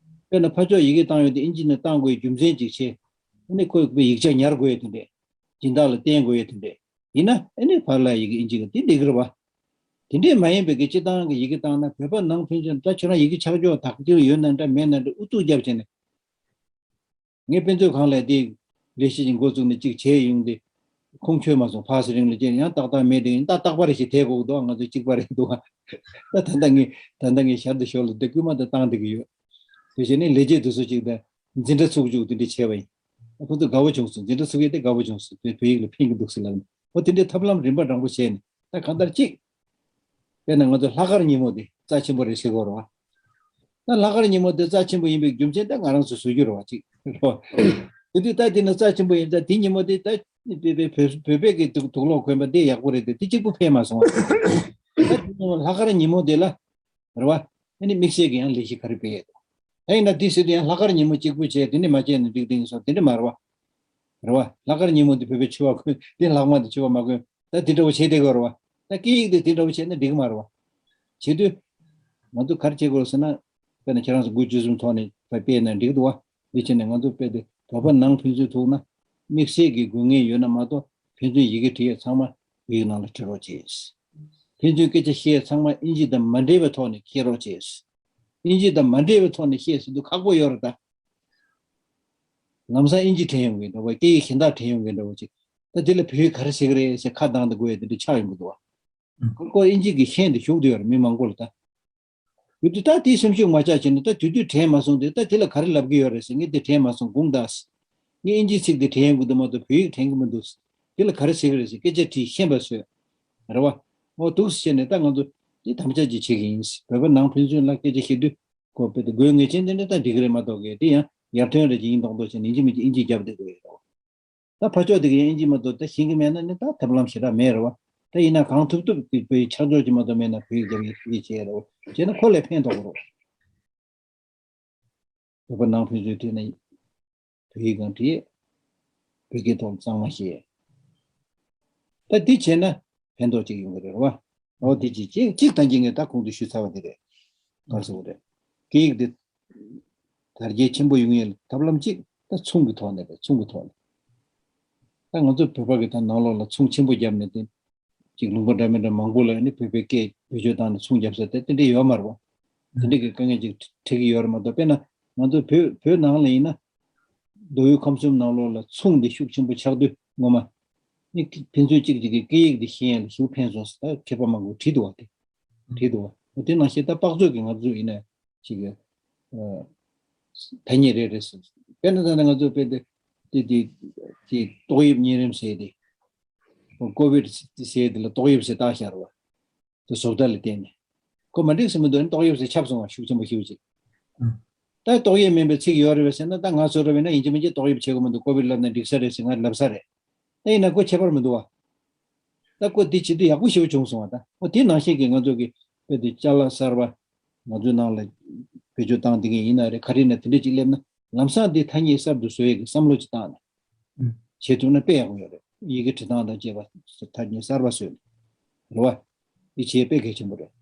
དཔེར་ན་ཕར་ཕྱོགས་ཡི་གེ་བཏང་ཡོད་དེ་ཨིན་ཇི་ནས་བཏང་དགོས་རྒྱུ་མཚན་ཅིག་བྱས། ཨ་ནི་ཁོས་ཡིག་ཆ་ཉར་དགོས་ཡོད་དེ་འདྲས། སྦྱིན་བདག་ལ་བསྟན་དགོས་ཡོད་དེ་འདྲས། ཡིན་ན་ཨ་ནི་ཕར་ལ་ཡི་གེ་ཨིན་ཇི་གི་དེ་འགྲིག་གི་རེད་བ། དེ་འདྲས་མ་ཡིན་པའི་གི་སྤྱི་བཏང་གི་ཡི་གེ་བཏང་ན་བོད་པ་ནང་ཕན་ཚུན་ད་ཁྱོད་རང་ཡི་གེ་ཆག་ཆོག་དག་ཐེར་ཡོད་ན་འདྲ་མེད་ན་འདྲ་ཨུ་ཚུགས་རྒྱབ་བྱས་ནས། ངས་དཔེ་མཛོད་ཁང་ལ་དེ་ལས་གཞི་ཅིག་འགོ་བཙུགས་ནས་ཅིག་བྱས་ཡོང་དེ། ཁུངས་འཁྱོལ་མ་སོང་། ཕག་སི་རིང་ལ་ཅེར་ཡང་ཏག་ཏག་མེད་དེ་ཡིན་ད་ཏག་པ་རེ་ཞིག་དེ་དགོས་འདུག་ང་ཚོ་གཅིག་པ་རེད་འདུག་ད་ད་ལྟ་ངས་ད་ལྟ་ངས་ཞར་དུ་ཞོར་ལ་དེ་སྐུལ་མ་དེ་བཏང་བསྡད་ཀྱི་ཡོད། དེ་བྱས་ནས་ལས་བྱེད་དེ་ཚོ་ཅིག་ད་འཛིན་གྲྭ་ཚུགས་འཇུག་དེ་འདྲ་བྱས་པ་ཡིན། ཁོ་ཚོ་དགའ་བོ་བྱུང་སོང་། འཛིན་གྲྭ་ཚུགས་ཡས་དེ་དགའ་བོ་བྱུང་སོང་། དེ་བོད་ཡིག་ལ་ཕན་གྱི་འདུག་ཟེར་ལབ་ནས་ཨོ་དེ་འདྲའི་ཐབས་ལམ་རིམ་པ་དྲང་པོ་བྱས་ནས་ད་གང་ལྟར་གཅིག་དཔེར་ན་ང་ཚོ་ལྷག་དཀར་ཉིན་མོ་དེ་རྩ་ཆེན་པོ་རེད་ཟེར་དགོས་རེད་བ། ད་ལྷག་དཀར་ཉིན་མོ་དེ་རྩ་ཆེན་པོ་ཡིན་པའི་རྒྱུ་མཚན་ད་ང་རང་ཚོ་བཟོ་རྒྱུ་རེད་བ་གཅིག་རེད་བ། དེ་དུས་ད་དེ་ནི་རྩ་ཆེན་པོ་ཡིན་ད་དེ་ཉིན་མོ་དེ་ད་བོད་པའི་བོད་པའི་གི་དུག་དུག་ལོག་གོན་པ་དེ་ཡག་པོ་རེད་དེ་དེ་གཅིག་པུ་ཕན་མ་སོང་བ། ད་དེ་ཉིན་མོ་ལྷག་དཀར་ཉིན་མོ་དེ་ལ་རེད་བ། ཨ་ནི་དམིགས་བསལ་གི་ཡང་ལས་གཞི་ག་རེ་སྤེལ་ཡས་དང་། ད་ཡིན་ན་དེ་ཟེར་དུས་ཡང་ལྷག་དཀར་ཉིན་མོ་གཅིག་པུ་བྱས་དེ་ནི་མ་བྱས་ན་འགྲིག་དེ་ཡིན་སོང་དེ་འདྲ་མ་རེད་བ། རེད་བ། ལྷག་དཀར་ཉིན་མོ་འདི་བོད་པའི་ཕྱུ་པ་གོན་འདི་ལྷག་མ་འདི་ཕྱུ་པ་མ་གོན་ད་འདི་འདྲ་བོ་བྱེད་བསྡད་དགོས་རེད་བ། ད་སྐད་ཡིག་འདི་འདི་འདྲ་བོ་བྱས་ན་འགྲིག་གི་མ་རེད་བ། བྱེད་དུས་ང་ཚོ་ག་རེ་བྱེད་དགོས་རེད་ཟེར་ན། དཔེར་ན་ཁྱེད་རང་ཚོ་འགུལ་སྐྱོད་གསུམ་ཐོག་ནས་དཔེ་སྤེལ་ན་འགྲིག་འདུག་བ། འདི་བྱས་ནས་ང་ཚོ་དཔེ་དེ་བོད་པ་ནང་ཕན་ཚུན་ཐུག་ན་དམིགས་བསལ་གྱི་དགོས་ངེས་ཡོད་ན་མ་གཏོགས་ཕན་ཚུན་ཡི་གེ་བྲིས་ཡས་ཚང་མ་བོད་ཡིག་ནང་ལ་བྲི་རོགས་བྱེད། ཕན་ཚུན་སྐད་ཆ་བཤད་ཡས་ཚང་མ་ཨིན་ཇི་དང་མ་འདྲེས་པའི་ཐོག་ནས་བཤད་རོགས་བྱེད། ཨིན་ཇི་དང་མ་འདྲེས་པའི་ཐོག་ནས་བཤད་ཟེར་དུས་ཁག་པོ་ཡོད་རེད་ད། ལམ་སང་ཨིན་ཇི་དྲན་ཡོང་གི་འདྲ་བོ། སྐད་ཡིག་གཞན་དག་དྲན་ཡོང་གི་འདྲ་བོ་ཅིག་ད་དེ་ལ་བོད་ཡིག་ག་རེ་ཟེར་གི་རེད་ཟེར་ཁ་གདངས་ཏེ་དགོས་ཡ་དེ་འདྲ་ཆགས་ཡོང་གི་འདུག་བ། ཁོ་ཁོ་ཨིན་ཇི་གི་ཤན་དེ་ཞུགས་བསྡད་ཡོད་རེད་མི་མང་པོ་ལ་ད། ཡོད་དུས་ད་དེའི་སེམས་ཤུགས་མ་ཆག་བྱས་ནས་ད་དུས་དུས་དྲན་མ་སོང་དུས་ད་དེ་ལ་ག་རེ་ལབ་གི་ཡོད་རེད་ཟེར། ངས་དེ་དྲན་མ་སོང་དགོངས་དག་ངས་ཨིན་ཇིའི་ཚིག་དེ་དྲན་ཡོང་གི་འདུག་མ་གཏོགས་བོད་ཡིག་དྲན་གི་མི་འདུག་དེ་ལ་ག་རེ་ཟེར་གི་རེད་ཟེར་སྐད་ཆ་དྲིས་ཤེས་པ་བཟོས། རེད་བ། འོ་འདུག་སེ་བྱས་ནས་ད་ང་ཚོ་དེ་དམ་བཅའ་ཅིག་བྱེད་གི་ཡིན། བོད་པ་ནང་ཕན་ཚུན་ལ་སྐད་ཆ་བཤད་དུས་ཁོ་དཔེ་དེ་དགོས་ངེས་ཅན་དེ་འདྲ་ད་འགྲིག་གི་རེད་མ་གཏོགས་གི་དེ་ཡང་ཡར་ཐོན་རེད་ཅིག་ཡིན་མདོག་མདོག་བྱས་ནས་ཡིན་གཅིག་མིན་གཅིག་ཨིན་ཇི་རྒྱབ་བསྡད་དགོས་ཡོད་རེད་བ། ད་ཕར་ཕྱོགས་དེ་གའི་ཨིན་ཇི་མ་གཏོགས་ད་ཤེས་ཀྱི་མེད་ན་ནི་ད་ཐབས་ལམ་ཞེ་དྲག་མེད་རེད་བ། ད་ཡིན་ན་གང་ཐུབ་ཐུབ་ཀྱིས་བོད་ཡིག་ཆ་འཇོག་ཅིག་མ་གཏོགས་མེད་ན་བོད་ཡིག་རྒྱབ་ཡིག་ཡིག་བྱས་རེད་བ། བྱས་ན་ཁོ་ལས་ཕན་ཐོགས་རེད། བོད་པ་ནང་ཕན་ཚུན་མཐུད་ནས་བོད་ཡིག་གང་བྲིས། བོད་སྐད་ཐོག་གཙང་མ་བཤད། ད་འདི་བྱས་ན་ཕན་ཐོགས་ཅིག་ཡོང་གི་རེད་བ། འོ་དེ་ཅིག་ཅིག་ཅིག་ད་གིན་ངས་ད་གོང་དུ་ཞུས་ཚར་བ་དེ་རེད། ག་རེ་ཟེར་དགོས་རེད། སྐད་ཡིག་འདི་དར་རྒྱས་ཆེན་པོ་ཡོང་ཡས་ཐབས་ལམ་གཅིག་ད་ཚོང་གི་ཐོག་ནས་རེད། ཚོང་གི་ཐོག་ནས། ད་ང་ཚོ་བོད་པ་གི་ད་ནང་ལོགས་ལ་ཚོང་ཆེན་པོ་བརྒྱབ་ནས་དེ་ཅིག་ལུང་པ་འདྲ་མི་འདྲ་མང་པོ་ལ་ནི་བོད་པའི་སྐད་བེད་སྤྱོད་བཏང་ནས་ཚོང་བརྒྱབ་ས་དེ་དེ་འདྲ་ཡོད་མ་རེད་བ། དེ་འདྲ་གི་དཀའ་ངལ་ཅིག་འཕྲད་ཀྱི་ཡོད་རེད་མ་གཏོགས། དཔེར་ན་ང་ཚོ་བོད་བོད་ནང་ལ་ཡིན་ན་མདོ་དབུས་ཁམས་གསུམ་ནང་ལོགས་ལ་ཚོང་འདི་ཤུགས་ཆེན་པོ་ཆགས་དུས་ངོ་མ་ནི་ཕན་ཚུན་གཅིག་གཅིག་གི་སྐད་ཡིག་འདི་ཤེས་ཡ་ལ་ཞེ་པོ་ཕན་སོང་ཟེར་ད་མཁས་པ་མང་པོས་བྲིས་འདུག་བ། དེ་བྲིས་འདུག་བ། དེ་ནང་བཞིན་ད་དཔག་ཚོད་ཀྱི་ང་ཚོ་ཡིན་ན་ཅིག་གི་ཨ་ཐ་སྙད་རེ་རེ་ཟེར། དཔེར་ན་ད་ནི་ང་ཚོ་དཔེ་དེ་དེ་དེ་དེ་ཏོག་དབྱིབས་གཉན་རིམས་ཟེར་དེ། ཀོ་བིད་ཟེར་དེ་ལ་ཏོག་དབྱིབས་ཟེར་བཏགས་བཞག་རེད་བ། དེ་བཟོ་ལྟ་ལ་བརྟེན་ནས། ཁོ་མ་འགྲིག་ཟེར་མི་འདུག་ཨ་ནི་ཏོག་དབྱིབས་ཟེར་ཁྱབ་སོང་བ་ཤུགས་ཆེན་པོ་ཞེ་པོ་ཅིག་ཨང་། ད་ཏོག་དབྱིབས་མིན་པའི་ཚིག་ཡོད་རེད་པས་ཟེར་ན་ད་ང་ཚོ་རེད་པས་ན་ཡིན་གཅིག་མིན་གཅིག་ཏོག་དབྱིབས་བྱེད་དགོས་མི་འདུག་ཀོ་བིད་ལབ་ན་འགྲིག་ས་རེད་ཟེར་ང་ལབ་ས་རེད། ད་ཡིན་ན་ཁོ་ཁྱད་པར་མི་འདུག་བ། ད་ཁོ་འདི་བྱེད་དུས་ཡག་པོ་ཞེ་པོ་བྱུང་སོང་བ། ད་ཁོ་དེ་ནང་བཞིན་གྱི་ང་ཚོ་གི་དཔེ་དེ་ཅ་ལག་གསར་པ་ང་ཚོའི་ནང་ལ་བེད་སྤྱོད་བཏང་བསྡད་མཁན་ཡིན་ན་རེད། ག་རེ་ཡིན་ན་དེ་འདྲ་ཅིག་སླེབས་ན་ལམ་སང་དེ་ཐ་སྙད་གསར་དུ་བཟོ་ཡས་ཀྱི་བསམ་བློ་ཅིག་བཏང་ནས། ཨུ། བྱེད་ཐུབ་ན་དཔེ་ཡག་པོ་ཡོད་རེད། ཡི་གེ་འབྲི་སྟངས་དང་བཅས་པ་ཐ་སྙད་གསར་པ་བཟོས་ནས་རེད་བ། འདི་བྱེད་དཔེ་གལ་ཆེན་པོ་རེད།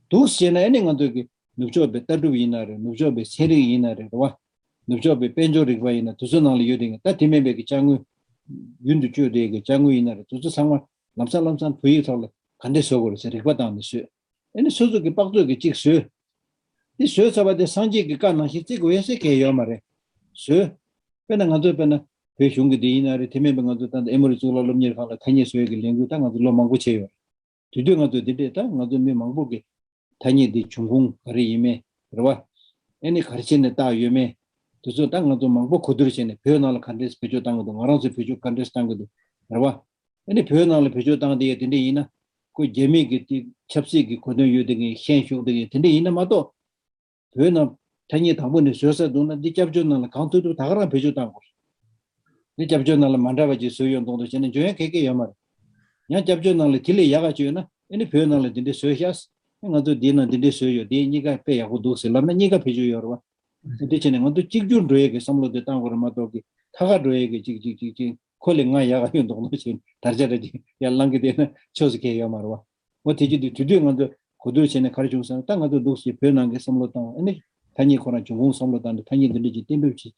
འདུག་ཟེར་ན་ཨ་ནི་ང་ཚོ་གི་ནུབ་ཕྱོགས་པའི་ལྟ་གྲུབ་ཡིན་ན་རེད། ནུབ་ཕྱོགས་པའི་ཚན་རིག་ཡིན་ན་རེད། རེད་བ། ནུབ་ཕྱོགས་པའི་དཔལ་འབྱོར་རིག་པ་ཡིན་ན་དེ་ཚོའི་ནང་ལ་ཡོད་དེ་ད་དེ་མིན་པའི་གི་ཅ་དངོས་ རྒྱུན་དུ་སྤྱོད་བསྡད་ཀྱི་ཅ་དངོས་ཡིན་ན་རེད། དེ་ཚོ་ཚང་མ་ལམ་སང་ལམ་སང་བོད་ཡིག་ཐོག་ལ་ག་འདྲས་བཟོ་དགོས་རེད་ཟེར་རིག་པ་བཏང་ནས་བཟོས། ཨ་ནི་སོ་སོ་གི་དཔག་ཚོད་ཀྱིས་གཅིག་བཟོས། དེ་བཟོས་ཚར་བ་དེ་སངས་རྒྱས་ཀྱི་བཀའ་ནང་བཞིན་བརྩི་དགོས་ཡ་ཟེར་གང་ཡང་ཡོད་མ་རེད། བཟོས། དཔེར་ན་ང་ཚོ་དཔེར་ན་བོད་གཞུང་གི་འདི་ཡིན་ན་རེད། དེ་མིན་པའི་ང་ཚོ་ད་ལྟ་ཨེ་མོ་རི་གཙུག་ལག་སློབ་གཉེར་ཁང་ལ་ཐ་སྙད་བཟོ་ཡས་ཀྱི་ལས་འགུལ་ད་ང་ཚོ་ལོ་མང་པོ་བྱས་ཡོད་རེད། དེ་དུས་ང་ཚོ་འདི་འདྲས་ད་ང་ཚོ་མི་མང་པོ་གི་ཐ་སྙད་འདི་འབྱུང་ཁུངས་ག་རེ་ཡིན་མིན་རེད་བ། ཨེ་ནི་ག་རེ་བྱས་ནས་བཏགས་ཡོད་མེད། དེ་ཚོ་ད་ང་ཚོ་མང་པོ་གོ་བསྡུར་བྱས་ནས་བོད་ནང་ལ་ག་འདྲས་བེད་སྤྱོད་བཏང་གི་འདུག་ང་རང་ཚོས་བེད་སྤྱོད་ག་འདྲས་བཏང་གི་འདུག་རེད་བ། ཨེ་ནི་བོད་ནང་ལ་བེད་སྤྱོད་བཏང་དེ་ཡས་དེ་འདྲས་ཡིན་ན། ཁོ་རྒྱ་མི་གི་དེ་ཆབ་སྲིད་ཀྱི་གོ་དོན་ཡོད་དེ་ངས་ཤན་ཞུགས་དེ་ངས་དེ་འདྲས་ཡིན་ན་མ་གཏོགས། བོད་ནང་ཐ་སྙད་དང་པོ་ནས་བཟོས་ས་འདུག་ན། འདི་སྐྱབས་བཅོལ་ནང་ལ་གང་ཐུབ་ཐུབ་ད་ག་རང་བེད་སྤྱོད་བཏང་དགོས། འདི་སྐྱབས་བཅོལ་ནང་ལ་མ་འདྲ་བ་ཅིག་བཟོས་ཡོང་མདོག་མདོག་བྱས་ན་འཇོན་ཡ་ག་གེ་ཡོད་མ་རེད། ཡང་སྐྱབས་བཅོལ་ནང་ལ་དེ་ལས་ཡག་ག་བཅོས་ན་ཨེ་ནི་བོད་ནང་ལ་འདི་འདྲས་བཟོས་ཤག་ང་ཚོ་འདིའི་ནང་འདི་འདྲས་བཟོས་ཡོད། འདི་གཉིས་ཀ་དཔེ་ཡག་པོ་འདུག་ཟེར་ལབ་ན་གཉིས་ཀ་བེད་སྤྱོད་ཡོད་རེད་བ། འདི་བྱས་ནས་ང་ཚོ་གཅིག་གྱུར་འགྲོ་ཡས་ཀྱི་བསམ་བློ་དེ་བཏང་དགོས་རེད་མ་གཏོགས་ཀྱི་ཐ་ག་འགྲོ་ཡས་ཀྱི་ཅིག་ཅིག་ཅིག་ཅིག་ཁོ་ལས་ང་ཡག་ག་ཡོད་མདོག་མདོག་བྱས་དར་ཆ་འདྲ་ཅིག་ཡར་བསླང་གི་བསྡད་ན་ཆོག་ཟེར་མཁན་ཡོད་མ་རེད་བ། འོ་དེ་ཅི་དུས་དུས་དུས་ང་ཚོ་གོ་བསྡུར་བྱས་ནས་ག་རེ་བྱུང་ཟེར་ན། ད་ང་ཚོ་འདུག་སེ་བོད་ནང་གི་བསམ་བློ་བཏང་ཨ་ནི་ཐ་སྙད་ཁོ་རང་འབྱུང་ཁུངས་བསམ་བློ་བཏང་ནས་ཐ་སྙད་འདི་འདྲ་ཅིག་གཏན་འབེབས་བྱས་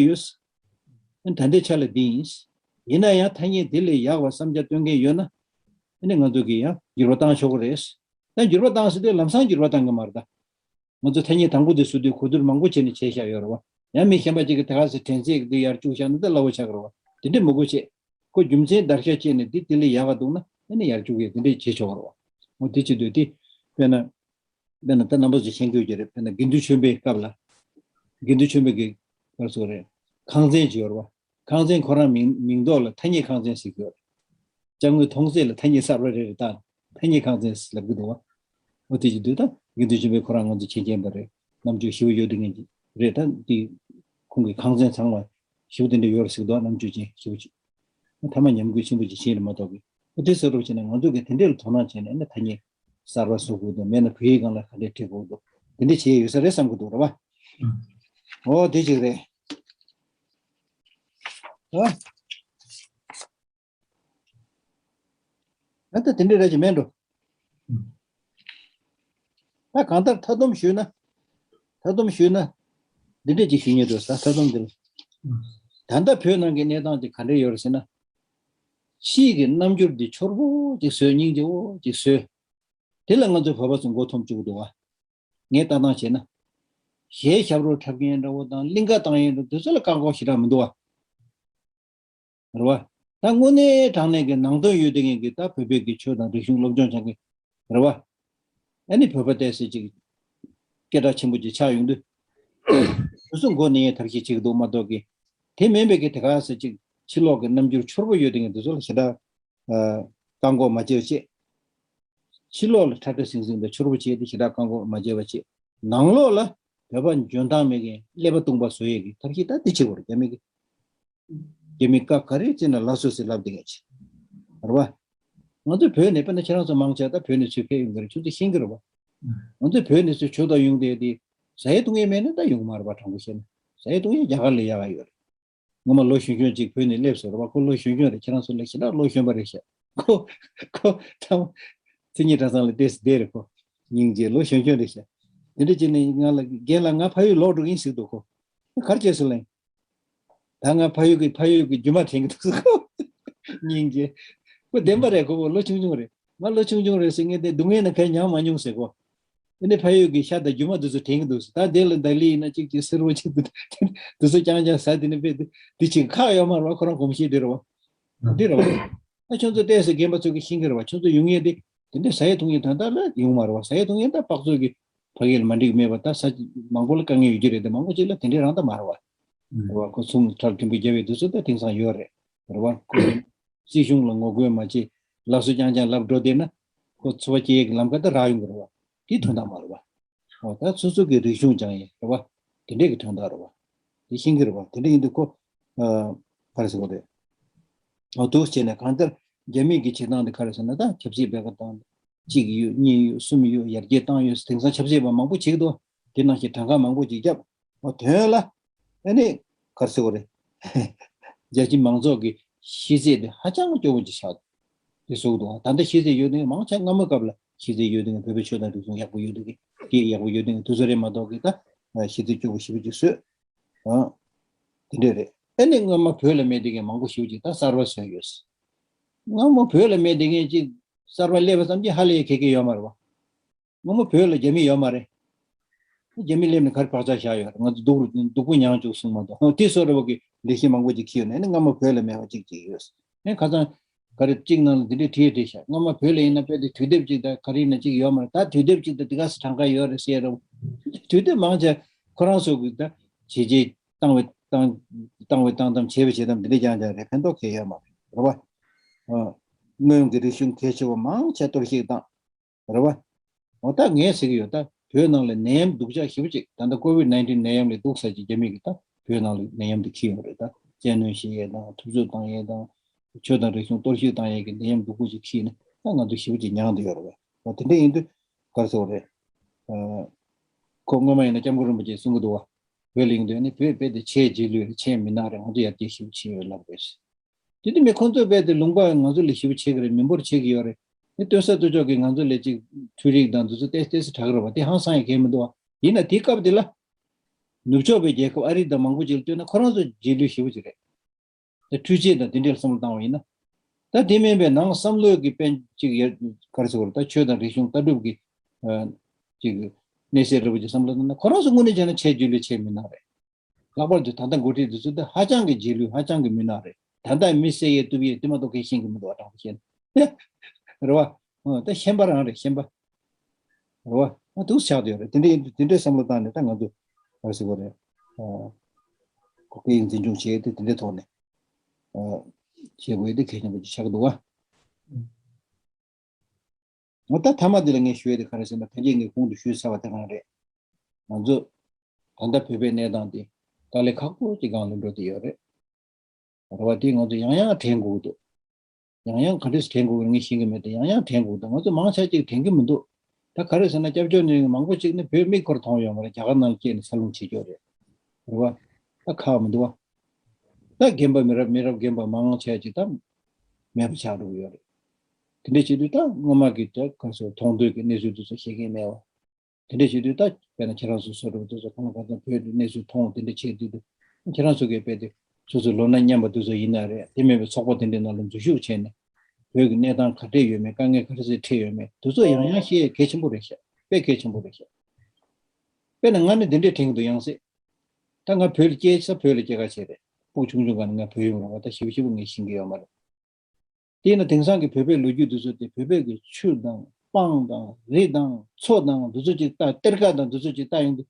བྱས་ཡོད། ཨ་ནི་ད་ལྟའི་ཆ་ལ་འདི་ཡིན། ཡིན་ན་ཡང་ཐ་སྙད་འདི་ལས་ཡག་པ་བསམ་འཆར་བཏོན་མཁན་ཡོད་ན་ཨ་ནི་ང་ཚོ་གིས་ཡང་འགྱུར་བ་བཏང་ཆོག་གི་རེད། ད་འགྱུར་བ་བཏང་ཟེར་དུས་ལམ་སང་འགྱུར་བ་བཏང་གི་མ་རེད་ད། ང་ཚོ་ཐ་སྙད་དང་པོ་དེ་བཟོ་དུས་གོ་བསྡུར་མང་པོ་བྱས་ནས་བྱས་བཞག་ཡོད་རེད་བ། ཡང་མི་གཞན་པ་ཅིག་གིས་དེ་ག་ཟེར་དྲན་ཚད་ཀྱི་དེ་ཡར་བཅུག་བཞག་ན་ད་སླ་བོ་ཆགས་ཀྱི་རེད་བ། དེ་འདྲས་མི་དགོས་བྱས། ཁོ་རྒྱུ་མཚན་བརྡར་ཤ་བཅད་ནས་འདི་དེ་ལས་ཡག་ག་འདུག་ན་ཨ་ནི་ཡར་བཅུག་ཡས་དེ་འདྲས་བྱེད་ཆོག་གི་རེད་བ། འོ་དེ་བྱེད་དུས་དེ་དཔེར་ན། དཔེར་ན་ད་རྣམ་པ་ཚོས་མཁྱེན་དགོས་ཀྱི་རེད། དཔེར་ན་དགེ་འདུན་ཆོས་འཕེལ་སྐབས་ལ། དགེ་འདུན་ཆོས་འཕེལ་གྱི་སྐབས་སུ་རེད། ཁང་ཚན་ཅིག་ཡོད་རེད་བ། ཁང་ཚན་ཁོ་རང་མིང་མིང་ཐོག་ལ་ཐ་སྙད་ཁང་ཚན་ཟེར་གྱི་ཡོད་རེད། ཅ་དངོས་མཐོང་ཚད་ལ་ཐ་སྙད་གསར་པ་རེ་རེ་བཏགས་ཐ་སྙད་ཁང་ཚན་ཟེར་ལབ་ཀྱི་འདུག་བ། འོ་དེ་ཅིག་འདུག་ད་དགེ་འདུན་ཆོས་འཕེལ་ཁོ་རང་ང་ཚོ་མཁྱེན་མཁྱེན་པ་རེད། རྣམ་དཔྱོད་ཞེ་པོ་ཡོད་དེ་ངན་གྱི་རེད། ད་དེ་ཁོང་གི་ཁང་ཚན་ཚང་མ་ཞེ་པོ་དེ་འདྲ་ཡོད་རེད་ཟེར་གྱི་འདུག་རྣམ་དཔྱོད་ཅན་ཞེ་པོ་ཅིག་ཐ་མ་ཉམས་རྒུད་ཆེན་པོ་ཅིག་བྱས་རེད་མ་གཏོགས་གི་འོ་དེ་ཟེར་རོགས་བྱས་ན་ང་ཚོ་གི་དེ་འདྲ་ལ་དོ་སྣང་བྱས་ནས་ཨ་ནི་ཐ་སྙད་གསར་པ་བཟོ་དགོས་འདུག་མེད་ན་བོད་ཡིག་སྒང་ལ་ག་འདྲས་བྲིས་དགོས་འདུག་དེ་འདྲ་བྱས་ཡོད་ས་རེད་བསམ་གྱི་འདུག་རེད་བ། འོ་དེ་ཅིག་རེད། ཨ་ད་དེ་འདྲ་རེད་ཅེས་མེད་འགྲོ། ད་གང་ལྟར་མཐའ་སྡོམ་ཞུས་ན། མཐའ་སྡོམ་ཞུས་ན། འདི་འདྲས་ཅིག་ཞུ་སྙིང་འདོད་ས་མཐའ་སྡོམ་འདི་ལ། ད་ལྟ་བོད་ནང་གི་གནས་སྟངས་ཅིག་ག་འདྲས་ཡོད་རེད་ཟེར་ན། ཕྱིའི་གི་རྣམ་འགྱུར་འདི་འཕྱོར་པོ་ཅིག་བཟོས་སྙིང་རྗེ་བོ་ཅིག་བཟོས། དེ་ལ་ང་ཚོའི་བོད་པ་ཚོ་མགོ་འཐོམ་བཅུག་གི་འདུག་བ། ངས་ལྟ་སྟངས་བྱས་ན། གཞས་ཞབས་བྲོ་འཁྲབ་མཁན་འདྲ་བོ་དང་གླིང་ག་བཏང་ཡས་འདྲ་བོ་དེ་ཚོ་ལ་བཀག་འགོག་ཞེ་དྲག་མི་འདུག་བ། རེད་བ། ད་དངོས་གནས་དྲང་གནས་ཀྱི་ནང་དོན་ཡོད་དེ་ངེས་ཀྱི་ད་བོད་པའི་གི་ཆོས་དང་རིག་གཞུང་སློབ་སྦྱོང་བྱ་མཁན། རེད་བ། ཨ་ནི་བོད་པ་བལྟས་ཚེ་ཅིག་སྐད་གྲགས་ཆེན་པོ་ཅིག་ཆགས་ཡོང་དུས། དུ་སུ་མགོ་ནས་ཐབས་ཤེས་བྱེད་ཀྱི་འདུག་མ་གཏོགས་ཀྱི། དེ་མིན་པའི་གི་དེ་ག་ཟེར་ཅིག་ཕྱི་ལོགས་ཀྱི་རྣམ་འགྱུར་འཕྱོར་པོ་ཡོད་དེ་ངེས་དེ་ཚོ་ལ་ཞེ་དྲག་བཀག་འགོག་མ་བྱས་པ་བྱས། ཕྱི་ལོགས་ལ་ཁྲ་ཁྲ་ཟིང་ཟིང་དང་འཕྱོར་པོ་བྱས་ཏེ་ཞེ་དྲག་བཀག་འགོག་མ་བྱས་པ་བྱས། ནང་ལོགས་ལ་བོད་པ་འཇོན་ཐང་མེད་མཁན་ཀླད་པ་སྟོང་པ་བཟོ་ཡས་ཀྱི་ཐབས་ཤེས་ད་འདི་བྱེད་དགོས་རེད་རྒྱ་མི་གི། རྒྱ་མི་ཀ་ག་རེ་བྱས་ན་ལ་སོ་སོས་ལབ་བསྡད་མཁན་ཅིག་རེད་བ། ང་ཚོ་བོད་ནས་དཔེར་ན་ཁྱེད་རང་ཚོ་མང་ཆེ་ད་བོད་ནས་ཚུར་ཕེབས་ཡོང་གི་རེད་ཁྱོད་ཚོ་ཤེས་ཀྱི་རེད་བ། ང་ཚོ་བོད་ནས་ཚུར་ཇོ་བདག་ཡོང་བསྡད་དེ་ཟ་ཡས་བཏུང་ཡས་མེད་ན་ད་ཡོང་མ་རེད་བ། དྲང་པོ་བཤད་ན་ཟ་ཡས་བཏུང་ཡས་རྒྱ་གར་ལ་ཡག་ག་ཡོད་རེད། ངོ་མ་ལོ་གཞོན་གཞོན་ཅིག་བོད་ནས་སླེབས་སོང་རེད་བ། ཁོ་ལོ་གཞོན་གཞོན་རེད། ཁྱེད་རང་ཚོ་ལས་ཞེ་དྲག་ལོ་གཞོན་པ་རེད་ཤག་ཁོ་ཁོ་ཐང་མཚན་ཉིད་གྲྭ་ཚང་ལ་བལྟས་སུ་བསྡད་རེད་ཁོ། སྙིང་རྗེ་ལོ་གཞོན་གཞོན་རེད་ཤག་དེ་འདྲ་བྱས་ནས་ང་ལ་རྒན་ལགས་ང་ཕ་ཡུལ་ལོག་འགྲོ་གི་ཡིན་ཟེར་འདུག་ཁོ། གར་བྱས་སོང་ལེ། ད་ང་ཕ་ཡུལ་གྱི་ཕ་ཡུལ་གྱི་རྒྱུ་མ་དྲན་གྱི་འདུག་ཟེར་ཁོ། སྙིང་རྗེ། ཁོ་བདེན་པ་རེད་ཁོ་བོ་ལོ་ཆུང་ཆུང་རེད། ང་ལོ་ཆུང་ཆུང་རེད་ཟེར་ངས་དེ་སྡུག་བསྔལ་ནི་གས་མྱངས་མ་མྱོང་ཟེར་ཁོ། དེ་ནས་ཕ་ཡུལ་གྱི་ཤ་དང་རྒྱུ་མ་དེ་ཚོ་དྲན་གྱི་འདུག་ཟེར། ད་དེ་ལ་ད་ལི་ཡིན་ན་གཅིག་གཅིག་སེར་བོ་གཅིག་དེ་ཚོ་རྐྱང་རྐྱང་ཟ། དེ་ནས་དཔེ་དེ་ཅིག་ཁག་ཡོད་མ་རེད་བ། ཁོ་རང་གོམས་གཤིས་དེ་རེད་བ། འདི་རེད་བ། ད་ཁྱོད་ཚོ་བལྟས་ཟེར་རྒན་པ་ཚོ་གི་ཤེས་ཀྱི་རེད་བ། ཁྱོད་ཚོ་ཡོང་ཡས་དེ་དེ་འདྲའི་ཟ་ཡས་འཐུང་ཡས་དོན་དག་ལ་ཡོང་མ་རེད་བ། ཟ་ཡས་འཐུང་ཡས་ད་དཔག་ཚོད་ཀྱི་ཕ་གི་ལ་མ་འགྲིག་མེད་པ། ད་ས་མང་པོ་ལ་དཀའ་ངལ་ཡོད་ཀྱི་རེད་དེ་མང་པོ་ཅིག་ལ་དེ་འདྲའི་རང་ད་མ་རེད་བ། རེད་བ། ཁོ་ཚོ་ཁྲལ་མཐུན་པོ་རྒྱབ་ཡས་དེ་ཚོ་ད་དེང་སང་ཡོད་རེད། རེད་བ། ཁོ་སྲིད་གཞུང་ལ་ངོ་རྒོལ་མ་བྱེད། ལབ་སོ་རྐྱང་རྐྱང་ལབ་འགྲོ་བསྡད་ན། ཁོ་འཚོ་བ་སྐྱེལ་ཡས་ཀྱི་ལམ་ཁ་ད་རག་ཡོང་གི་རེད་བ། དེ་དོན་དག་མ་རེད་བ། འོ་ད་སོ་སོ་གི་རིག་གཞུང་སྦྱང་ཡས་རེད་བ། དེ་འདྲས་ཀྱི་དོན་དག་རེད་བ། དེ་ཤེས་ཀྱི་རེད་བ། དེ་འདྲས་ཡིན་དུས་ཁོ། ཨ། ག་རེ་ཟེར་དགོས་རེད། འོ་འདུག་བྱས་ནས་གང་ལྟར་རྒྱ་མི་གི་བྱེད་སྟངས་དེ་ག་རེ་ཟེར་ན་ད་ཆབ་སྲིད་བེད་ཀ་བཏང་། གཅིག་ཡོད་གཉིས་ཡོད་གསུམ་ཡོད་ཡར་རྒྱས་བཏང་ཡོད། དེང་སང་ཆབ་སྲིད་པ་མང་པོ་བྱེད་ཀྱི་འདུག་དེ་ནང་བཞིན་གྲངས་ཀ་མང་པོ་ཅིག་བརྒྱབ། འོ་དོན་ལ། ཨ་ནི། ག་རེ་ཟེར་དགོས་རེད། རྒྱལ་སྤྱིའི་མང་ཚོགས་ཀྱི་ཤེས་ཚད་དེ་ཧ་ཅང་སྐྱོ་བོ་ཅིག་ཆགས་འདུག་དེ་བཟོ་གི་འདུག་ད་ལྟ་ཤེས་ཚད་ཡོད་མཁན་མང་ཆེ་སྔ་མོའི་སྐབས་ལ་ཤེས་ཚད་ཡོད་མཁན་བོད་པའི་ཆོས་དང་རིག་གཞུང་ཡག་པོ་ཡོད་མཁན་སྐད་ཡག་པོ་ཡོད་མཁན་དེ་ཚོ་རེད་མ་གཏོགས་ཀྱི་ད་ཤེས་ཚད་སྐྱོ་བོ་ཞེ་པོ་ཅིག་བཟོས། ཨ། དེ་འདྲས་རེད། ཨ་ནི་སྔོན་མ་བོད་ལ་སྨད་བསྡད་མཁན་མང་པོ་ཞེ་པོ་ཅིག་ད་གསར་པ་བཟོས་ཡོད། སྔོན་མ་བོད་ལ་སྨད་བསྡད་མཁན་ཅིག་གསར་པ་སླེབས་པ་ཙམ་གྱིས་ཧ་ལས་ཡ་ག་གེ་ཡོད་མ་རེད་བ། སྔོན་མ་བོད་ལ་རྒྱ་མི་ཡོད་མ་རེད། རྒྱ་མི་སླེབས་ནས་ག་རེ་བག་ཆགས་བཞག་ཡོད་རེད། ང་ཚོ་སྡུག་རུ་སྡུག་པོ་མྱངས་བཅུག་གསུངས་མ་གཏོགས། དེ་བཟོ་འདྲ་བོ་གི་ལས་གཞི་མང་པོ་ཅིག་འཁྱེར་ཡོད་ནས་ཨ་ནི་སྔོན་མ་བོད་ལ་སྨད་པ་ཅིག་ཅིག་ཡོད། ཨ་ནི་ཁ་སང་ག་རེ་གཅིག་ནང་ལ་འདི་འདྲའི་བྲིས་བྲིས་ཤག་སྔོན་མ་བོད་ལ་ཡིན་ན་དཔེ་དེ་དུས་དེབ་ཅིག་དང་ག་རེ་ཡིན་ན་ཅིག་ཡོད་མ་རེད། ད་དུས་དེབ་ཅིག་དང་དེ་ག་སེ་གྲངས་ཀ་ཡོད་རེད་ཟེར་རུང་། དུས་དེབ་མང་ཆེ་ཁོ་རང་ཚོ་གི་ད་བྱས་རྗེས་བཏང་བའི་བཏང་བཏང་བའི་བཏང་གཏམ་བྱས་པའི་བྱེད་གཏམ་འདི་འདྲ་རྐྱང་རྐྱང་རེད། ཕན་ཐོགས་གང་ཡང་ཡོད་མ་རེད། རེད་བ། ཨ། སྔོན་གྱི་རིག་གཞུང་གལ་ཆེ་བ་མང་ཆེ་གཏོར་བཤིག་བཏང་། རེད་བ། འོ་ད་ངས་ཟེར་གྱི་ཡོད། ད་བོད་ནང་ལ་ནད་ཡམས་སྡུག་ཅག་ཞེ་པོ་ཅིག་ད་ལྟ་ཀོ་ཝིད་ནའིན་ཊིན་ནད་ཡམས་ལས་སྡུག་ས་ཅིག་རྒྱ་མི་གིས་ད་བོད་ནང་ལ་ནད་ཡམས་འདི་འཁྱེར་ཡོང་རེད། ད་བཙན་གནོན་བྱེད་ཡས་དང་། འཐབ་རྩོད་བཏང་ཡས་དང་། ཆོས་དང་རིག་གཞུང་གཏོར་བཤིག་བཏང་ཡས་ཀྱི་ནད་ཡམས་སྡུག་པོ་ཅིག་འཁྱེར་ནས་ད་ང་ཚོ་ཞེ་པོ་ཅིག་མྱངས་བསྡད་ཡོད་རེད་བ། འོ་དེ་འདྲ་ཡིན་དུས་ག་རེ་ཟེར་དགོས་རེད། ཨ། ཁོ་སྔོན་མ་ཡིན་ན་སྐྱབས་མགོན་རིན་པོ་ཆེས་གསུང་གི་འདུག་བ། བོད་ལ་ཡོང་དུས་ནི་བོད་དཔེ་དེ་ཆེས་རྗེས་ལུས་རེད། ཆེས་མི་ནག་རེད། ང་ཚོ་ཡར་རྒྱས་ཞེ་པོ་བྱས་ཡོད་ལབ་རེད། དེ་དུས་མི་ཁོང་ཚོས་དཔེ་དེ་ལུང་པ་ང་ཚོ་ལས་ཞེ་པོ་བྱེད་ཀྱི་རེད། མི་འབོར་ཆེ་གི་ཡོད་རེད། ནི་སྟོན་ས་སྟོན་ཕྱོགས་ཀྱི་ང་ཚོ་ལས་ཅིག་འཕྲུལ་རིག་དང་འདི་ཚོ་ཏོག་ཙམ་ཏོག་ཙམ་དྲག་གི་རེད་བ། དེ་ཧང་སང་ཡ་གང་ཡང་མི་འདུག་བ། ཡིན་ན་དེའི་སྐབས་དེ་ལ་ནུབ་ཕྱོགས་པའི་རྒྱལ་ཁབ་ཨ་རི་དང་མང་པོ་ཅིག་ལ་ལྟོས་ན་ཁོ་རང་ཚོ་རྗེས་ལུས་ཞེ་པོ་ཅིག་རེད། ད་འཕྲུལ་ཆས་དང་དེ་འདྲའི་བསམ་བློ་བཏང་བ་ཡིན་ན། ད་དེ་མིན་པའི་ནང་བསམ་བློའི་གི་དཔལ་ཅིག་ཡ་ག་རེ་ཟེར་དགོས་རེད། ད་ཆོས་དང་རིག་གཞུང་ལྟ་གྲུབ་ཀྱི་ཨ་ཅིག་གནས་སའི་རེད་བ་ཅིག་བསམ་བློ་བཏང་ན་ཁོ་རང་ཚོ་དངོས་གནས་བྱས་ན་ཆེས་རྗེས་ལུས་ཆེས་མི་ནག་རེད། ལྷག་པར་དུ་ད་ལྟ་འགོ་ཁྲིད་འདི་ཚོ་ད་ཧ་ཅང་གི་རྗེས་ལུས་ཧ་ཅང་གི་མི་ནག་རེད། ད་ལྟ་མི་བསད་ཡས་གཏུབ་ཡས་དེ་མ་གཏོགས་གང་ཤེས་ཀྱི་མི་འདུག་བ། དྲང་པོ་བཤད་ན། རེད་བ། ཨ། ད་ཤན་པ་རང་རེད། ཤན་པ། རེད་བ། ཨ། འདུག་སེ་ཆགས་བསྡད་ཡོད་རེད། དེ་འདྲའི་དེ་འདྲའི་བསམ་བློ་བཏང་ནས་ད་ང་ཚོ་ག་རེ་ཟེར་དགོས་རེད། ཨ། གོ་སྐབས་འཛིན་སྐྱོང་བྱས་ཏེ་དེ་འདྲའི་ཐོག་ནས་ཨ་བྱེད་དགོས་ཡས་དེ་གལ་ཆེན་པོ་ཅིག་ཆགས་ཀྱི་འདུག་བ། ཨ། ད་མཐའ་མ་འདི་ལ་ངས་ཞུ་ཡས་དེ་ག་རེ་ཟེར་ན། ཕན་ཆད་ངས་གོང་དུ་ཞུས་ཚར་བ་དེ་རང་རེད། ང་ཚོ་ད་ལྟ་བོད་པའི་གནས་སྟངས་དེ་དཀའ་ལས་ཁག་པོ་ཅིག་སྒང་ལ་འགྲོ་བསྡད་ཡོད་རེད། རེད་བ། དེ་ང་ཚོ་ཡང་ཡང་དྲན་དགོས་ཀྱི་འདུག་ཡང་ཡང་ག་འདྲས་དྲན་དགོས་ཀྱི་ངས་ཤེས་ཀྱི་མེད་དེ། ཡང་ཡང་དྲན་དགོས་ཀྱི་འདུག་ང་ཚོ་མང་ཆེ་ཅིག་དྲན་གྱི་མི་འདུག་ད་ག་རེ་ཟེར་ན་སྐྱབས་བཅོལ་ནས་མང་པོ་ཅིག་ནི་བོད་མིག་སྐོར་མཐོང་ཡོད་མ་རེད། རྒྱ་གར་ནང་སྐྱེས་ནས་འཚར་ལོངས་བྱེད་ཀྱི་ཡོད་རེད། རེད་བ། ད་ཁག་མི་འདུག་བ། ད་རྒན་པ་མི་རབས་མི་རབས་རྒན་པ་མང་ཆེ་ཅིག་ད་མེད་པ་ཆགས་འགྲོ་གི་ཡོད་རེད། དེ་འདྲས་བྱེད་དུས་ད་སྔོན་མ་གི་ད་ག་ཚོད་མཐོང་ཐོས་ཀྱི་གནས་ཚུལ་དེ་ཚོ་ཤེས་མཁན་མེད་བ། དེ་འདྲ་བྱེད་དུས་ད་དཔེར་ན་ཁྱེད་རང་ཚོ་བཟོ་འདྲ་བོ་དེ་ཚོ་གང་ལ་གང་འཚམ་བོད་ཀྱི་གནས་ཚུལ་མཐོང་། དེ་འདྲ་བྱེད་དུས་དུ་ཁྱེད་རང་ཚོ་གིས་དཔེ་དེ་སོ་སོའི་ལོ་ན་མཉམ་པ་དེ་ཚོ་ཡིན་ན་རེད། དེ་མིན་པའི་ཚོགས་པ་དེ་འདྲའི་ནང་ལ་འཛུལ་ཞུགས་བྱས་ནས་བོད་ཀྱི་གནས་སྟངས་ག་འདྲས་ཡོད་མེད། དཀའ་ངལ་ག་རེ་ཟིག་འཕྲད་ཡོད་མེད་དེ་ཚོ་ཡང་ཡང་ཤེས་ཡས་གལ་ཆེན་པོ་རེད་ཤག་དཔེ་གལ་ཆེན་པོ་རེད་ཤག་དཔེར་ན་ང་ནི་འདི་འདྲས་དྲན་གྱི་འདུག་ཡང་སྲིད་ད་ང་བོད་ལ་སྐྱེས་ས་བོད་ལ་སྐྱེས་ཁ་བྱས་རེད། སྤུ་གུ་ཆུང་ཆུང་སྒང་ནས་ང་བོད་ཡོང་རུང་བ། ད་ཞེ་པོ་ཞེ་པོ་ངས་ཤེས་ཀྱི་ཡོད་མ་རེད། དེས་ན་དེང་སང་གི་བོད་པའི་ལོ་རྒྱུས་འདི་ཚོ་དེ་བོད་པའི་གི་ཆུ་དང་སྤང་དང་རི་དང་མཚོ་དང་འདི་ཚོ་ཅིག་ལྟ། གཏེར་ཁ་དང་འདི་ཚོ་ཅིག་ལྟ་ཡོང་དུས་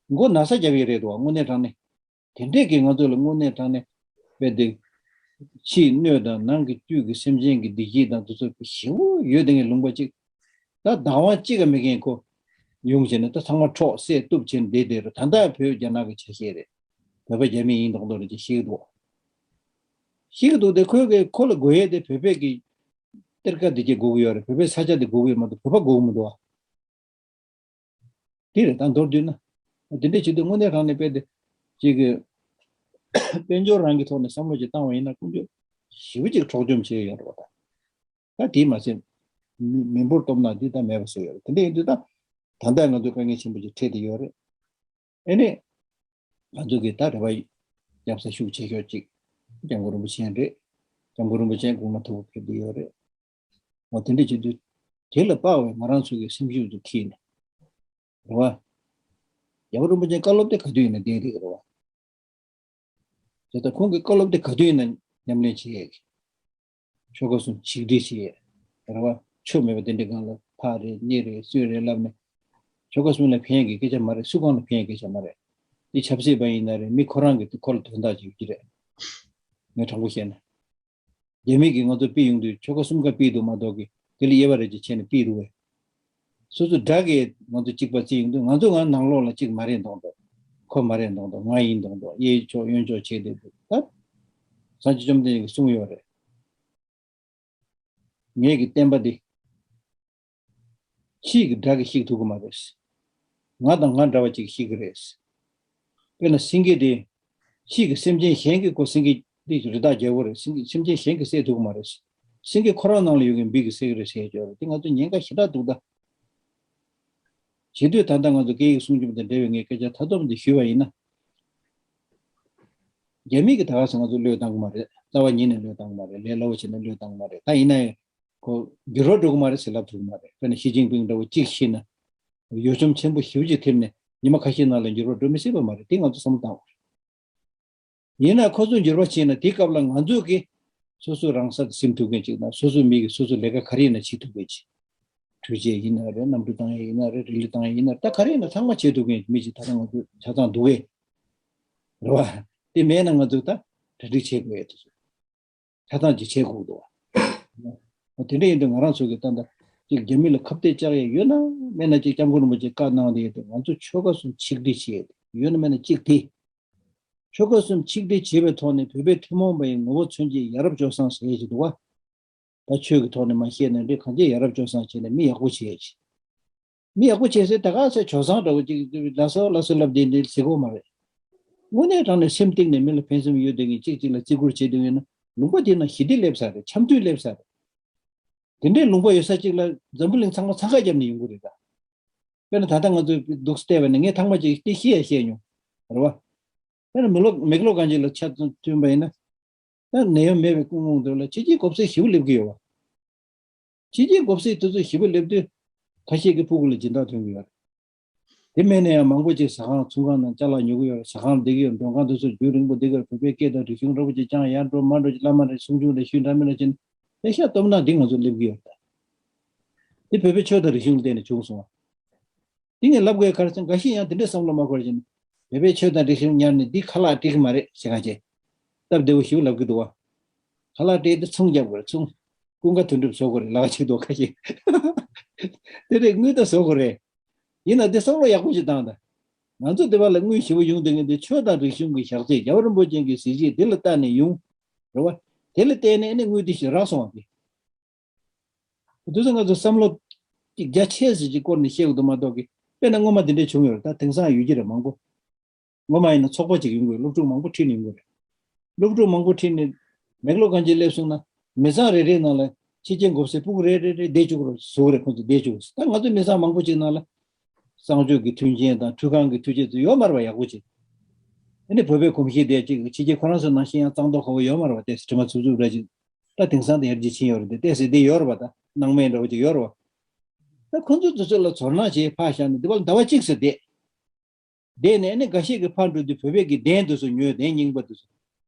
མགོ་ན་ཚ་རྒྱབ་ཡས་རེད་འདུག་བ། དངོས་གནས་དྲང་གནས་དེ་འདྲས་ཀྱི་ང་ཚོ་ལ་དངོས་གནས་དྲང་གནས་དཔེ་དེ་ཕྱིའི་སྣོད་དང་ནང་གི་བཅུད་ཀྱི་སེམས་ཅན་གྱི་བདེ་སྐྱིད་དང་འདི་ཚོ་ཞེ་པོ་ཡོད་དེ་ངས་ལུང་པ་ཅིག་ད་བདག་དབང་གཅིག་ཀ་མེད་མཁན་ཁོ་ཡོང་བྱས་ནས་ད་ཚང་མ་འཕྲོག་བསད་གཏུབ་བྱས་ནས་བསྡད་བསྡད་རེད། ད་ལྟ་བོད་རྒྱ་ནག་གི་ཆ་ཤས་རེད། བོད་པ་རྒྱ་མི་ཡིན་མདོག་མདོག་རེད་ཅེས་བཤད་ཀྱི་འདུག་བཤད་ཀྱི་འདུག་སྟེ། ཁོས་གི་ཁོ་ལ་དགོས་ཡས་དེ་བོད་པའི་གི་གཏེར་ཁ་འདི་གས་དགོས་ཀྱི་ཡོད་རེད། བོད་པའི་ས་ཆ་འདི་དགོས་ཀྱི་ཡོད་མ་གཏོགས་བོད་པ་དགོས་ཀྱི་མི་འདུག་བ། དེ་རེད། ད་མདོར་བསྡུས་ན་དེ་འདྲས་བྱེད་དུས་དངོས་གནས་དྲང་གནས་དཔེ་དེ་ཅིག་གི་དཔལ་འབྱོར་རང་གི་ཐོག་ནས་བསམ་བློ་ཅིག་བཏང་བ་ཡིན་ན་ཀུན་སྤྱོད་ཞེ་པོ་ཅིག་འཕྲོག་བཅོམ་བྱས་ཡོད་རེད་བ། ད་ད་དེས་མ་ཚད་མི་མི་འབོར་སྟོབས་ན་འདི་ད་མེད་པ་བཟོས་ཡོད་རེད། དེ་འདྲ་ཡིན་དུས་ད་ད་ལྟ་ང་ཚོ་དཀའ་ངལ་ཆེན་པོ་ཅིག་འཕྲད་བསྡད་ཡོད་རེད། ཨེ་ནས་ང་ཚོ་གིས་ད་རེ་བ་རྒྱབ་ས་ཤུགས་ཆེ་ཤོས་ཅིག་སྐྱབས་མགོན་རིན་པོ་ཆེ་རེད། སྐྱབས་མགོན་རིན་པོ་ཆེ་དགུང་ལོ་མཐོ་པོ་ཕེབས་བསྡད་ཡོད་རེད། འོ་དེ་འདྲ་བྱེད་དུས་དེ་ལ་དཔག་པའི་ང་རང་ཚོ་གི་སེམས་ཤུགས་དེ་འཁྱེར་ནས་རེད་བ། རྒྱལ་བ་རིན་པོ་ཆེའི་བཀའ་སློབ་དེ་ག་དུས་ཡིན་ན་བདེན་འདུག་རེད་བ། དེ་ལྟར་ཁོང་གི་བཀའ་སློབ་དེ་ག་དུས་ཡིན་ན་ཉམས་ལེན་བྱེད་ཡས་ཀྱི། ཆོལ་ཁ་གསུམ་ཆིག་སྒྲིལ་བྱེད་ཡས་རེད་བ། ཆོ་མེད་པ་དེ་འདྲའི་སྒང་ལ་ཕ་རེད་མྱི་རེད་སུ་རེད་ལབ་ནས། ཆོལ་ཁ་གསུམ་ལ་ཕན་ཡས་ཀྱི་སྐད་ཆ་མ་རེད། སུ་གང་ལ་ཕན་ཡས་སྐད་ཆ་མ་རེད། དེ་ཆབ་སྲིད་པ་ཡིན་ན་རེད། མི་ཁོ་རང་གི་དེ་ཁོ་ལ་དོན་དག་ཅིག་ཡོད་ཀྱི་རེད། ངས་དྲང་པོ་བཤད་ན། རྒྱ་མི་གིས་ང་ཚོ་ཕུད་ཡོང་དུས་ཆོལ་ཁ་གསུམ་ཀ་ཕུད་འདུག་མ་གཏོགས་ཀྱི་དེ་ལ་དབྱེ་བ་རེ་ཅིག་བྱས་ནས་ཕུད་འདུག་བས། སོ་སོ་དགྲ་གིས་ང་ཚོ་གཅིག་པ་བརྩི་ཡོང་དུས་ང་ཚོ་ང་ནང་ལོགས་ལ་གཅིག་མ་རེད་མདོག་མདོག་ཁོ་མ་རེད་མདོག་མདོག་ང་ཡིན་མདོག་མདོག་གཡས་ཕྱོགས་གཡོན་ཕྱོགས་བྱས་བསྡད་འདུག་ད་སངས་རྒྱས་བཅོམ་ལྡན་འདས་ཀྱིས་གསུངས་ཡོད་རེད། ངེད་ཀྱི་བསྟན་པ་འདི་ཕྱིའི་གི་དགྲ་གིས་བཤིག་ཐུབ་ཀྱི་མ་རེད། ང་དང་ང་འདྲ་བ་ཅིག་གིས་བཤིག་གི་རེད། དཔེར་ན་སེང་གེ་དེ་ཕྱིའི་གི་སེམས་ཅན་གཞན་གྱིས་ཁོ་སེང་གེ་འདི་རི་དྭགས་རྒྱལ་པོ་རེད། སེང་གེ་སེམས་ཅན་གཞན་གྱིས་བསད་ཐུབ་ཀྱི་མ་རེད། སེང་གེ་ཁོ་རང་ནང་ལ་ཡོད་མཁན་འབུ་གིས་བསད་ཀྱི་རེད་ཟེར་ཡོད་རེད། དེ་ང་ཚོ་ཉེན་ཁ་ཞེ་དྲག་འདུག་ད། བྱེད་དུས་ད་ལྟ་ང་ཚོ་སྐད་ཡིག་སྲུང་སྐྱོབ་དང་འབྲེལ་བའི་ངས་སྐད་ཆ་མཐའ་སྟོབས་འདི་ཞུས་པ་ཡིན་ན། རྒྱ་མི་གིས་ད་ག་སེ་ང་ཚོ་བློས་བཏང་གི་མ་རེད། རྩ་བ་ཉིད་ནས་བློས་བཏང་གི་མ་རེད། ལས་སླ་བོ་བྱས་ན་བློས་བཏང་གི་མ་རེད། ད་ཡིན་ན་ཡང་ཁོ་འགྱུར་བ་འགྲོ་གི་མ་རེད་ཟེར་ལབ་ཐུབ་ཀྱི་མ་རེད། དཔེར་ན་ཞི་ཅིན་ཕིང་འདྲ་བོ་གཅིག་ཤི་ན་འོ་ཆུམ་ཆེན་པོ་ཞེ་པོ་ཅིག་ཐེབས་ནས་ཉི་མ་ཁ་ཤས་ནང་ལ་འགྱུར་བ་འགྲོ་མི་སྲིད་པ་མ་རེད། དེ་ང་ཚོ་བསམ་བློ་བཏང་དགོས་རེད། ཡིན་ན་ཁོ་ཚོ་འགྱུར་བ་ཕྱིན་ན་དེའི་སྐབས་ལ་ང་ཚོ་གིས་སོ་སོའི་རང་ས་དེ་ཟིན་ཐུབ་མཁན་ཅིག་དང་སོ་སོའི་མི་གིས་སོ་སོའི་ལས་ཀ་ག་རེ་ཡིན་ན་བྱེད་ཐུབ་མཁན་ཅིག་འཕྲུལ་ཆས་ཡིན་ན་རེད། གནམ་གྲུ་བཏང་ཡས་ཡིན་ན་རེད། རི་ལི་བཏང་ཡས་ཡིན་ན་རེད། ད་ག་རེ་ཡིན་ན་ཚང་མ་བྱེད་ཐུབ་མཁན་མི་ཅིག་ད་ལྟ་ང་ཚོ་ཆ་ཚང་འདུག་གས། རེད་བ། དེ་མེད་ན་ང་ཚོས་ད་གྲ་སྒྲིག་བྱེད་དགོས་ཡས་དེ་ཚོ་ཆ་ཚང་ཅིག་བྱེད་དགོས་འདུག་བ། འོ་དེ་འདྲ་ཡིན་དུས་ང་རང་ཚོ་གིས་ད་ལྟ་ཅིག་རྒྱ་མི་ལ་ཁ་གཏད་བཅག་ཡས་ཡོད་ན་མེད་ན། ཅིག་སྐྱབས་མགོན་རིན་པོ་ཆེས་བཀའ་གནང་བསྡད་ཡོད་དུས་ང་ཚོ་ཆོལ་ཁ་གསུམ་ཆིག་སྒྲིལ་བྱེད་ཡས་ཡོད་ན་མེད་ན་གཅིག་དེ། ཆོལ་ཁ་གསུམ་ཆིག་སྒྲིལ་བྱེད་པའི་ཐོག་ནས་བོད་པའི་ཐུན་མོང་མ་ཡིན་ངོ་བོ་མཚོན་བྱེད་ཡ་རབས་སྤྱོད་བཟང་ཟེར་ཡས་ཅིག་འདུག་བ། ད་ཆོས་ཀྱི་ཐོག་ནས་མ་བཤད་ན་འདི་གང་ཅི་ཡ་རབས་སྤྱོད་བཟང་བྱས་ནས་མི་ཡག་པོ་བྱེད་ཡས་ཅིག་མི་ཡག་པོ་བྱེད་ཟེར་ད་ག་ཚོད་ཇོ་བཟང་འདྲ་བོ་ཅིག་ལ་སོ་ལ་སོ་ལབ་བསྡད་འདི་ཟེར་གོ་མ་རེད། དངོས་གནས་དྲང་ནས་སེམས་གཏིང་ནས་མི་ལ་ཕན་སེམས་ཡོད་བསྡད་མཁན་གཅིག་གཅིག་ལ་བརྩི་བཀུར་བྱེད་བསྡད་ཡོད་ན་ལུང་པ་དེ་ན་ཞི་བདེ་སླེབས་ས་རེད། འཆམ་མཐུན་སླེབས་ས་རེད། དེ་འདྲའི་ལུང་པ་ཡོད་ས་གཅིག་ལ་འཛམ་བུ་གླིང་ཚང་མ་འཚང་ཁ་བརྒྱབ་ནས་ཡོང་གི་རེད་ད། དཔེར་ན་ད་ལྟ་ང་ཚོས་འདུག་བལྟས་པ་ནི་ངས་ཐེངས་མ་གཅིག་དེ་ཤེས་ཡ་ཤེས་མྱོང་། རེད་བ། དཔེར་ན་མེག་ལོ་མེག་ལོ་གང་ཅི་ལ་ཆ་མཐུན་པ་ཡིན་ན། ད་ནད་ཡམས་མེད་པའི་སྐུ་ངོ་འདི་ལ་ཕྱི་རྒྱལ་གོ་ས་ཞེ་པོ་སླེབས་ཀྱི་ཡོད་བ། ཕྱི་རྒྱལ་གོ་ས་དེ་ཚོ་ཞེ་པོ་སླེབས་དུས་ཁ་ཤས་ཀྱི་ཕྲུ་གུ་ལ་སྦྱིན་བདག་ཐོན་གྱི་ཡོད་རེད། དེ་མིན་ན་ཡང་མང་པོ་ཅིག་ཟ་ཁང་ཚོང་ཁང་ནང་ཅ་ལག་ཉོ་གི་ཡོད་རེད། ཟ་ཁང་བསྡད་ཀྱི་ཡོད། མགྲོན་ཁང་དེ་ཚོ་རྒྱུན་རིང་པོ་བསྡད་ཀྱི་ཡོད། བོད་པའི་སྐད་དང་རིག་གཞུང་འདྲ་པོ་ཅིག་ཀྱང་ཡར་འགྲོ་མར་འགྲོ་ཅིག་བླ་མ་རེད་གསུང་ཆུང་རེད་ཞུས་འདྲ་མི་འདྲ་ཅིག་ལས་ཤ་སྟོབས་ན་འདི་ང་ཚོ་སླེབས་ཀྱི་ཡོད་རེད། འདི་བོད་པའི་ཆོས་དང་རིག་གཞུང་ལ་བརྟེན་ནས་བྱུང་སོང་བ། འདི་ངས་ལབ་དགོས་ག་རེ་ཟེར་ན་འགའ་ཤས་ཡང་དེ་འདྲའི་བསམ་བློ་མ་འཁོར་བཞིན་བོད་པའི་ཆོས་དང་རིག་གཞུང་ཉར་ནས་འདི་ཁ་ལག་སྤྲད་ཀྱི་མ་རེད་ཟེར་ག་བྱས། སྟབས་བདེ་བོ་ཞིག་ལབ་ཀྱི་འདུག་བ། ཁ་ལག་སྤྲད་དེ་ཚོང་རྒྱབ་དགོས་རེད་ཚོང་། ཀུན་དགའ་དོན་གྲུབ་བཟོ་དགོས་རེད་ལབ་ཀྱི་འདུག་ཁ་ཤས། དེ་རེད་དངུལ་ད་བཟོ་དགོས་རེད། ཡིན་ན་དེ་བསམ་བློ་ཡག་པོ་ཞིག་བཏང་དང་། ང་ཚོ་དེ་བ་ལ་དངུལ་ཞེ་པོ་ཡོང་བསྡད་མཁན་དེ་ཆོས་དང་རིག་གཞུང་གི་ཞག་ཚད་རྒྱལ་བ་རིན་པོ་ཆེ་གི་གཟི་བརྗིད་དེ་ལ་བལྟས་ནས་ཡོང་། རེད་བ། དེ་ལ་བལྟས་ནས་ཨ་ནི་དངུལ་དེ་ཞིག་རག་སོང་བ་དེ། དུས་ཚོད་ང་ཚོ་བསམ་བློ་ཅིག་རྒྱ་ཆེ་ཟེར་ཅིག་སྐོར་ནས་བཤད་དགོས་འདུག་མ་གཏོགས་ཀི། དཔེར་ན་སྔོན་མ་འདི་འདྲས་བྱུང་ཡོད་རེད། ད་དེང་སང་ཡོད་ཀྱི་རེད་མང་པོ། སྔོན་མ་ཡིན་ན་ཚོགས་པ་ཅིག་ཡོང་དགོས། སློབ་ཕྲུག་མང་པོ་ཁྲིད་ནས་ཡོང་དགོས་རེད། སློབ་ཕྲུག་མང་པོ་ཁྲིད་ནས་མེག་ལོ་གང་ཅི་སླེབས་སོང་ན་མི་ཚང་རེ་རེའི་ནང་ལ་ཕྱི་རྒྱལ་འགོ་ཟས་ཕྲུ་གུ་རེ་རེ་རེ་བསྡད་བཅུག་རོགས་བཟོ་གི་རེད། ཁོང་ཚོ་བསྡད་བཅུག་ད་ང་ཚོ་མི་ཚང་མང་པོ་ཅིག་ནང་ལ་གསང་སྤྱོད་ཀྱི་མཐུན་རྐྱེན་དང་ཁྲུས་ཁང་གི་མཐུན་རྐྱེན་ཚོ་ཡོད་མ་རེད་པ། ཡག་པོ་ཅིག་ཨ་ནི་བོད་པའི་གོམས་གཤིས་དེ་ཅིག་ཕྱི་རྒྱལ་ཁོ་རང་ཚོ་ནང་བཞིན་ཡང་གཙང་མདོག་ཁ་པོ་ཡོད་མ་རེད་པ། དེ་དྲི་མ་འཚུབ་འཚུབ་འདྲ་ཅིག་ད་དེང་སང་དེ་ཡར་རྒྱས་ཕྱིན་ཡོད་རེད་དེ། ཏོག་ཙམ་དེ་ཡོད་རེད་པ། ད་སྣང་མེད་འདྲ་བོ་ཅིག་ཡོད་རེད་པ། ད་ཁོ་ཚོ་དེ་ཚོ་ལ་ཚོར་སྣང་བྱས་ཕར་བཞག་ནས་དེ་བ་ལ་ཟླ་བ་གཅིག་ཙམ་བསྡད། བསྡད་ནས་ཨ་ནི་འགའ་ཤས་ཀྱིས་ཕར་འགྲོ་དུས་བོད་པའི་གི་གདན་དེ་ཚོ་ཉོས། གདན་རྙིང་པ་དེ་ཚོ།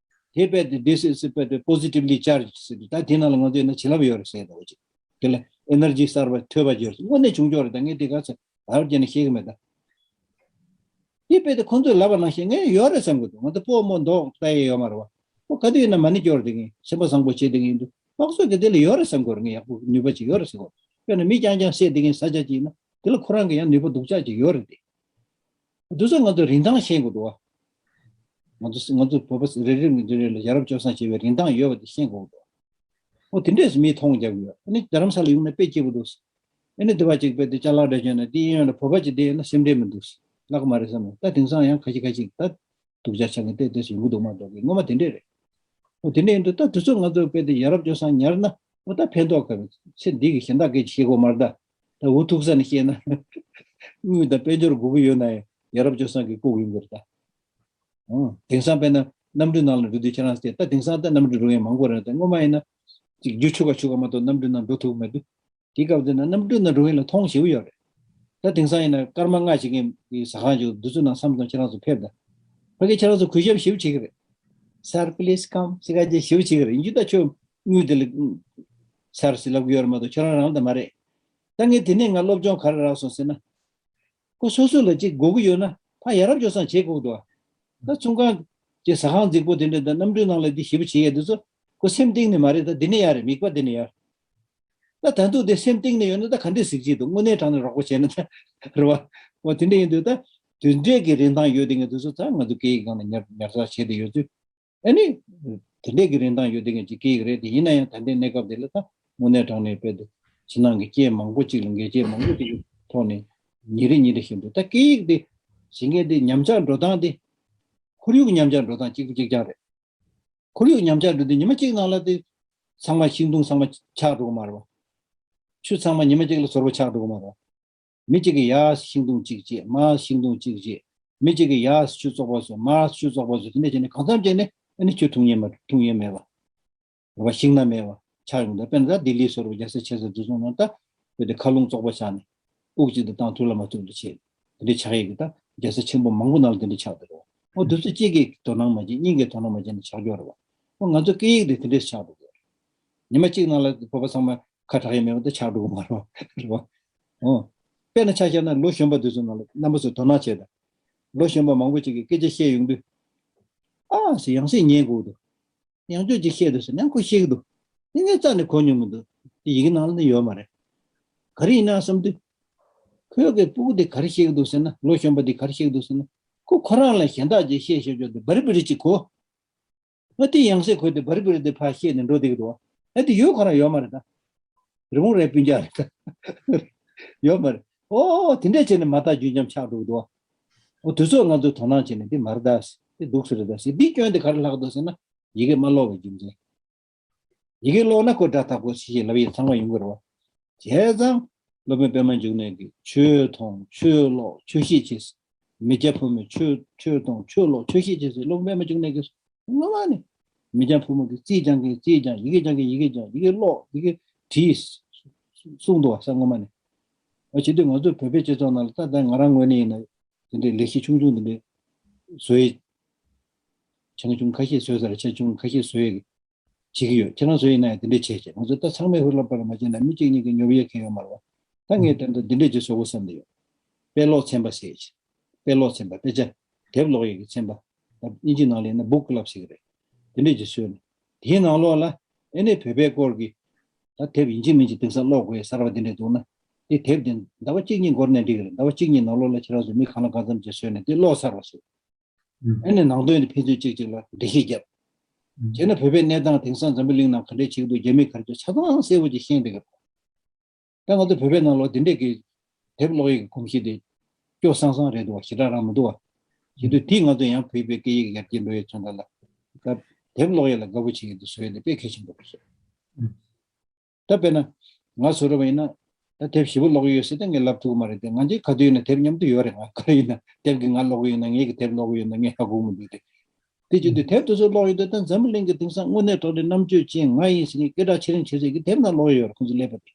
དེ་དཔེ་དེ་this is དཔེ་དེ་positively charged ཟེར་དུས་ད་དེ་ནང་ལ་ང་ཚོ་ཡིན་ན་བྱིན་རླབས་ཡོད་རེད་ཟེར་འདྲ་བོ་ཅིག་དེ་ལ་ཨེ་ནར་ཇི་གསར་པ་ཐོས་པ་ཡོད་རེད། དངོས་གནས་བྱུང་ཆོག་རེད། ད་ངས་དེ་ག་ཚོད་ལབ་རྒྱུ་ནི་ཤེས་ཀྱི་མེད་ད། དེ་དཔེ་དེ་ཁོང་ཚོས་ལབ་པ་ནང་བཞིན་ངས་ཡོད་རེད་བསམ་གྱི་འདུག་ང་ཚོ་སྤོ་རྨོ་མདོག་ལྟ་ཡས་ཡོད་མ་རེད་པ། ཁོ་ག་དུས་ཡིན་ན་མ་ཎི་སྐྱོར་བསྡད་མཁན་སེམས་པ་བཟང་པོ་བྱེད་བསྡད་མཁན་ཡིན་དུས་དམག་ཚོགས་ཀྱི་དེ་ལ་ཡོད་རེད་བསམ་གྱི་ཡོད་རེད། ངས་ཡག་པོ་ནུས་པ་ཅིག་ཡོད་རེད་བསམ་གྱི་ཡོད། དཔེར་ན་མི་རྐྱང་རྐྱང་བསད་བསྡད་མཁན་ས་ཆ་ཅིག་ཡིན་ན་དེ་ལ་ཁོ་རང་གི་ཡང་ནུས་པ་སྡུག་ཅག་ཅིག་ཡོད་རེད་དེ། དེ་ཚོ་ང་ཚོ་རིན་ཐང་ཤེས་དགོས་འདུག་བ། ང་ཚོ་ང་ཚོ་བོད་པ་རེ་རེ་མི་འདི་རེ་ལ་ཡ་རབས་སྤྱོད་བཟང་བྱེད་པའི་རིན་ཐང་ཡོད་པ་དེ་ཤེས་དགོས་འདུག་འོ་དེ་འདྲས་སུ་མིས་མཐོང་རྒྱག་གི་ཡོད། ཨ་ནི་རྡ་རམ་ས་ལ་ཡོང་ན་དཔེ་སྐྱིད་པོ་འདུག་ཨ་ནི་དེ་བ་ཅིག་དཔེ་དེ་ཅ་ལག་འདྲ་བྱས་ན་དེ་གཡོན་ལ་བོད་པ་ཅིག་བསྡད་ཡོད་ན་སེམས་ཁྲལ་མི་འདུག་ལགས་མ་རེད་བསམ་ན། ད་དེང་སང་ཡང་ཁ་ཤས་ཁ་ཤས་ད་སྡུག་ཅག་ཆགས་མཁན་ཏོག་ཙམ་ཡོང་གི་འདུག་མ་གཏོགས་ཀྱི་སྔོན་མ་དེ་འདྲས་རེད། འོ་དེ་འདྲས་ཡིན་དུས་ད་དུས་ཚོད་ང་ཚོ་དཔེ་དེ་ཡ་རབས་སྤྱོད་བཟང་ཉར་ན་འོ་ད་ཕན་ཐོགས་ག་རེ། ཚེ་འདི་གི་གཞན་དག་སྐད་ཆ་བཤད་དགོས་མ་རེད་ད། ད་འུ་ཐུག་ས་ནས་བཤད་ན་དངུལ་དང་དཔལ་འབྱོར་དགོས་ཀྱི་ཡོད་ན་ཡང་ཡ་རབས་སྤྱོད་བཟང་གིས་བཀུག་ཡོང་གི་རེད་ད། ཨང་། དེང་སང་དཔེར་ན་གནམ་གྲུའི་ནང་ལ་འགྲོ་དུས་ཁྱེད་རང་ཟེར་ད་དེང་སང་ད་གནམ་གྲུ་འགྲོ་མཁན་མང་པོ་རེད། ད་སྔོན་མ་ཡིན་ན་ཅིག་རྒྱུ་ཆུ་ག་ཆུ་ག་མ་གཏོགས་གནམ་གྲུའི་ནང་འགྲོ་ཐུབ་མི་འདུག་དེའི་སྐབས་དེ་ན་གནམ་གྲུའི་ནང་འགྲོ་མཁན་ལ་མཐོང་ཞེ་པོ་ཡོད་རེད། ད་དེང་སང་ཡིན་ན་སྐར་མ་ལྔ་བྱེད་མཁན་གྱི་ཟ་ཁང་ཅིག་འདི་ཚོའི་ནང་མཚམས་མཚམས་ཁྱེད་རང་ཚོ་ཕེབས་ད། ཕ་གི་ཁྱེད་རང་ཚོ་གུས་ཞབས་ཞེ་པོ་བྱེད་ཀྱི་རེད། Sir, please come ཟེར་ག་ཅིག་ཞེ་པོ་བྱེད་ཀྱི་རེད། ཡིན་རྒྱུ་ད་ཁྱོད་དངུལ་དེ་ལ་Sir ཟེར་ལབ་ཀྱི་ཡོད་རེད་མ་གཏོགས་ཁྱོད་རང་རང་ད་མ་རེད། ད་ངས་དེ་ནས་ང་སློབ་སྦྱོང་ག་རེ་རག་སོང་ཟེར་ན། ཁོ་སོ་སོ་ལ་ཅིག་དགོས་ཀྱི་ཡོད་ན་ཕ་ཡ་རབས་སྤྱོད་བཟང་བྱེད་དགོས་འདུག་ད་ཚོང་ཁང་ཅིག་ཟ་ཁང་རྫིག་པོ་དེ་འདྲ་དང་གནམ་གྲུའི་ནང་ལ་འདི་ཞེ་པོ་བྱེད་ཡས་འདི་ཚོ་ཁོ་སེམས་གཏིང་ནས་མ་རེད། ད་འདི་ནས་ཡར་རེད། མིག་པ་འདི་ནས་ཡར། ད་ད་དུང་དེ་སེམས་གཏིང་ནས་ཡོད་ན་ད་ག་འདྲས་གཟིགས་བྱེད་འདུག་དངོས་གནས་དྲང་ནས་རོགས་པ་བྱས་ན་ད་རེད་བ། འོ་དེ་འདྲ་ཡིན་དུས་ད་དེ་འདྲས་ཀྱི་རིན་ཐང་ཡོད་དེ་ངས་འདི་ཚོ་ད་ང་ཚོ་སྐད་ཡིག་སྒང་ལ་ཉར་ཉར་ཚགས་བྱས་ཏེ་ཡོད་དུས། ཨ་ནི། དེ་འདྲས་ཀྱི་རིན་ཐང་ཡོད་དེ་ངས་ཅིག་སྐད་ཡིག་རེད་དེ། ཡིན་ན་ཡང་ད་ལྟའི་གནས་སྐབས་འདི་ལ་ད་དངོས་གནས་དྲང་གནས་དཔེ་དེ་ཕྱི་ནང་གི་སྐད་མང་པོ་ཅིག་ལ་འགལ་སྐད་མང་པོ་ཅིག་གི་ཐོག་ནས་ཉིན་རེ་ཉིན་རེ་བཞིན་དུ་ད་སྐད་ཡིག་དེ་གཞན་སྐད་དེ་ཉམས་ཆག་འགྲོ་སྟངས་དེ་ཁོར་ཡུག་ཉམས་ཆག་འགྲོ་སྟངས་གཅིག་པ་གཅིག་རྐྱང་རེད། ཁོར་ཡུག་ཉམས་ཆག་འགྲོ་དུས་ཉི་མ་གཅིག་ནང་ལ་དེ་ཚང་མ་ཤིང་སྡོང་ཚང་མ་ཆག་འགྲོ་གི་མ་རེད་བ། ཆུ་ཚང་མ་ཉི་མ་གཅིག་ལ་ཟོར་པ་ཆག་འགྲོ་གི་མ་རེད་བ། མི་གཅིག་གིས་ཡར་ཤིང་སྡོང་གཅིག་བཅད། མར་ཤིང་སྡོང་གཅིག་བཅད། མི་གཅིག་གིས་ཡར་ཆུ་བཙོག་པ་བཟོ། མར་ཆུ་བཙོག་པ་བཟོ། དེ་འདྲ་བྱས་ནས་གང་འཚམ་བྱས་ནས་ ཨ་ནི་ཆུ་འཐུང་ཡས་མ་འཐུང་ཡས་མེད་པ། རེད་བ། ཤིང་སྣ་མེད་པ་ཆགས་ཡོང་། ད་དཔེར་ན་ད་ལྡི་ལི་སོགས་རྒྱལ་ས་ཆེ་ས་དེ་ཚོ་ནང་ད་བོད་དེ་མཁའ་རླུང་བཙོག་པ་ཆགས་ནས་དབུགས་གཅིག་ཏུ་བཏང་ཐུབ་ལ་མ་ཐུབ་ལ་བྱས། དེ་འདྲའི་ཆགས་ཡས་ཀྱི་ད་རྒྱལ་ས་ཆེན་པོ་མང་པོ་ནང་ལ་དེ་འདྲའི་ཆགས་བསྡད་རེད་བ། ཨོ་དེ་ཚོ་གཅིག་གིས་དོ་སྣང་མ་བྱས། གཉིས་ཀས་དོ་སྣང་མ་བྱས་ནས་ཆགས་ཀྱི་ཡོད་རེད་བ། ཨོ་ང་ཚོ་སྐད་ཡིག་དེ་དེ་འདྲས་ཆགས་འགྲོ་གི་ཡོད་རེད། ཉི་མ་གཅིག་ནང་ལ་བོད་པ་ཚང་མ་ཁ་གྲག་ཡས་མེད་པ་དེ་ཆགས་འགྲོ་གི་མ་རེད་བ། རེད་བ། ཨོ། དཔེར་ན་ཆ་བཞག་ན་ལོ་གཞོན་པ་དེ་ཚོ་ནང་ལ་རྣམ་པ་ཚོས་དོ་སྣང་བྱས་དང་། ལོ་གཞོན་པ་མང་པོ་ཅིག་གིས་སྐད་ཆ་བཤད་ཡོང་དུས། ཨ་ཟེར། ཡང་སེ་ཉན་དགོས་འདུག། ཡང་ཅོག་ཅིག་བཤད་འདུག་ཟེར་ན་ཁོ་བཤད་ཀྱི་འདུག། དེ་ངས་རྩ་ནས་གོ་མྱོང་མི་འདུག། དེ་ཡི་གེ་ནང་ལ་ནི་ཡོད་མ་རེད། ག་རེ་ཡིན་ན་བསམ་དུས། ཁོའི་གི་སྤུ་གུ་དེ་ག་རེ་བཤད་ཀྱི་འདུག་ཟེར་ན། ལོ་གཞོན་པ་དེ་ག་རེ་བཤད་ཀྱི་འདུག་ཟེར་ན། ཁོ་ཁོ་རང་ལ་གཞན་དག་ཅིག་བཤད་བཤད་ཆོག་དེ་བར་བར་ཅིག་གོ། ཨ་དེ་ཡང་སེ་ཁོས་དེ་བར་བར་དེ་ཕར་བཤད་ནས་འགྲོ་བསྡད་ཀྱི་འདུག། ཨ་དེ་ཡོད་ཁོ་རང་ཡོད་མ་རེད་ད། རི་བོང་རྭའི་སྤུན་ཀྱག་རེད་ད། ཡོད་མ་རེད། ཨོ་དེ་འདྲས་བྱས་ནས་མ་དག་རྒྱུན་འབྱམས་ཆགས་འགྲོ་གི་འདུག། ཨོ་དེ་ཚོ་ང་ཚོས་དོ་སྣང་བྱས་ནས་འདི་མ་རེད་ད། འདི་སྡུག་ས་རེད་ད་ཟེར། འདིའི་སྐྱོན་དེ་ག་རེ་ལྷག་འདུག་ཟེར་ན། ཡི་གེ་མ་ཀློག་པའི་རྒྱུ་མཚན། ཡི་གེ་ཀློག་ན་ཁོ་སྒྲ་དག་པོ་ཞིག་ལབ་ཡས་ཚང་མ་ཡོང་གི་རེད་བ། བྱས་ཙང་། སློབ་དཔོན་པད་མ་འབྱུང་གནས་ཀྱིས་ཆོས་མཐོང་ཆོས་ཀློག་ཆོས་བཤད་བྱེད། མི་སྐྱ་ཕོ་མོས་ཆོས་ཆོས་མཐོང་ཆོས་ཀློག་ཆོས་བཤད་བྱེད་ཟེར། སློབ་དཔོན་པད་མ་འབྱུང་གནས་ཀྱིས་སྔོན་མ་ནས། མི་སྐྱ་ཕོ་མོ་གིས་རྩིས་སྦྱང་མཁན་རྩིས་སྦྱང་། ཡི་གེ་སྦྱང་མཁན་ཡི་གེ་སྦྱང་། ཡི་གེ་ཀློག་ཡི་གེ་བྲིས། གསུངས་འདུག་བ་ས་སྔོན་མ་ནས། ཨ་བྱེད་དུས་ང་ཚོ་བོད་པའི་སྤྱི་ཚོགས་ནང་ལ་ད་ལྟ་ང་རང་ངོས་ནས་ཡིན་ན། དེ་འདྲའི་ལས་གཞི་ཆུང་ཆུང་དེ་འདྲའི་བཟོ་ཡས། ཆུང་ཆུང་ཁ་ཤས་བཟོས་ཚར། ཆེ་ཆུང་ཁ་ཤས་བཟོ་ཡས་བྱེད་ཀྱི་ཡོད། ཁྱེད་རང་ཚོ་ཡིན་ན་ཡང་དེ་འདྲས་བྱས་བྱས། ང་ཚོ་ད་ཚང་མས་ཧུར་ལབ་པར་མ་བྱས་ན་མི་གཅིག་གཉིས་ཀྱིས་ཉོབ་ཡས་མཁན་ཡོད་མ་རེད་བ། ད་ངས་ད་ལྟ་འདི་འདྲས་ཅིག་བཟོ་དགོས་བསམ་བསྡད་ཡོད། དཔེ་ཀློག་ཚན་པ་ཟེར་བྱས། དཔེ་ཀློག་ཚན་པ། དཔེ་ཆ། དེབ་ཀློག་ཡས་ཀྱི་ཚན་པ། ད་དབྱིན་ཇི་ནང་ལ་ཡིན་ན་book club ཟེར་གྱི་རེད། དེ་འདྲས་ཅིག་བཟོས་ནས། དེའི་ནང་ལོགས་ལ་ཨེ་ནས་བོད་པའི་སྐོར་གྱི། ད་དེབ་ཡིན་གཅིག་མིན་གཅིག་དེང་སང་ཀློག་དགོས་ཡས་གསར་བ་དེ་འདྲས་འདུག་ན། དེ་དེབ་དེ་ཟླ་བ་གཅིག་གཉིས་འགོར་ནས་འགྲིག་གི་རེད། ཟླ་བ་གཅིག་གཉིས་ནང་ལོགས་ལ་ཁྱེད་རང་ཚོ་མི་གང་ལ་གང་འཚམ་ཅིག་བཟོས་ནས་དེ་ཀློག་ཚར་བ་བཟོས། ཨ་ནི་ནང་དོན་དེ་ཕན་ཚུན་གཅིག་གཅིག་ལ་འགྲེལ་བཤད་བརྒྱབ། བྱས་ན་བོད་པའི་གནས་སྟངས་དེང་སང་འཛམ་བུ་གླིང་ནང་ག་འདྲས་བྱེད་ཀྱི་འདུག། རྒྱ་མི་ག་རེ་བྱེད། ཆ་ཚང་གསལ་པོ་ཅིག་ཤེས་བསྡད་ཀྱི་རེད། ད་ང་ཚོ་བོད་པའི་ནང་ལོགས་དེ་འདྲས་ཀྱི་དེབ་ཀློག་ཡས་ཀྱི་གོམས་གཤིས་དེ་སྐྱོ་སང་སང་རེད་འདུག་བ། ཞེ་དྲག་རང་མི་འདུག་བ། བྱེད་དུས་དེས་ང་ཚོ་ཡང་བོད་པའི་སྐད་ཡིག་ཡར་རྒྱས་འགྲོ་ཡས་ཚོད་འདྲ་ལ། སྐབས་དེབ་ཀློག་ཡས་ལ་དགའ་པོ་བྱེད་ཡས་དེ་བཟོ་ཡས་དེ་དཔེ་གལ་ཆེན་པོ་རེད་ཤག། ད་དཔེར་ན། ང་བཟོ་འདྲ་བ་ཡིན་ན། ད་དེབ་ཞེ་པོ་ཀློག་གི་ཡོད་ཟེར་ཏེ་ངས་ལབ་ཐུབ་ཀྱི་མ་རེད་དེ། ང་ཚོའི་ག་དུས་ཡིན་ན་དེབ་མཉམ་དུ་ཡོད་རེད། ང་ག་རེ་ཡིན་ན་དེབ་ཀྱིས་ང་ཀློག་གི་ཡོད་ན། ངས་ཀྱིས་དེབ་ཀློག་གི་ཡོད་ན། ངས་ཧ་གོ་གི་མི་འདུག་སྟེ། དེ་བྱེད་དུས་དེབ་དེ་ཚོ་ཀློག་ཡོང་དུས། ད་འཛམ་བུ་གླིང་གི་དེང་སང་དངོས་གནས་དྲང་གནས་རྣམ་དཔྱོད་ཅན་ང་ཡིན་ཟེར་མཁན། སྐད་གྲགས་ཆེ་རིང་ཆེ་ཟེར་གྱི་དེབ་ནང་ཀློག་ཡོད་རེད། ཁོང་ཚོ་ཀླད་པ་དེ།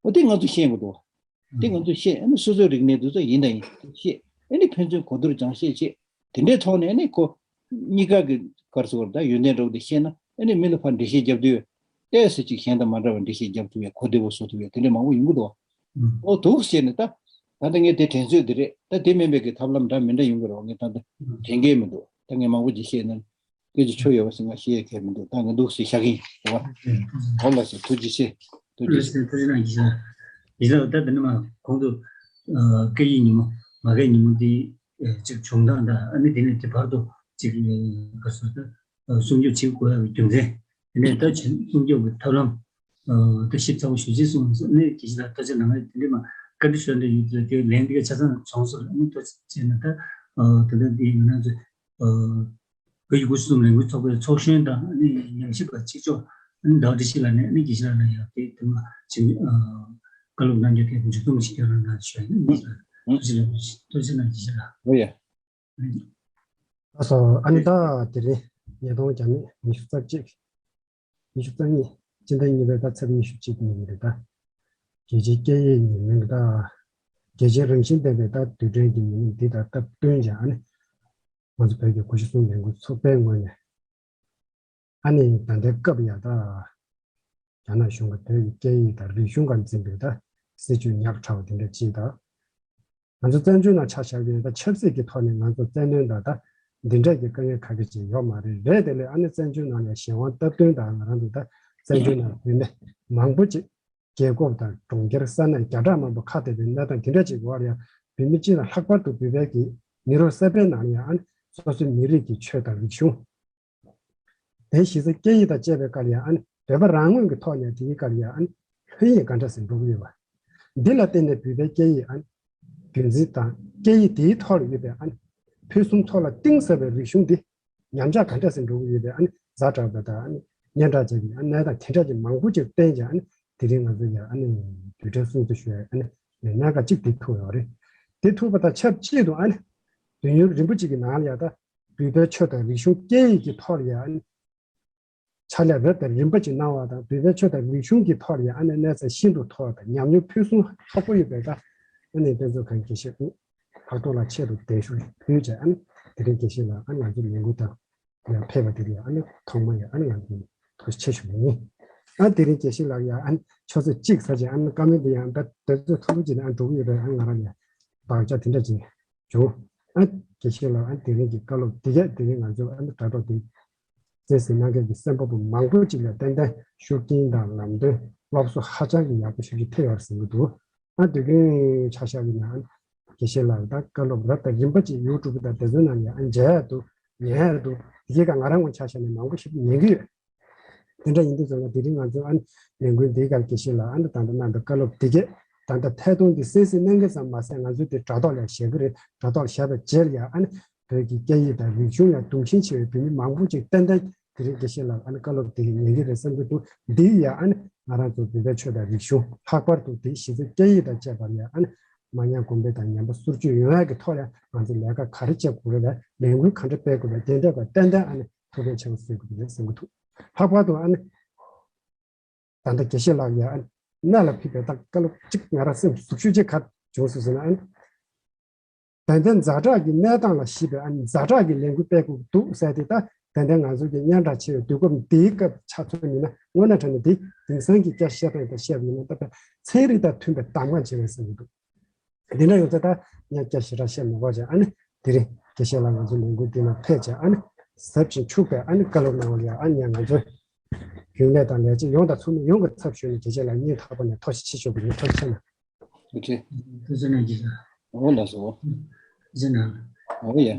འོ་དེ་ང་ཚོས་ཤེས་དགོས་འདུག། དེ་ང་ཚོས་ཤེས། ཨ་ནི་སོ་སོའི་རིག་གནས་དེ་ཚོ་ཡིན་དང་ཡིན་ཤེས། ཨ་ནི་ཕན་ཚུན་གོ་བསྡུར་སྦྱང་བཤད་བྱེད། དེ་འདྲའི་ཐོག་ནས་ཨ་ནི་ཁོ་གཉིས་ཀ་གི་ག་རེ་ཟེར་དགོས་རེད། ད་ཡོན་ཏན་འདྲ་བོ་དེ་ཤེས་ན། ཨ་ནི་མི་ལ་ཕར་འགྲེལ་བཤད་རྒྱབ་དུས། ཏོག་ཙམ་ཅིག་གཞན་དང་མ་འདྲ་བ་འགྲེལ་བཤད་རྒྱབ་ཐུབ་ཡས། གོ་བདེ་བོ་བཟོ་ཐུབ་ཡས་དེ་འདྲ་མང་པོ་ཡོང་གི་འདུག། ཨོ་འདུག་ཟེར་ནས་ད། ད་ལྟ་ངས་དེ་དྲན་ཚོད་འདི་རེད། ད་དེ་མིན་པའི་གི་ཐབས་ལམ་འདྲ་མི་འདྲ་ཡོང་གི་རེད་བ། ངས་ད་ལྟ་དྲན་གྱི་མི་འདུག། ད་ངས་མང་པོ་ཅིག་བཤད་ན། སྐད་ཆ་ཆོ་ཡོད་པ་ཟེར་ང་བཤད་ཡས་གལ་མི་འདུག། ད་ང་འདུག་ཟེར་བཞག་གི་ཡིན། རེད་བ། ཨོ་ལགས་སོ། ཐུགས་རྗེ་ཆེ། ཐུགས་རྗེ་ཆེ། ཐུགས་རྗེ་གནང་། ཡིན་ས། ཡིན་ས། ད་དེ་ནས་མ་གོང་དུ་སྐད་ཡིག་ཉིན་མོ་མ་སྐད་ཉིན་མོ་འདི་ཅིག་བྱུང་སྟངས་དང་། ཨ་ནི་དེ་ནས་དེ་བར་དུ་ཅིག་ག་རེ་ཟེར། ད་སྲུང་སྐྱོབ་བྱེད་དགོས་ཡག་གི་རྒྱུ་མཚན། དེ་ནས་ད་ཅིག་སྲུང་སྐྱོབ་ཀྱི་ཐབས་ལམ། ད་ཞིབ་ཚགས་པོ་ཞུ་རྗེས་གསུངས་སོང་། ཨ་ནི་དགེ་བཤེས་ལགས་ཐུགས་རྗེ་གནང་། དེ་འདྲ་མ་བཀའ་འདྲི་ཞུ་འདོད་ཡོད་དེ། དེ་ལན་འདི་ག་ཆ་ཚང་བྱུང་སོང་། ཨ་ནི་ཐུགས་རྗེ་ཆེ་གནང་། ད་ད་ལྟ་འདི་ང་རང་ཚོ་བོད་ཀྱི་སྒོ་ཕྱུགས་གསོ་སྐྱོང་ལས་འགུལ་ཚོགས་པའི་ཚོགས་གཞོན་དང་། ཨ་ནི་ཉམས་ཞིབ་པ་གཅིག་ལྕོགས། ཨ་ནི་ཟླ་བ་བཀྲ་ཤིས་ལགས་ནས། ཨ་ནི་དགེ་བཤེས་ལགས་ནས་ཡང་དེ་དེ་མ་ཅིག་བཀའ་སློབ་གནང་རྒྱུ་དེ་མཇུག་སྡོམ་ཞིག་སྐྱོན་རོགས་གནང་ཞུ་ཡ་ཡིན། ཐུགས་རྗེ་ཆེ། ཐུགས་རྗེ་གནང་དགེ་བཤེས་ལགས། ཨོ་ཡ། ལགས་སོ། ཨ་ནི་ད་དེ་རིང་ཉིས་སྟོང་བརྒྱ་མེད་ཉི་ཤུ་རྩ་གཅིག། ཉི་ཤུ་རྩ་གཉིས། སྤྱི་ཟླ་གཉིས་པའི་ཟླ་ཚེས་ཉི་ཤུ་གཅིག་ཉིན་རེད་ད། རྒྱལ་སྤྱིའི་སྐད་ཡིག་ཉིན་མོའི་ད། རྒྱལ་སྤྱིའི་རང་བཞིན་ལྡན་པའི་ད་དུས་དྲན་གྱི་ཉིན་མོ་འདི་དང་སྟབས་བསྟུན་བྱས། ཨ་ནི་ང་ཚོ་བོད་ཀྱི་སྒོ་ཕྱུགས་གསོ་སྐྱོང་ལས་འགུལ་ཚོགས་པའི་ངོས་ནས། ཨ་ནི་ད་ལྟའི་སྐབས་ཡ་ད་རྒྱ་ནག་གཞུང་གིས་བོད་ཀྱི་སྐད་ཡིག་དང་རིག་གཞུང་སྒང་འཛིན་པའི་ད་སྲིད་བྱུས་ཉག་ཕྲ་བ་དེ་འདྲ་ཅིག་དང་། ང་ཚོ་བཙན་བྱོལ་ནང་ཆ་བཞག་པའི་ད་ཆབ་སྲིད་ཀྱི་ཐོག་ནས་ང་ཚོ་བཙན་གནོན་དང་ད་འདི་འདྲ་གི་དཀའ་ངལ་ག་གེ་ཅིག་ཡོད་མ་རེད། རེད་དེ་ལས་ཨ་ནི་བཙན་བྱོལ་ནང་ནས་གཞན་དབང་སྟབས་བསྟུན་དང་། ང་རང་ཚོ་ད་བཙན་བྱོལ་ནང་བོད་མི་མང་པོ་ཅིག་རྒྱལ་ཁབ་དང་གྲོང་ཁྱེར་ས་གནས་བརྒྱ་ཕྲག་མང་པོ་ཁ་བསྡད་པའི་གནས་སྟངས་དེ་འདྲ་ཅིག་གི་འོག་ལ་ཡང་། བོད་མི་སྤྱི་དང་ལྷག་པར་དུ་བོད་པའི་གི་མི་རབས་གསར་པའི་ནང་ལ་ཡང་ཨ་ནི་སོ་སོའི་མི་རིགས་ཀྱི་ཆོས་དང་རིག་གཞུང་། དེ་གཞི་རྩའི་སྐད་ཡིག་དང་བཅས་པའི་སྐོར་ལ་ཡང་ཨ་ནི་འདོད་པ་རང་མངོན་གྱི་ཐོག་ནས་དེའི་སྐོར་ལ་ཡང་ཨ་ནི་ལྷོད་གཡེང་ག་འདྲ་ཟེར་འགྲོ་གི་ཡོད་པ། འདི་ལ་བརྟེན་ནས་བོད་པའི་སྐད་ཡིག་ཨ་ནི་རྒྱུན་འཛིན་དང་། སྐད་ཡིག་དེའི་ཐོག་ལ་ཡོད་པའི་ཨ་ནི་ཕུན་སུམ་ཚོགས་ལ་གཏིང་ཟབ་པའི་རིག་གཞུང་འདི་ཉམས་ཆག་ག་འདྲ་ཟེར་འགྲོ་གི་ཡོད་པའི་ཨ་ནི་ཛ་དྲག་པ་དང་། ཨ་ནི་སྙན་གྲགས་ཅན་གྱི་ཨ་ནི་གནས་སྟངས་དེ་འདྲ་ཅིག་མང་པོ་ཅིག་བསྟན་ཀྱང་། ཨ་ནི་དེ་རིང་ང་ཚོ་ཡང་ཨ་ནི་དུས་དྲན་སྲུང་བརྩི་ཞུ་ཡ་ཨ་ནི་ཉེན་ཁ་ཅིག་དེ་ཐུག་ཡོད་རེད། དེ་ཐུག་པ་དང་ཆབས་ཅིག་ཏུ་ཨ་ནི་དུས་ཡུན་རིང་པོ་ཅིག་གི་ནང་ལ་ཡ་ད་ བོད་པའི་ཆོས་དང་རིག་གཞུང་སྐད་ཡིག་གི་ཐོག་ལ་ཡང་ཕྱག་ལས་རབ་དང་རིམ་པ་ཅིག་གནང་བ་དང་། བོད་པའི་ཆོས་དང་རིག་གཞུང་གི་ཐོག་ལ་ཡང་ཨ་ནི་གནས་ཚད་ཤིན་ཏུ་མཐོ་བ་དང་ཉམས་མྱོང་ཕུན་སུམ་ཚོགས་པོ་ཡོད་པའི་ད་ཨ་ནི་དཔེ་མཛོད་ཁང་དགེ་བཤེས་ཨུ་ལྷག་རྡོར་ལགས་ཆེད་དུ་གདན་ཞུ་ཕུལ་བྱས། ཨ་ནི་དེ་རིང་དགེ་བཤེས་ལགས་ཨ་ནི་ང་ཚོའི་ལས་འགུལ་དང་ཡང་ཕེབས་པ་དེ་ལ་ཡང་ཨ་ནི་ཐོག་མ་ཡང་ཨ་ནི་ང་ཚོ་ཐུགས་རྗེ་ཆེ་ཞུ་ཡིན། ཨ་དེ་རིང་དགེ་བཤེས་ལགས་ཡང་ཨ་ནི་ཆུ་ཚོད་གཅིག་ཚར་རྗེས་ཨ་ནི་བཀའ་མོལ་འདི་ཡང་ད་དུས་ཚོད་ཐུང་ཐུང་ཅིག་ནས་ཨ་ནི་འགྲོ་གི་ཡོད་པས། ཨ་ནི་ང་རང་ལ་བག་ཆགས་དེ་འདྲ་ཅིག་བྱུང་། ཨ་དགེ་བཤེས་ལགས་ཨ་ནི་དེ་རིང་གི་བཀའ་སློབ་འདི་གས་དེ་རིང་ང་ཚོ་ཨ་ནི་དྲ་གྲོགས་འདི་གསན་གཟིགས་གནང་མཁན་གྱི་གསན་པ་པོ་མང་པོ་ཅིག་ལ་ཏན་ཏན་ཤུགས་རྐྱེན་དང་ལམ་སྟོན་སློབ་གསོ་ཧ་ཅང་གི་ཡག་པོ་ཞེ་པོ་ཅིག་ཐེབས་ཡོད་རེད་བསམ་གྱི་འདུག་ཨ་དུས་རྒྱུན་ཆ་བཞག་པ་ཡིན་ན་ཨ་ནི་དགེ་བཤེས་ལགས་དང་བཀའ་སློབ་རབ་དང་རིམ་པ་ཅིག་ཡུ་ཊུབ་དང་དེ་ཚོའི་ནང་ནས་ཨ་ནི་མཇལ་ཡག་འདུག་ཉན་ཡག་འདུག་དེ་གས་ཀ་ང་རང་ངོས་ཆ་བཞག་ན་མང་པོ་ཞེ་པོ་ཉན་གྱི་ཡོད། དེ་འདྲ་ཡིན་དུས་ཙང་ལ་དེ་རིང་ང་ཚོ་ཨ་ནི་ལས་འགུལ་འདིའི་སྐབས་དགེ་བཤེས་ལགས་ཨ་ནི་ད་ལྟ་གནང་པའི་བཀའ་སློབ་འདི་གས་ད་ལྟ་ཐད་གཏོང་འདི་གསན་གཟིགས་གནང་མཁན་ཙམ་མ་ཟད་ང་ཚོའི་དེ་དྲ་ཐོག་ལ་བཞག་གི་རེད། དྲ་ཐོག་བཞག་པའི་རྗེས་ལ་ཡང་ཨ་ནི་བོད་ཀྱི་སྐད་ཡིག་དང་རིག་གཞུང་ལ་དུང་ཞེན་ཆེ་བའི་བོད་མི་མང་པོ་ཅིག་ཏན་ཏན་དེ་རིང་དགེ་བཤེས་ལགས་ཨ་ནི་བཀའ་སློབ་དེ་ཉན་གྱི་རེད་བསམ་གྱི་འདུག་འདི་ཡང་ཨ་ནི་ང་རང་ཚོ་བོད་པའི་ཆོས་དང་རིག་གཞུང་ལྷག་པར་དུ་དེ་གཞི་རྩའི་སྐད་ཡིག་དང་བཅས་པར་ཡང་ཨ་ནི་མ་ཉམས་གོང་འཕེལ་དང་ཉམས་པ་སོར་ཆུད་ཡོང་ཡག་གི་ཐོག་ལ་ང་ཚོ་ལས་ཀ་ག་རེ་བྱེད་དགོས་རེད་ལ་ལས་འགུལ་ག་འདྲ་སྤེལ་དགོས་རེད། དེ་འདྲ་བ་ཏན་ཏན་ཨ་ནི་ཐུགས་ཕན་ཆེན་པོ་གསོས་དགོས་རེད་བསམ་གྱི་འདུག་ལྷག་པར་དུ་ཨ་ནི་ད་ལྟ་དགེ་བཤེས་ལགས་ཡ་ཨ་ནི་གནད་ལ་ཕུད་པའི་ད་བཀའ་སློབ་གཅིག་ང་རང་སེམས་ཟུག་ཤོས་གཅིག་ག་བྱུང་སོང་ཟེར་ན། ཨ་ནི་ད་ལྟའི་ཛ་དྲག་གི་གནས་སྟངས་ལ་གཞིགས་པའི་ཨ་ནི་ཛ་དྲག་གི་ལས་འགུལ་སྤེལ་དགོས་འདུག་ཟེར་ཏེ། ད་ད་ལྟའི་ང་ཚོ་གི་སྙན་གྲགས་ཆེ་བའི་དུས་སྐབས་འདིའི་སྐབས་ཆ་མཚོན་ཡིན་ན་དངོས་གནས་དྲང་གནས་འདི་དེང་སང་གི་བསྐྱར་བཤད་སྟངས་དང་བཤད་པ་ཡིན་ན་ད་ལྟ་ཚན་རིག་དང་མཐུན་པའི་གདམ་ག་བྱེད་པ་ཟེར་གྱི་འདུག་འདི་འདྲ་ཡོང་ཚེ་ད་ངས་སྐད་ཞེ་དྲག་བཤད་མི་དགོས་ཀྱང་། ཨ་ནི་དེ་རིང་དགེ་བཤེས་ལགས་ང་ཚོའི་ལས་འགུལ་འདི་ནང་ཕེབས་བྱས་ཨ་ནི་ཟབ་ཅིང་ཕྱུག་པའི་ཨ་ནི་བཀའ་སློབ་གནང་བ་ལ་ཡང་ཨ་ནི་ང་ཚོའི་རྒྱུན་ལས་དང་ལས་བྱེད་ཡོངས་དང་ཚོགས་མི་ཡོངས་ཀྱི་ཚབ་ཞུས་ནས་དགེ་བཤེས་ལགས་སྙིང་ཐག་པ་ནས་ཐུགས་རྗེ་ཆེ་ཞུ་གི་ཡིན། ཐུགས་རྗེ་ཆེ་གནང་། ཐུགས་རྗེ་ཆེ། ཐུགས་རྗེ་གནང་། ཨོ་ལགས་སོ། ཐུགས་རྗེ་གནང་། ཨོ་ཡ།